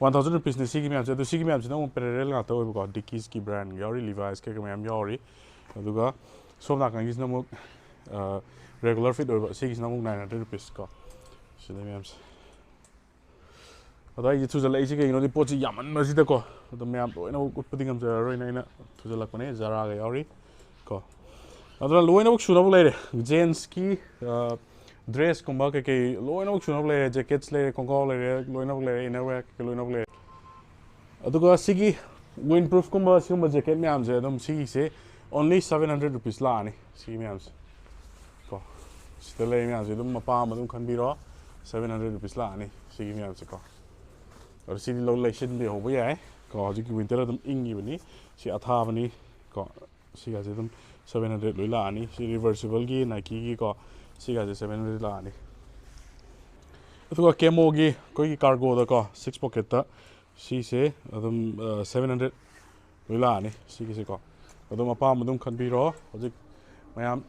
ꯋꯥꯟ ꯊꯥꯎꯖꯟ ꯔꯨꯄꯤꯁꯅꯦ ꯁꯤꯒꯤ ꯃꯌꯥꯝꯁꯦ꯫ ꯑꯗꯣ ꯁꯤꯒꯤ ꯃꯌꯥꯝꯁꯤꯅ ꯑꯃꯨꯛ ꯄꯦꯔꯦꯂꯦꯜ ꯉꯥꯛꯇ ꯑꯣꯏꯕꯀꯣ꯫ ꯗꯤꯀꯤꯁꯀꯤ ꯕ꯭ꯔꯥꯟ ꯌꯥꯎꯔꯤ, ꯂꯤꯚꯥꯏꯁ ꯀꯩꯀꯩ ꯃꯌꯥꯝ ꯌꯥꯎꯔꯤ꯫ ꯑꯗꯨꯒ ꯁꯣꯝ ꯅꯥꯀꯟꯒꯤꯁꯤꯅ ꯑꯃꯨꯛ ꯔꯦꯒꯨꯂꯔ ꯐꯤꯠ ꯑꯣꯏꯕ꯫ ꯁꯤꯒꯤꯁꯤꯅ ꯑꯃꯨꯛ ꯅꯥꯏꯟ ꯍꯟꯗ꯭ꯔꯦꯠ ꯔꯨꯄꯤꯁꯀꯣ꯫ ꯁꯤꯗ ꯃꯌꯥꯝꯁꯦ꯫ ꯑꯗꯣ ꯑꯩꯁꯦ ꯊꯨꯖꯜꯂꯛꯏꯁꯦ ꯀꯩꯒꯤꯅꯣꯗꯤ ꯄꯣꯠꯁꯤ ꯌꯥꯝꯃꯟꯕꯁꯤꯗꯀꯣ꯫ ꯑꯗꯣ ꯃꯌꯥꯝ ꯂꯣꯏꯅꯃꯛ ꯎꯠꯄꯗꯤ ꯉꯝꯖꯔꯔꯣꯏꯅ ꯑꯩꯅ ꯊꯨꯖꯜꯂꯛꯄꯅꯦ꯫ ꯖꯔꯥꯒ ꯌꯥꯎꯔꯤ ꯀꯣ꯫ ꯑꯗꯨꯅ ꯂꯣꯏꯅꯃꯛ ꯁꯨꯅꯕ ꯂꯩꯔꯦ꯫ ꯖꯦꯟꯁꯀꯤ ꯗ꯭ꯔꯦꯁꯀꯨꯝꯕ ꯀꯩꯀꯩ ꯂꯣꯏꯅꯃꯛ ꯁꯨꯅꯕ ꯂꯩꯔꯦ꯫ ꯖꯦꯀꯦꯠꯁ ꯂꯩꯔꯦ, ꯈꯣꯡꯒ꯭ꯔꯥꯎ ꯂꯩꯔꯦ, ꯂꯣꯏꯅꯃꯛ ꯂꯩꯔꯦ, ꯏꯅꯔ ꯋꯦꯌꯔ ꯀꯩꯀꯩ ꯂꯣꯏꯅꯃꯛ ꯂꯩꯔꯦ꯫ ꯑꯗꯨꯒ ꯁꯤꯒꯤ ꯋꯤꯟ ꯄ꯭ꯔꯨꯐꯀꯨꯝꯕ ꯁꯤꯒꯨꯝꯕ ꯖꯦꯀꯦꯠ ꯃꯌꯥꯝꯁꯦ ꯑꯗꯨꯝ ꯁꯤꯒꯤꯁꯦ only seven hundred rupees ꯂꯥꯛꯑꯅꯤ꯫ ꯁꯤꯒꯤ ꯃꯌꯥꯝꯁꯦ ꯀꯣ, ꯁꯤꯗ ꯂꯩꯔꯤ ꯃꯌꯥꯝꯁꯦ ꯑꯗꯨꯝ ꯑꯄꯥꯝꯕ ꯑꯗꯨꯝ ꯈꯟꯕꯤꯔꯣ꯫ Seven hundred rupees ꯂꯥꯛꯑꯅꯤ ꯁꯤꯒꯤ ꯃꯌꯥꯝꯁꯦ ꯀꯣ꯫ ꯑꯗꯣ ꯁꯤꯗꯤ ꯂꯧ ꯂꯩꯁꯤꯟꯕꯤꯍꯧꯕ ꯌꯥꯏ ꯀꯣ꯫ ꯍꯧꯖꯤꯛꯀꯤ ꯋꯤꯟꯇꯔ ꯑꯗꯨꯝ ꯏꯪꯉꯤꯕꯅꯤ꯫ ꯁꯤ ꯑꯊꯥꯕꯅꯤ ꯀꯣ꯫ ꯁꯤꯒꯁꯦ ꯑꯗꯨꯝ seven hundred ꯂꯣꯏ ꯂꯥꯛꯑꯅꯤ꯫ ꯁꯤ ꯔꯤꯚꯔꯁꯤꯕꯜꯒꯤ ꯅꯥꯏꯀꯤꯒꯤ ꯀꯣ꯫ ꯁꯤꯒꯁꯦ seven hundred ꯂꯥꯛꯑꯅꯤ꯫ ꯑꯗꯨꯒ ꯀꯦꯃꯣꯒꯤ ꯑꯩꯈꯣꯏꯒꯤ ꯀꯥꯔꯒꯣꯗꯀꯣ, ꯁꯤꯛꯁ ꯄꯣꯀꯦꯠꯇ ꯁꯤꯁꯦ ꯑꯗꯨꯝ, ꯑ, seven hundred ꯂꯣꯏ ꯂꯥꯛꯑꯅꯤ ꯁꯤꯒꯤꯁꯦꯀꯣ꯫ ꯑꯗꯨꯝ ꯑꯄꯥꯝꯕ ꯑꯗꯨꯝ ꯈꯟꯕꯤꯔꯣ꯫ ꯍꯧꯖꯤꯛ ꯃꯌꯥꯝ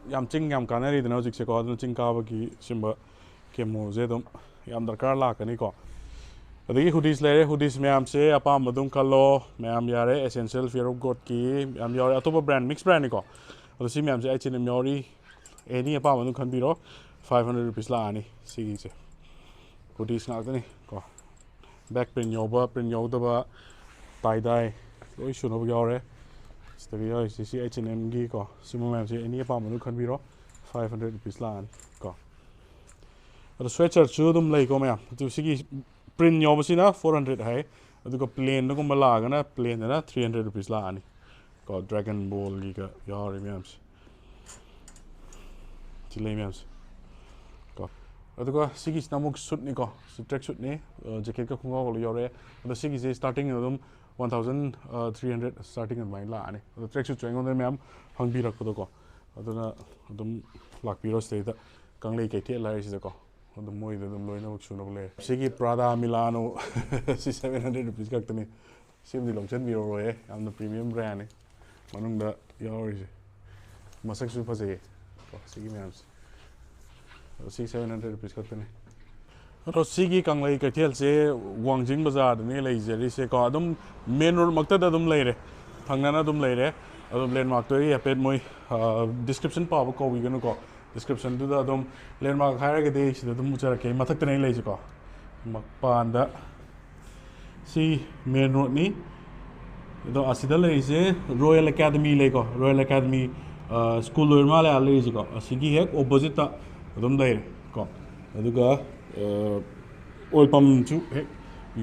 ꯌꯥꯝ ꯆꯤꯡ ꯌꯥꯝ ꯀꯥꯟꯅꯔꯤꯗꯅ ꯍꯧꯖꯤꯛꯁꯦꯀꯣ꯫ ꯑꯗꯨꯅ ꯆꯤꯡ ꯀꯥꯕꯒꯤ ꯁꯤꯒꯨꯝꯕ ꯀꯦꯃꯣꯁꯦ ꯑꯗꯨꯝ ꯌꯥꯝ ꯗꯔꯀꯥꯔ ꯂꯥꯛꯀꯅꯤꯀꯣ꯫ ꯑꯗꯒꯤ ꯍꯨꯗꯤꯁ ꯂꯩꯔꯦ꯫ ꯍꯨꯗꯤꯁ ꯃꯌꯥꯝꯁꯦ ꯑꯄꯥꯝꯕ ꯑꯗꯨꯝ ꯈꯜꯂꯣ꯫ ꯃꯌꯥꯝ ꯌꯥꯔꯦ, Essential, Fear of Godꯀꯤ ꯌꯥꯝ ꯌꯥꯎꯔꯦ꯫ ꯑꯇꯣꯞꯄ ꯕ꯭ꯔꯥꯟ, ꯃꯤꯛꯁ ꯕ꯭ꯔꯥꯟꯅꯤꯀꯣ꯫ ꯑꯗꯣ ꯁꯤ ꯃꯌꯥꯝꯁꯦ ꯑꯩꯠ ꯑꯗꯨꯝ ꯌꯥꯎꯔꯤ꯫ ꯑꯦꯅꯤ ꯑꯄꯥꯝꯕ ꯑꯗꯨꯝ ꯈꯟꯕꯤꯔꯣ꯫ Five hundred rupees ꯂꯥꯛꯑꯅꯤ ꯁꯤꯒꯤꯁꯦ꯫ ꯍꯨꯗꯤꯁ ꯉꯥꯛꯇꯅꯤ ꯀꯣ꯫ ꯕꯦꯛ ꯄ꯭ꯔꯤꯟ ꯌꯥꯎꯕ, ꯄ꯭ꯔꯤꯟ ꯌꯥꯎꯗꯕ, ꯇꯥꯏ ꯗꯥꯏ ꯂꯣꯏ ꯁꯨꯅꯕ ꯌꯥꯎꯔꯦ꯫ ꯁꯤꯗꯒ ꯌꯥꯎꯔꯤꯁꯦ ꯁꯤ H and M ꯒꯤ ꯀꯣ, ꯁꯤꯒꯨꯝꯕ ꯃꯌꯥꯝꯁꯦ ꯑꯦꯅꯤ ꯑꯄꯥꯝꯕ ꯑꯗꯨꯝ ꯈꯟꯕꯤꯔꯣ꯫ Five hundred rupees ꯂꯥꯛꯑꯅꯤ ꯀꯣ꯫ ꯑꯗꯣ sweatshirtꯁꯨ ꯑꯗꯨꯝ ꯂꯩꯀꯣ ꯃꯌꯥꯝ꯫ ꯑꯗꯨ ꯁꯤꯒꯤ print ꯌꯥꯎꯕꯁꯤꯅ four hundred ꯍꯥꯏ, ꯑꯗꯨꯒ plainꯗꯒꯨꯝꯕ ꯂꯥꯛꯑꯒꯅ plainꯗꯅ three hundred rupees ꯂꯥꯛꯑꯅꯤ ꯀꯣ꯫ Dragon Ballꯒꯤꯒ ꯌꯥꯎꯔꯤ ꯃꯌꯥꯝꯁꯦ, ꯁꯤ ꯂꯩ ꯃꯌꯥꯝꯁꯦ ꯀꯣ꯫ ꯑꯗꯨꯒ ꯁꯤꯒꯤꯁꯤꯅ ꯑꯃꯨꯛ suitꯅꯤꯀꯣ, ꯁꯤ track suitꯅꯤ꯫ Jacketꯀ ꯈꯣꯡꯒ꯭ꯔꯥꯎꯒ ꯂꯣꯏ ꯌꯥꯎꯔꯛꯑꯦ꯫ ꯑꯗꯣ ꯁꯤꯒꯤꯁꯦ starting ꯑꯗꯨꯝ one thousand three hundred starting ꯑꯗꯨꯃꯥꯏꯅ ꯂꯥꯛꯑꯅꯤ꯫ ꯑꯗꯣ track suitꯁꯨ ꯑꯩꯉꯣꯟꯗ ꯃꯌꯥꯝ ꯍꯪꯕꯤꯔꯛꯄꯗꯣꯀꯣ, ꯑꯗꯨꯅ ꯑꯗꯨꯝ ꯂꯥꯛꯄꯤꯔꯣ ꯁꯤꯗꯩꯗ, ꯀꯪꯂꯩ ꯀꯩꯊꯦꯜ ꯍꯥꯏꯔꯤꯁꯤꯗꯀꯣ꯫ ꯑꯗꯨꯝ ꯃꯣꯏꯗ ꯑꯗꯨꯝ ꯂꯣꯏꯅꯃꯛ ꯁꯨꯅꯕ ꯂꯩꯔꯦ꯫ ꯁꯤꯒꯤ Prada Milano ꯁꯤ seven hundred rupees ꯈꯛꯇꯅꯤ꯫ ꯁꯤꯕꯨꯗꯤ ꯂꯧꯁꯤꯟꯕꯤꯔꯔꯣꯏꯍꯦ, ꯌꯥꯝꯅ premium brandꯅꯤ꯫ ꯃꯅꯨꯡꯗ ꯌꯥꯎꯔꯤꯁꯦ ꯃꯁꯛꯁꯨ ꯐꯖꯩꯌꯦ ꯀꯣ, ꯁꯤꯒꯤ ꯃꯌꯥꯝꯁꯦ꯫ ꯑꯗꯣ ꯁꯤ seven hundred rupees ꯈꯛꯇꯅꯤ꯫ ꯑꯗꯣ ꯁꯤꯒꯤ ꯀꯪꯂꯩ ꯀꯩꯊꯦꯜꯁꯦ ꯋꯥꯡꯖꯤꯡ ꯕꯖꯥꯔꯗꯅꯦ ꯂꯩꯖꯔꯤꯁꯦꯀꯣ꯫ ꯑꯗꯨꯝ main road ꯃꯛꯇꯗ ꯑꯗꯨꯝ ꯂꯩꯔꯦ, ꯊꯪꯅꯅ ꯑꯗꯨꯝ ꯂꯩꯔꯦ꯫ ꯑꯗꯨꯝ landmarkꯇꯣ ꯑꯩ ꯍꯥꯏꯐꯦꯠ ꯃꯣꯏ description ꯄꯥꯕ ꯀꯧꯕꯤꯒꯅꯨꯀꯣ꯫ Descriptionꯗꯨꯗ ꯑꯗꯨꯝ landmark ꯍꯥꯏꯔꯒꯗꯤ ꯁꯤꯗ ꯑꯗꯨꯝ ꯎꯠꯆꯔꯛꯀꯦ꯫ ꯑꯩ ꯃꯊꯛꯇꯅꯦ ꯑꯩ ꯂꯩꯁꯦꯀꯣ꯫ ꯃꯄꯥꯟꯗ ꯁꯤ main roadꯅꯤ꯫ ꯑꯗꯣ ꯑꯁꯤꯗ ꯂꯩꯔꯤꯁꯦ Royal Academy ꯂꯩꯀꯣ, Royal Academy school ꯑꯣꯏꯔ ꯃꯥꯜꯂꯦ ꯑꯥ ꯂꯩꯔꯤꯁꯦꯀꯣ꯫ ꯑꯁꯤꯒꯤ ꯍꯦꯛ oppositeꯇ ꯑꯗꯨꯝ ꯂꯩꯔꯦ ꯀꯣ꯫ ꯑꯗꯨꯒ oil pumpꯁꯨ ꯍꯦꯛ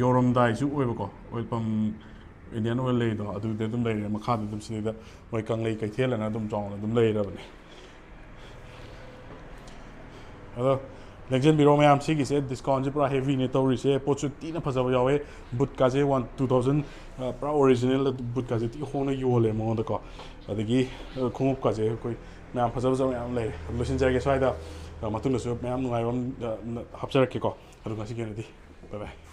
ꯌꯧꯔꯝꯗꯥꯏꯁꯨ ꯑꯣꯏꯕꯀꯣ, oil pump Indian Oil ꯂꯩꯗꯣ ꯑꯗꯨꯗ ꯑꯗꯨꯝ ꯂꯩꯔꯦ꯫ ꯃꯈꯥꯗ ꯑꯗꯨꯝ ꯁꯤꯗꯩꯗ ꯃꯣꯏ ꯀꯪꯂꯩ ꯀꯩꯊꯦꯜ ꯑꯅ ꯑꯗꯨꯝ ꯆꯥꯎꯅ ꯑꯗꯨꯝ ꯂꯩꯔꯕꯅꯦ꯫ ꯑꯗꯣ ꯂꯦꯡꯁꯤꯟꯕꯤꯔꯣ ꯃꯌꯥꯝ, ꯁꯤꯒꯤꯁꯦ discountꯁꯦ ꯄꯨꯔꯥ heavyꯅꯦ ꯇꯧꯔꯤꯁꯦ꯫ ꯄꯣꯠꯁꯨ ꯊꯤꯅ ꯐꯖꯕ ꯌꯥꯎꯋꯦ꯫ Bootꯀꯥꯁꯦ one two thousand ꯄꯨꯔꯥ original bootꯀꯥꯁꯦ ꯊꯤ ꯍꯣꯡꯅ ꯌꯣꯜꯂꯦ ꯃꯉꯣꯟꯗꯀꯣ꯫ ꯑꯗꯒꯤ ꯈꯣꯡꯎꯞꯀꯥꯁꯦ ꯑꯩꯈꯣꯏ ꯃꯌꯥꯝ ꯐꯖ ꯐꯖꯕ ꯃꯌꯥꯝ ꯂꯩꯔꯦ꯫ ꯑꯗꯨ ꯂꯣꯏꯁꯤꯟꯖꯔꯒꯦ ꯁ꯭ꯋꯥꯏꯗ꯫ ꯃꯇꯨꯡꯗꯁꯨ ꯃꯌꯥꯝ ꯅꯨꯡꯉꯥꯏꯕ ꯑꯃ ꯍꯥꯞꯆꯔꯛꯀꯦꯀꯣ꯫ ꯑꯗꯨ ꯉꯁꯤꯒꯤ ꯑꯣꯏꯅꯗꯤ bye bye꯫